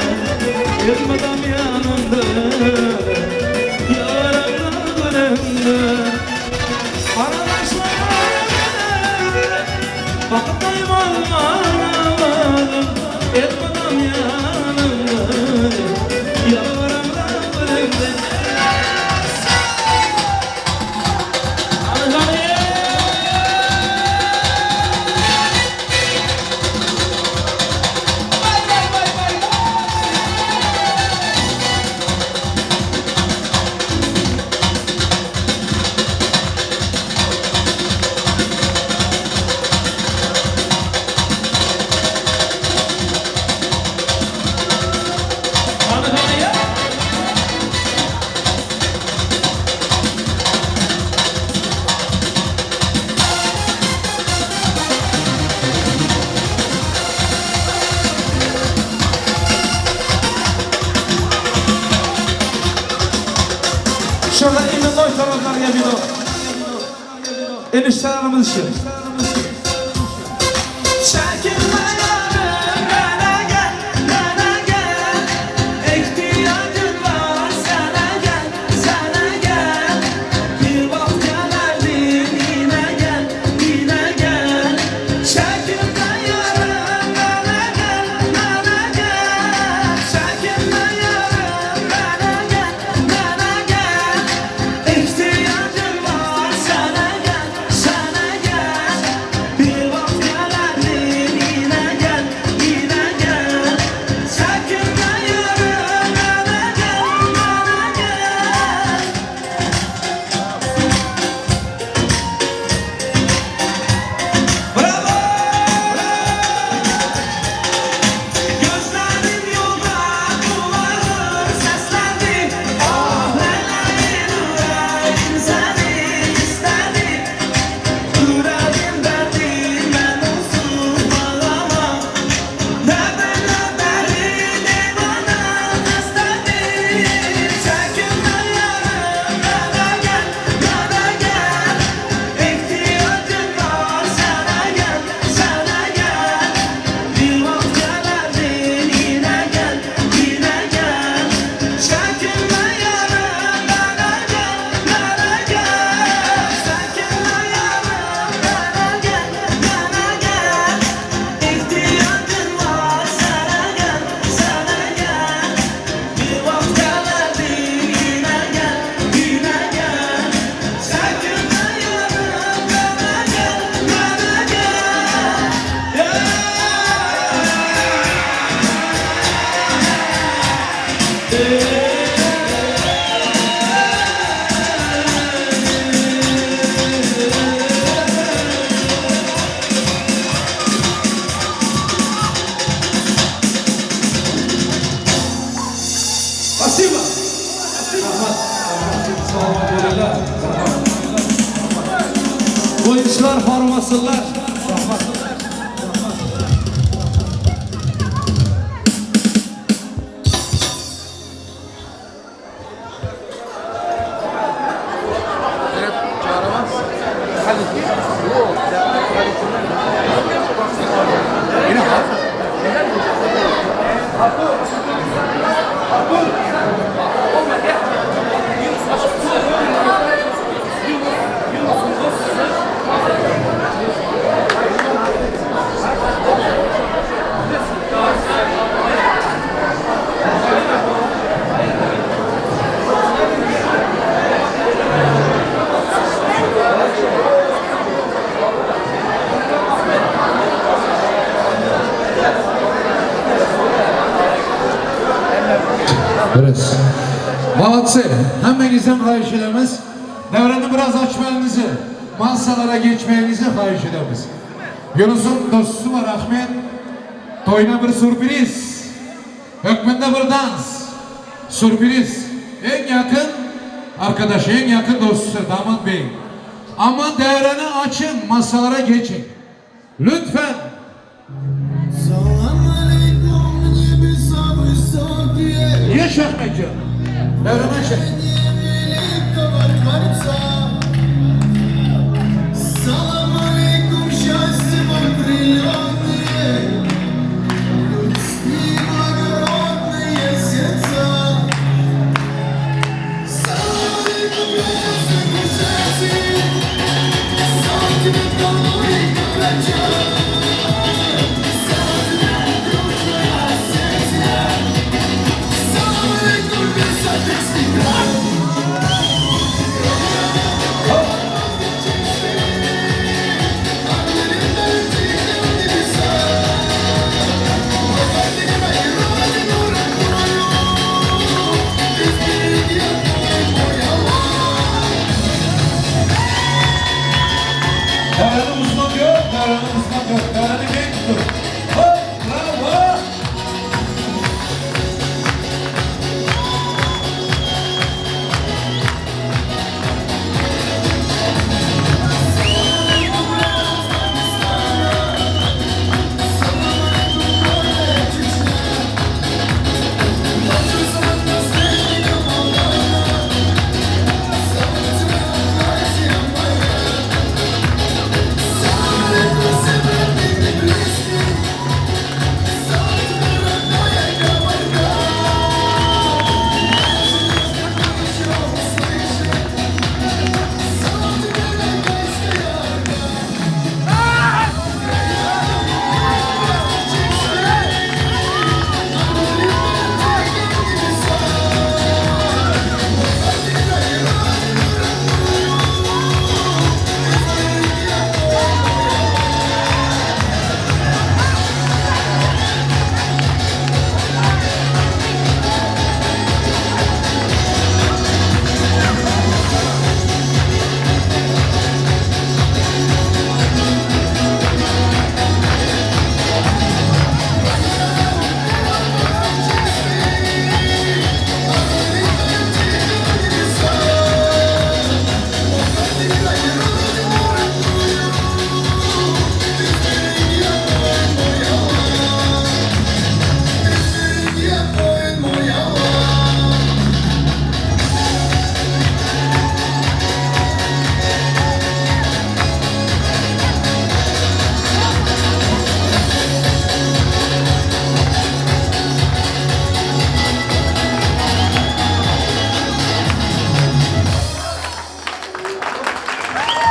Elmadam yanımda Yaranlar önümde Arkadaşlar Bakıp doymaz karanlığı Elmadam yanımda Yaranlar önümde Şurada indi toý taraflar gelýär. Eniştelerimiz için. Çekinme yarım, bana gel, bana gel. İhtiyacım var sana gel, sana gel. Bir bak gelerdin yine gel, yine gel. Çekinme yarım, bana gel, bana gel. Çekinme yarım, bana gel, bana gel. İhtiyacım var sana gel, sana gel. Spasibo. Rahmat. Salomat bolinglar. Rahmat. O'yinchilar hormasinlar. Rahmat. Durust. Молодцы. Hammangizdan xohish edamiz. Davrani biraz ochmangizni, massalara geçmeyinizi xohish edamiz. Yunus'un do'sti var Ahmet. To'yna bir sürpriz. Hökmünde bir dans. Sürpriz. En yakın arkadaşı, en yakın dostu damat bey. Ama devreni açın, masalara geçin. Lütfen. Salam aleykum небеса высокие Yaş Ahmetciğim. Devreni açın. Великого Творца Салам алейкум, счастье вам прилетные Людские благородные сердца Салам алейкум, розы Салам тебе, долой Салам тебе, дружная Осетия Салам алейкум, весь Адыгский край Devreni uzman yok, devreni uzman yok. Devreni genç tutun. Hop, bravo.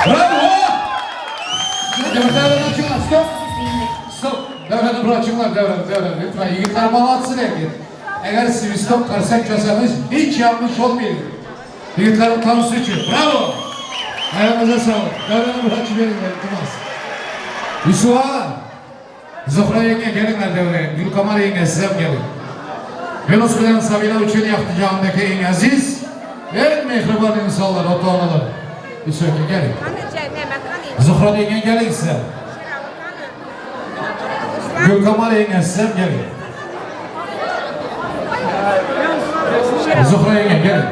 Bravo! Devreni açыңlar, stop. Stop. Devreni bırakыңlar, devreni, devreni. Lütfen yigitler молодцы lekin. Eğer свисток karsak çalsanız hiç yanlış olmayın. Yigitlerin tanısı için. Bravo! Ayağınıza sağlık. Devreni bırakın verin, iltimas. Yusuf ağa, Zuhra yenge gelinglar devreye. Gülkamar yenge siz ham keling. Yunus bilan Sabina uchun yaxshi jahondagi eng aziz, eng mehribon insonlar, ota-onalar. Yusuf aka keling. Zuhra yenge keling sizlar. Gülkamar yenge siz ham keling. Zuhra ýeňňe geliň.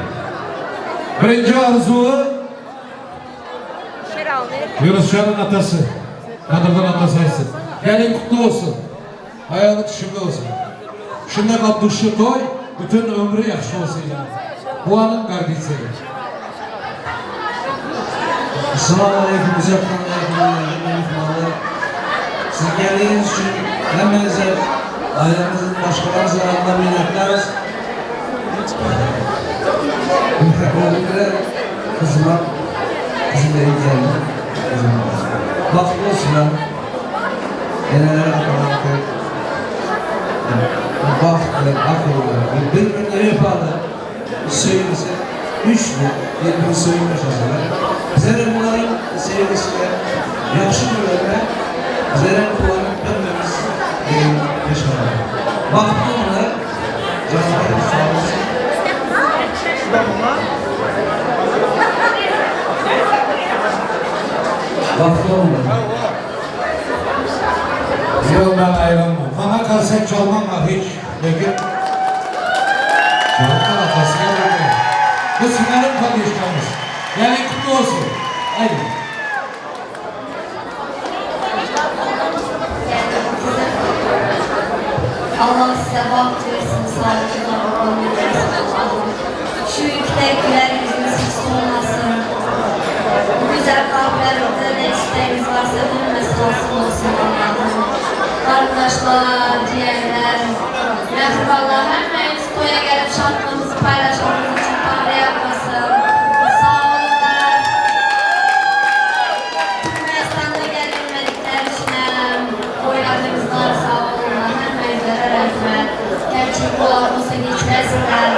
Birinji arzuwy Ýunusjanyň atasy, gadyrdan atasy aýtsyn. Geliň gutly bolsun. Aýagyň düşümli bolsun. Şunda gapduşy toý, bütün ömri ýagşy bolsun ýa. Guwanyň gardisiýa. Assalamu aleýkum uzakdan ýakyndan myhmanlar. Siziň geldigiňiz üçin hemmäňize ailemizin maşgalamyzyň adyndan minnetdarys. Oglum bilen gyzyma gyzym benim gelnim gyzym. Bagtly bolsunlar. Eneler atalar köp. Bagtly, akylly, bir-birine wepaly. Söýgüsi güýçli, bir-birini söýüp ýaşasalar, bizlerem bularyň sevgisine, ýagşy günlerine bizlerem guwanyp hemmämiz begenip ýaşamaly. Bagtly bolmaly, janlary sag bolsun. Bagtly bolmaly. Ýok men aýrylmam. Maňa kalsa çalmam ha hiç. Lekin Çalman atasy gelmedi. Bu siňerim podişkamyz. Geliň kutly bolsun. Haýdi. Allah size baht versin, sağlıklı ömür versin Allah'ım. Şu ülkede güler yüzünüz hiç solmasın. Bu güzel kalplerinizde ne isteğiniz varsa hemmesi hasıl olsun Allah'ım. Kardeşler, ciğerler, mehribanlar hemmeniz toya gelip şatlığımızı paylaşmamız için Tanrı yapmasın. Sağ olunlar. Türkmenistan'da gelinmedikler için oyladığınızlar sağ olunlar. Hemmenizlere rahmet. Kemçilik olan olsa geçmezler.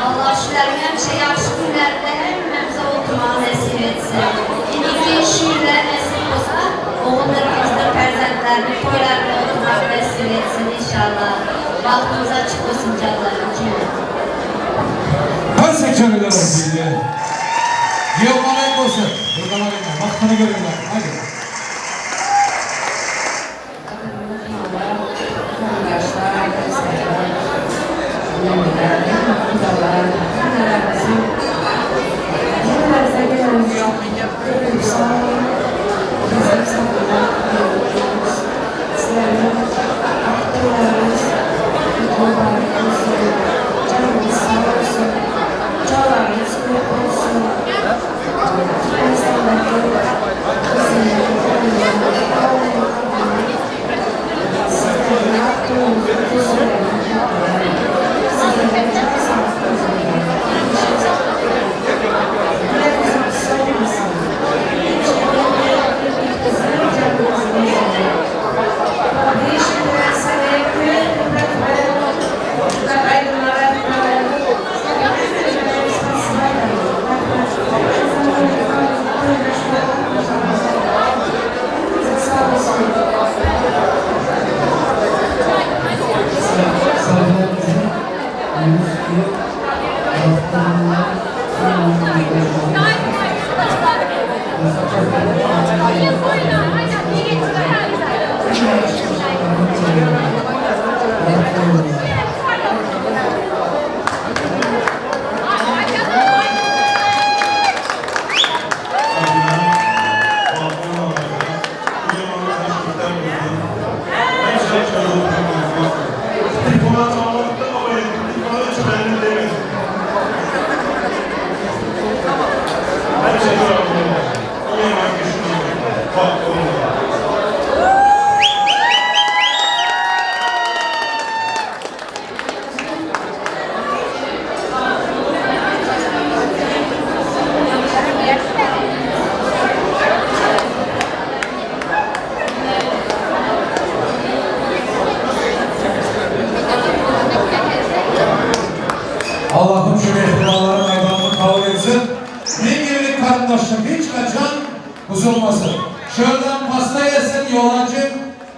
Allah şükürler hemşe yaxşı günlerde hemmemize oturmağı nasip etsin. İndiki şiirler nasip olsa oğullar kızlar perzentlerini toylarında oturmak nasip etsin inşallah. Bahtımız açık olsun canlarım. Her seçeneler olsun diye. Yollar olsun. Buradan alayım. Baktığını görüyorlar. Hadi. Allah'ım şu mehribanların aydanını kabul etsin. Bin yıllık kardeşlik hiç kaçan bozulmasın. Şuradan pasta yesin yolacı,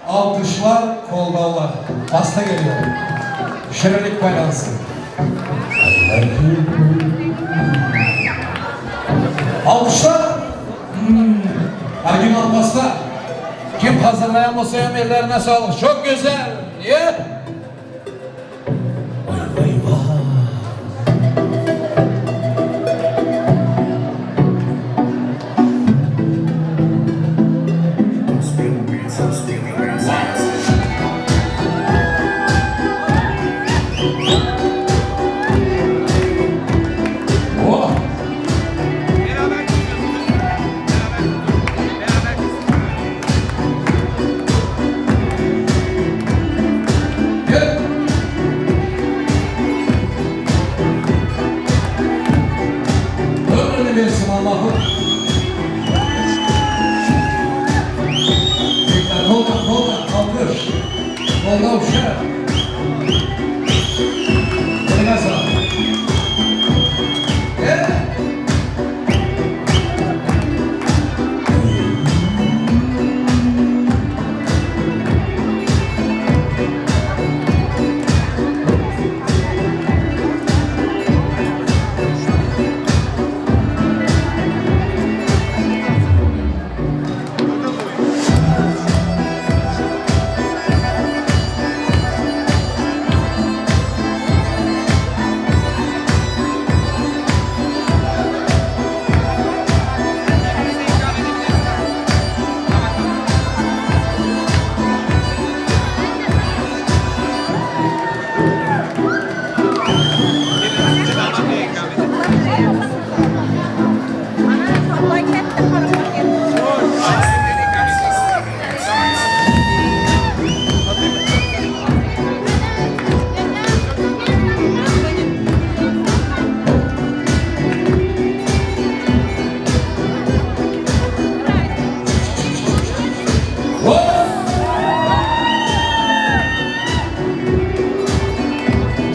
alkışlar, kolballar. Pasta geliyor. Şirinlik paylansın. Alkışlar. Hmm. Original pasta. Kim hazırlayan olsa hem ellerine sağlık. Çok güzel. Niye? Vay vay vay. Goldaw şert. Eliňe saglyk. Gel.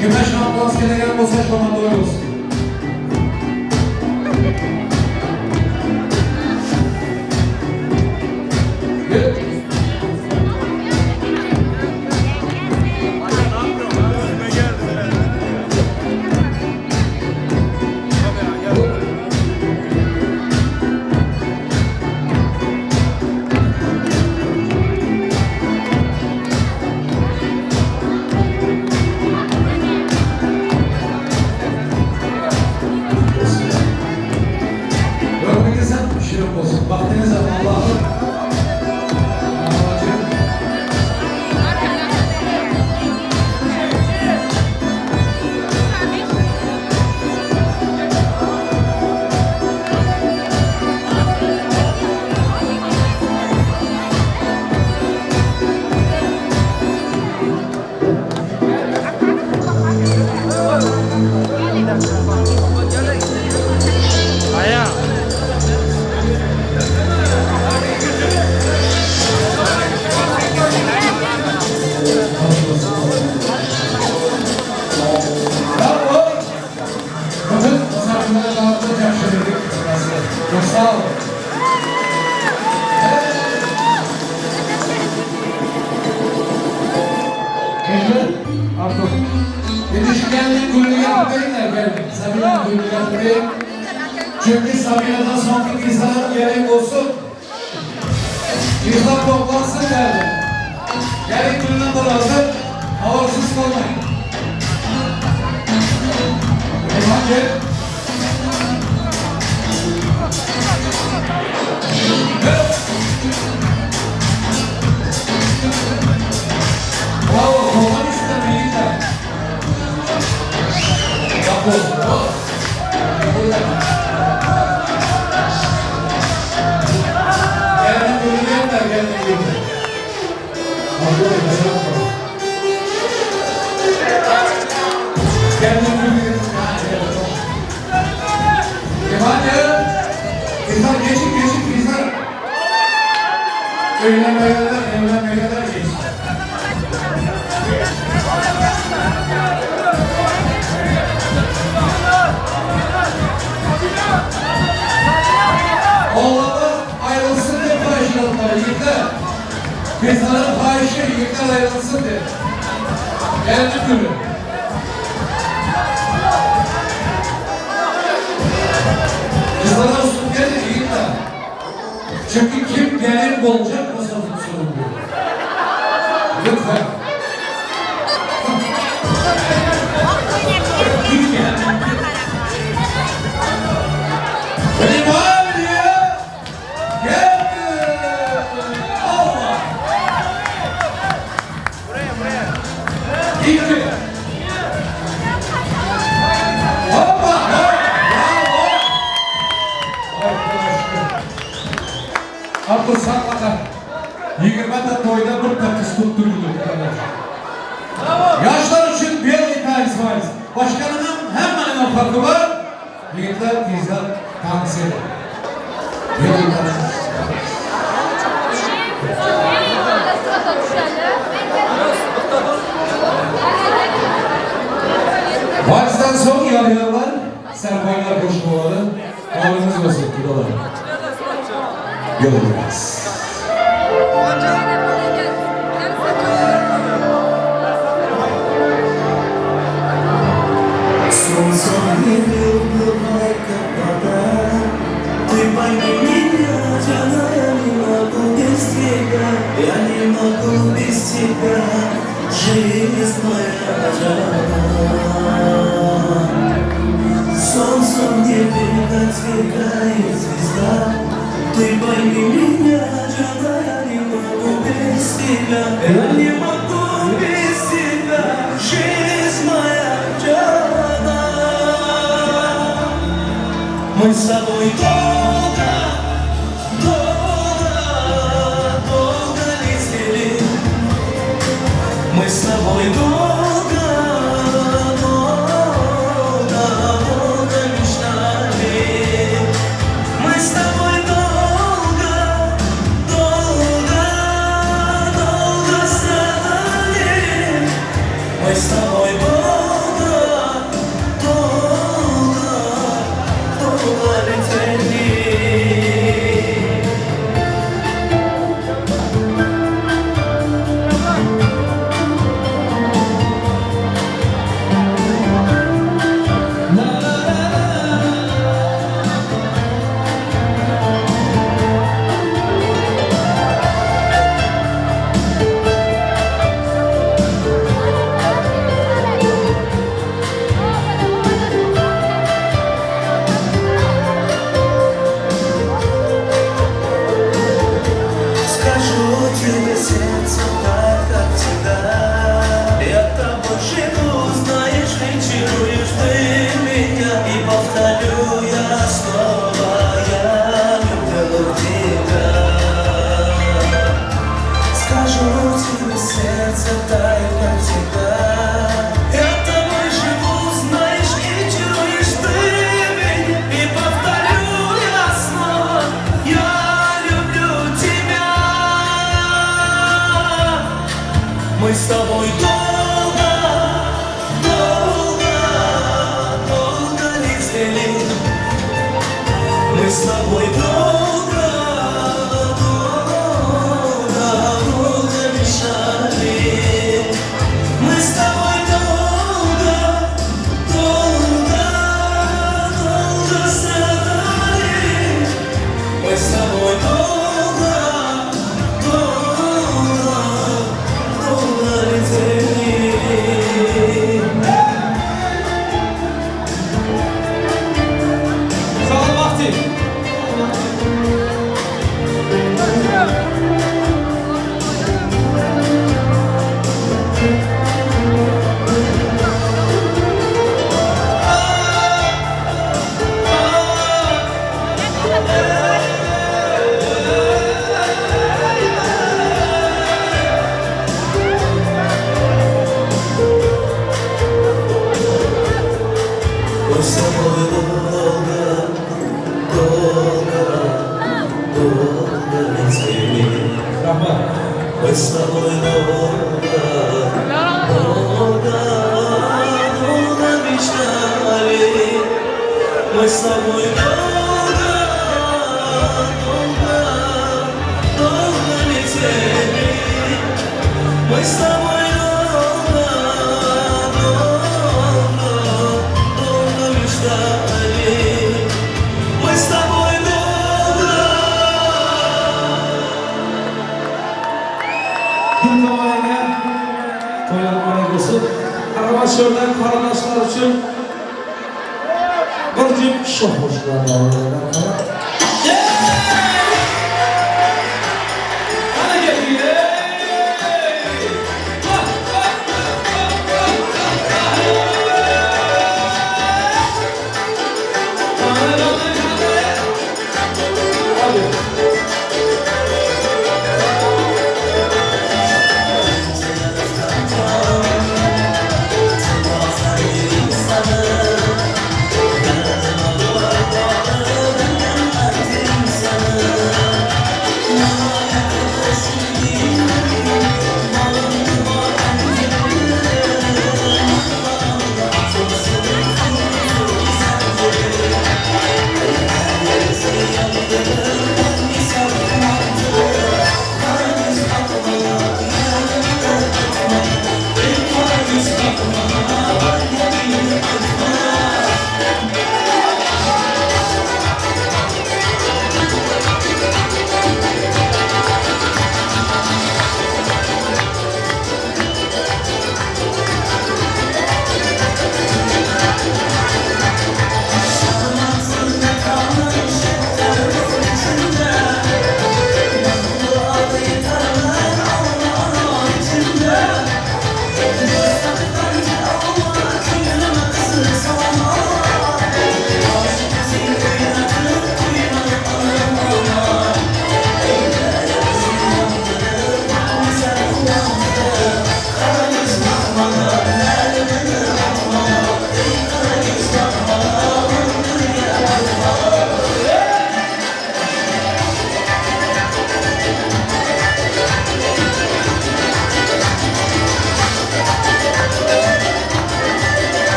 Kime şampans gereken bolsa şoňa toý bolsun. Gel. Ömrüňiz hem şirin bolsun, bagtyňyz hem Allahym. Babajym. Bravo. Bütün misafirlere dağıttık yakşı dedik. Çok sağ olun. Endi Artur. Yetişkenlik gülüni yapmayın efendim. Sabina gülünü yapmayın. Çünkü Sabina'dan sonraki kızlar gerek olsun. Kızlar toplansın derdi. Gelin gülüne dolaşın. Havursuz kalmayın. Eyvah gel. Bravo, koldan üstüne yiğitler. Bak olsun. Gelin gülüne gelin gülüne. Gelin gülüne. İmanya. Kızlar geçin geçin kızlar. Evlenmeyenler evlenmeyenler geçin. Oğlanlar ayrılsın diye paylaşıyorlar yiğitler. Kızların payışı yiğitler ayrılsın diye. Geldi gülü. Kızlara olsun gelin yiğitler. Çünkü kim gelin olacak o sorumlu. Lütfen. Kim gelin? Limaniye geldi. Allah. İki. Hoppa. Bravo. Arkadaşlar. Artur sen bana 20 ta toýda bir ta kız tutturdu. Yaşlar için bir tanesi var. Başkanının hemen farkı var. Yiğitler, kızlar dans edin. Bir tanesi. Valsdan soň ýar-ýarlar, serpaýlar goşmalary Toýuňyz bolsun, gudalar. Ýolumyz.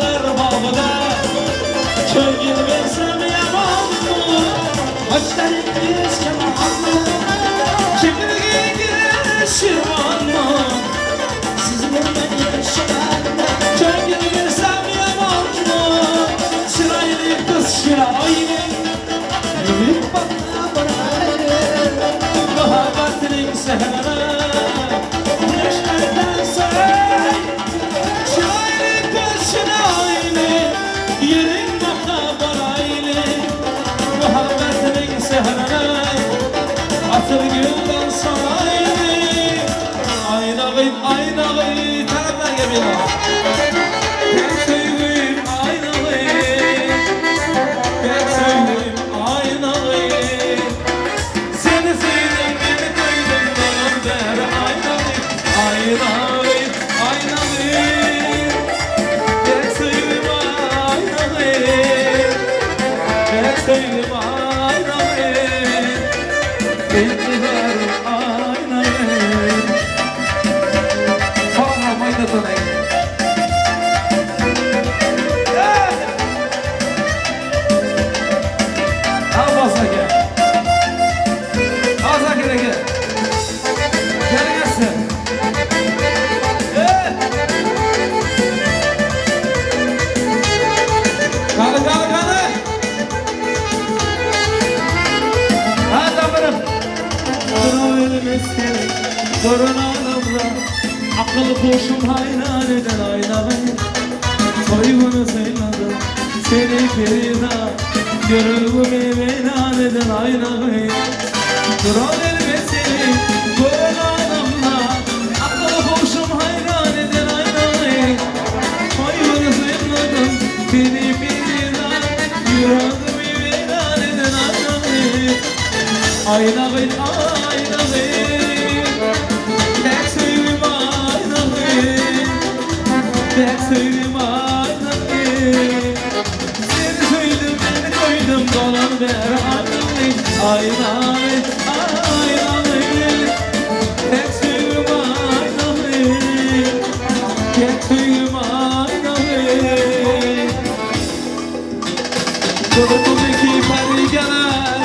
Güller bagda Köňül bersem ýamanmy Gaşlaryňyz kemanmy Kimligiňiz şirwanmy Sizi görmek ýaşamanmy Köňül bersem ýamanmy Çyraýly gyz şiraýly Ýüzük bagda baraýly Muhabbatynyň sährine Güneşlerden saýly Çyraýly gyz şiraýly Ýeriň bagda baraýly Muhabbatynyň sährine Atyr gülden saraýly Aýna gyz, aýna gyz Taraplar gelýär. Tek söýgüm aýna gyz Tek söýgüm aýna gyz Seni söýdüm, meni köýdüm Dolan bäri aýna gyz Aýna gyz, aýna gyz Tek söýgüm aýna gyz Tek söýgüm aýna gyz Intiharym aýna gyz Sag bol maýdadan. Abbas aka. Azakir aka. Kelingizsin. Qani, qani, qani. Ha, damirim. Durabilmez seni görün anamda Akıl huşum hayran eden aynağı Toy günü sıyladım seni perida Görügümü meydan eden aynağı Durabilmez seni görün anamda Akıl huşum hayran eden aynağı Toy günü sıyladım seni perida Yüreğimi meydan eden aynağı Aynağı, aynağı Tek söýgüm aynağı Tek söýgüm aynağı Seni söýdüm, beni koydum Dolan beri aynağı Aynağı, aynağı Tek söýgüm aynağı Tek söýgüm aynağı Gördüm ki peri geler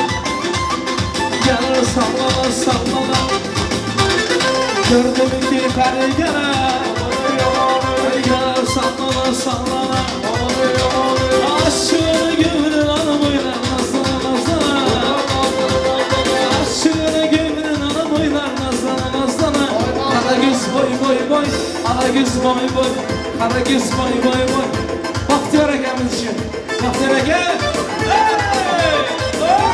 Gelir sallana sallana Gördüm ki peri geler Gelir sallana sallana Aşkını gönlün almaylar nazlana nazlana Aşkını gönlün almaylar nazlana nazlana Kara göz boy boy boy Kara göz boy boy Kara göz boy boy boy Bahtiyar akamiz uchun Bahtiyar aka Hey! Oh!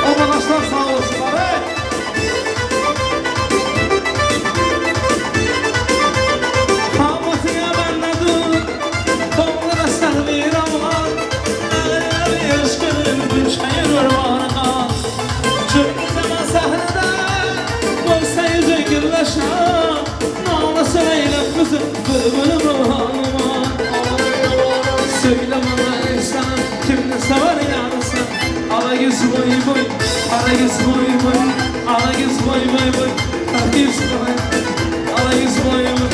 Obadoshlar sog' bo'lsinlar ey! Qamatingga bandadur To'g'ri sarvi roman Ishqim gulshan o'rmon Cho'kma sahnada Bo'lsa yuzi gullashan Nolasini aylab qizim bulbulim olman Söyle bana insan kimni sever yarısı Alagöz boy boy Alagöz boy boy Alagöz boy boy boy Alagöz boy Alagöz boy boy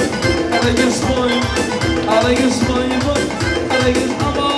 Alagöz boy Alagöz boy boy Alagöz aman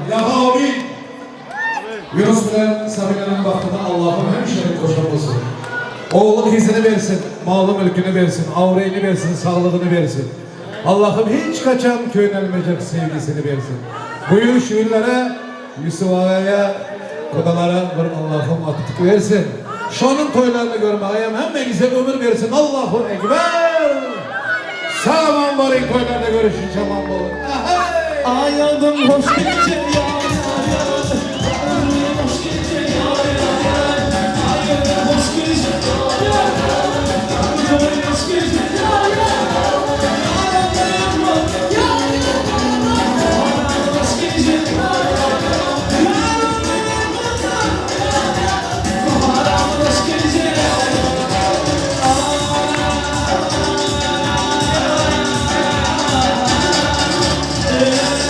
Ilahi amin. Yunus bilen Sabinanyň bagtyna Allahym hemişelik goşan bolsun. Ogly gyzyny bersin, maly mülküni bersin, abraýyny bersin, saglygyny bersin. Allahym hiç haçan könelmejek sevgisini bersin. Buýur şu günlere Ýusup agaya, gudalara bir Allahym agtyk bersin. Şonuň toýlaryny görmäge hem hemmeňize ömür bersin. Allahu Ekber! Sag aman baryň toýlarda görüşinçe aman boluň. Aheý! Aýagym hoş gije ýar ýar ýar Aýagym hoş gije ýar ýar ýar Aýagym hoş gije ýar ýar ýar Aýagym hoş gije ýar ýar ýar Ýar ýar ýar Aýagym hoş gije ýar ýar ýar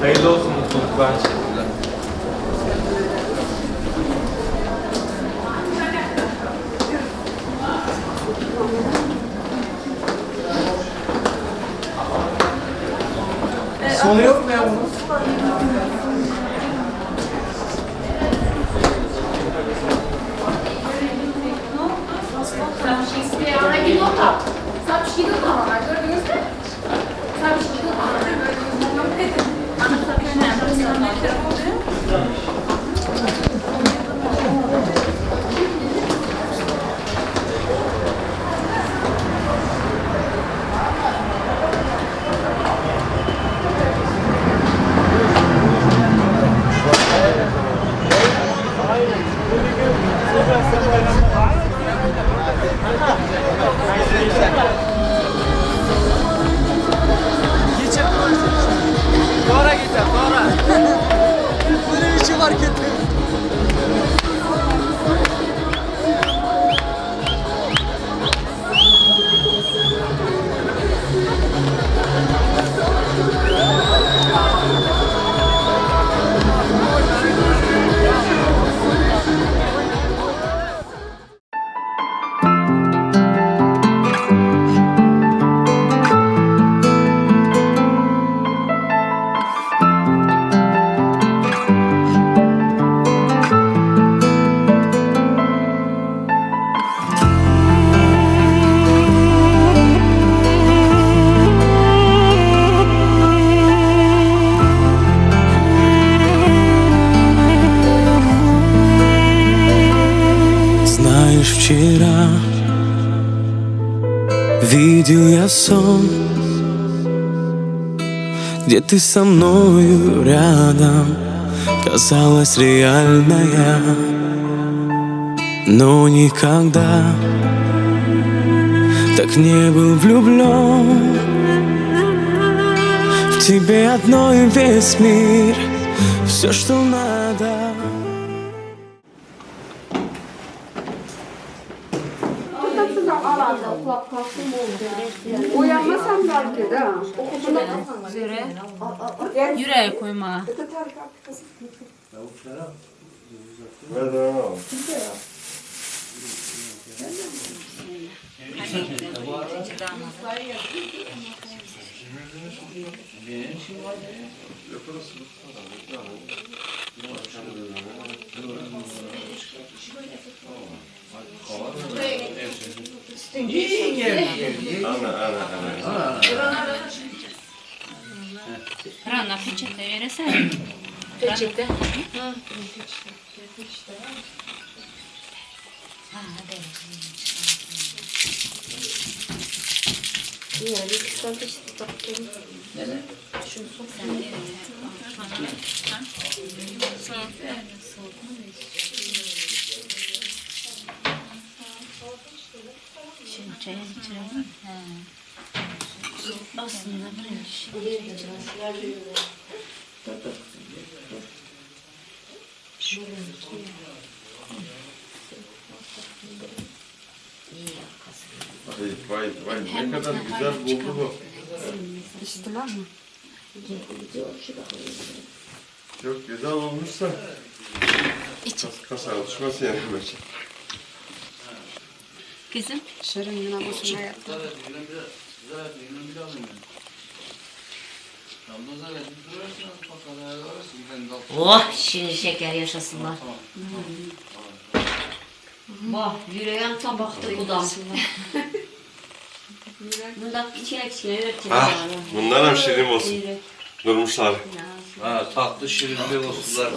Hayırlı olsun mutluluklar. Teşekkürler. Sonu yok mu ya bunun? Sonra geçer sonra. Видел я сон, где ты со мною рядом, казалась реальная, но никогда так не был влюблен. В тебе одной весь мир, все, что надо. Uyanmasam belki de. Yüreği koyma. Rana peçete veresene. Peçete. Şimdi çaya içirelim. Aslında birinci. Vay vay vay ne kadar güzel buldu bu. Çok güzel olmuşsa. Kas, kasa alışması yani bence. Kızım. Şirin olsun hayatta. Oh şirin şeker yaşasınlar. Bak yüreğim tabaktı kudam. Bunda kiçine kiçine yürek Ah, bunlar hem şirin olsun. Durmuşlar. Ha, tatlı şirin bir olsunlar.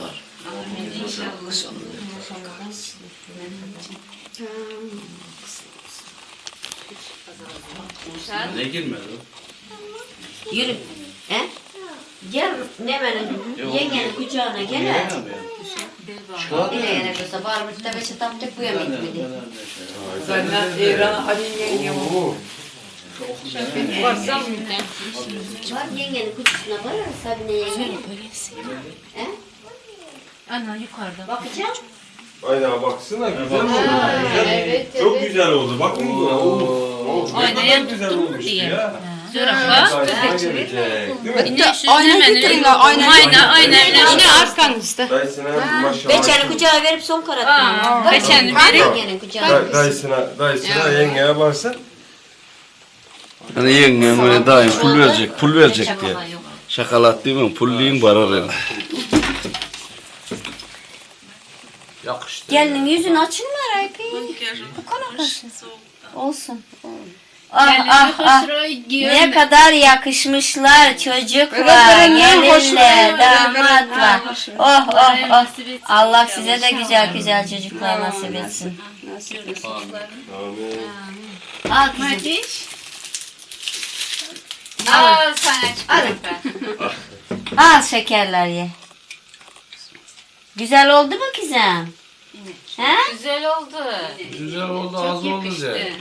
Ne girmedi o? Yürü. He? Gel Nemen'in yengenin kucağına gel. he. İle yere kısa varmış da beşe taptık bu yemek miydi? Senden İran Ali yengem. Varsam mı? Var yengenin kucağına var Sabine yenge. He? Ana yukarıda. Bakacağım. Aynen baksana güzel oldu. Güzel. Evet, Çok evet. güzel oldu. Bakın buna. Of, of, ne Aynen, kadar tuttu güzel mu olmuş diye. ya. Zürafa. Dayısına gelecek. Değil mi? Ayna getirinler, ayna. Ayna, ayna. Yine arkanızda. Dayısına maşallah. Beçeni kucağa verip son karatma. Beçeni verip. Yengenin kucağına. Day- Dayısına, dayısına yengeye baksın. Hani yengem öyle daim pul verecek, pul verecek diye. Şakalat değil mi? Pulluyum varar yani. Yakıştı. Gelinin yüzünü açın mı Raypi? Bu kadar Olsun. Ah ah ah. Ne kadar yakışmışlar çocuklar, gelinle, damatla. Oh oh oh. Allah size de güzel güzel çocuklar nasip etsin. Amin. Al kızım. Al sana çikolata. Al şekerler ye. Güzel oldu mu kızım? He? Güzel oldu. Güzel oldu, az oldu de.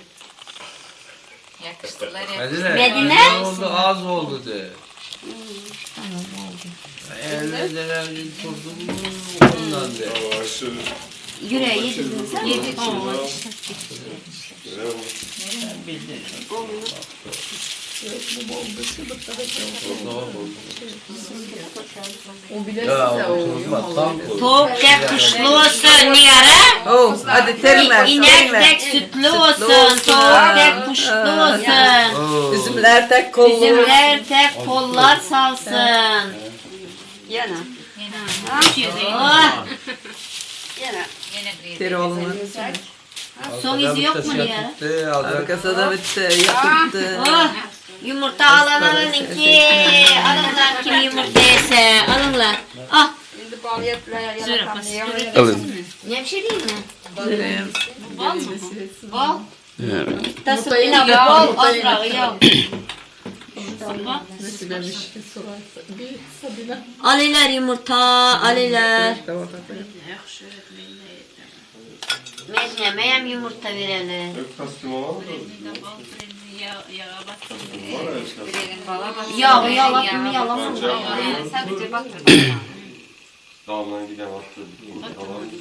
Yakıştılar Medine, Medine? güzel oldu, az oldu de. Tamam oldu. Elde tuttum ondan de. Yüreği yedin mi sen? Yedik. Ya oturma, tam koy. Tavuk tek kuşlu olsun niyara. Oh, hadi terler. İnek tek sütlü olsun. Tavuk tek kuşlu olsun. Üzümler tek kollu. Üzümler tek kollar salsın. Yana. Oh, Teroğlu'nun. son izi yok mu niyara? Arkası da bitti, yakıttı. Oh, yumurta alan alın iki. Alın lan kim yumurta yese. Alın lan. Ah, Alın. ne bir şey değil mi? Vereyim. Bal. Ýag, azragy ýag. Alylar ýumurta, alylar. Mejneme hem ýumurta bereli. Ýagy ýalapmy, ýalamamy?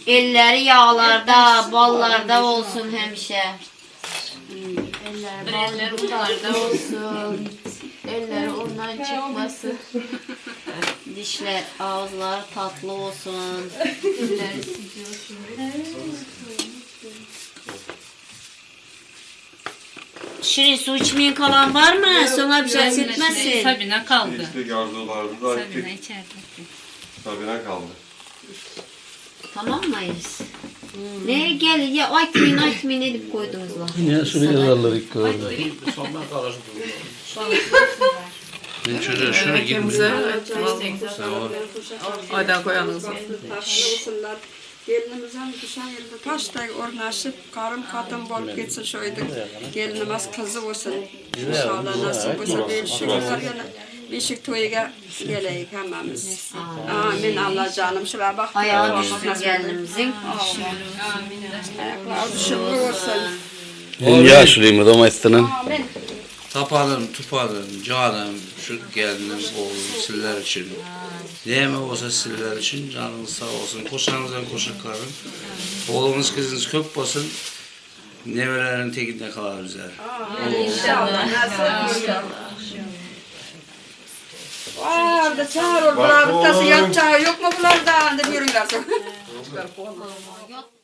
Elleri ýaglarda, ballarda bolsun hemişe. Elleri unlarda bolsun. Elleri undan çykmasyn. Dişler, agyzlary tatly bolsun. Dilleri süýji bolsun. Şirin su içmeyen kalan var mı? Soňa bir şey etmesin. Sabina kaldı. İstek arzularımızı Sabina ayttık. içeride. Sabina kaldı. Tamam mıyız? Ne gel ya aytmayın aytmayın edip koydunuz lan. Yine şunu yazarlar ilk orada. Ben çocuğa şunu girmiyorum. Sağ ol. Aydan koyanınız. Olsunlar. Gelinimizin düşen yerinde taştay ornaşıp karım kadın bolup geçsin şoydu. Gelinimiz kızı olsun. İnşallah nasip olsa bir şükürler gene beşik toyga geleyik hemmemiz. Amin Allah canım şuna bak. Ayağı düşsün gelinimizin. Ayakları düşümlü olsun. Yaşlıyım da maystınan. Amin. Tapadım, tupadım, canım, şu gelinim, oğlum sizler için. Neyime olsa sizler için canınız sağ olsun. Koşanızdan koşaklarım. Oğlunuz kızınız köp olsun. Nevelerin tekinde kalar bizler. İnşallah nasip olsun. Vardı çağır ol. Bular bitası yatacağı yok mu bunlardan? Dep yürüyorlar.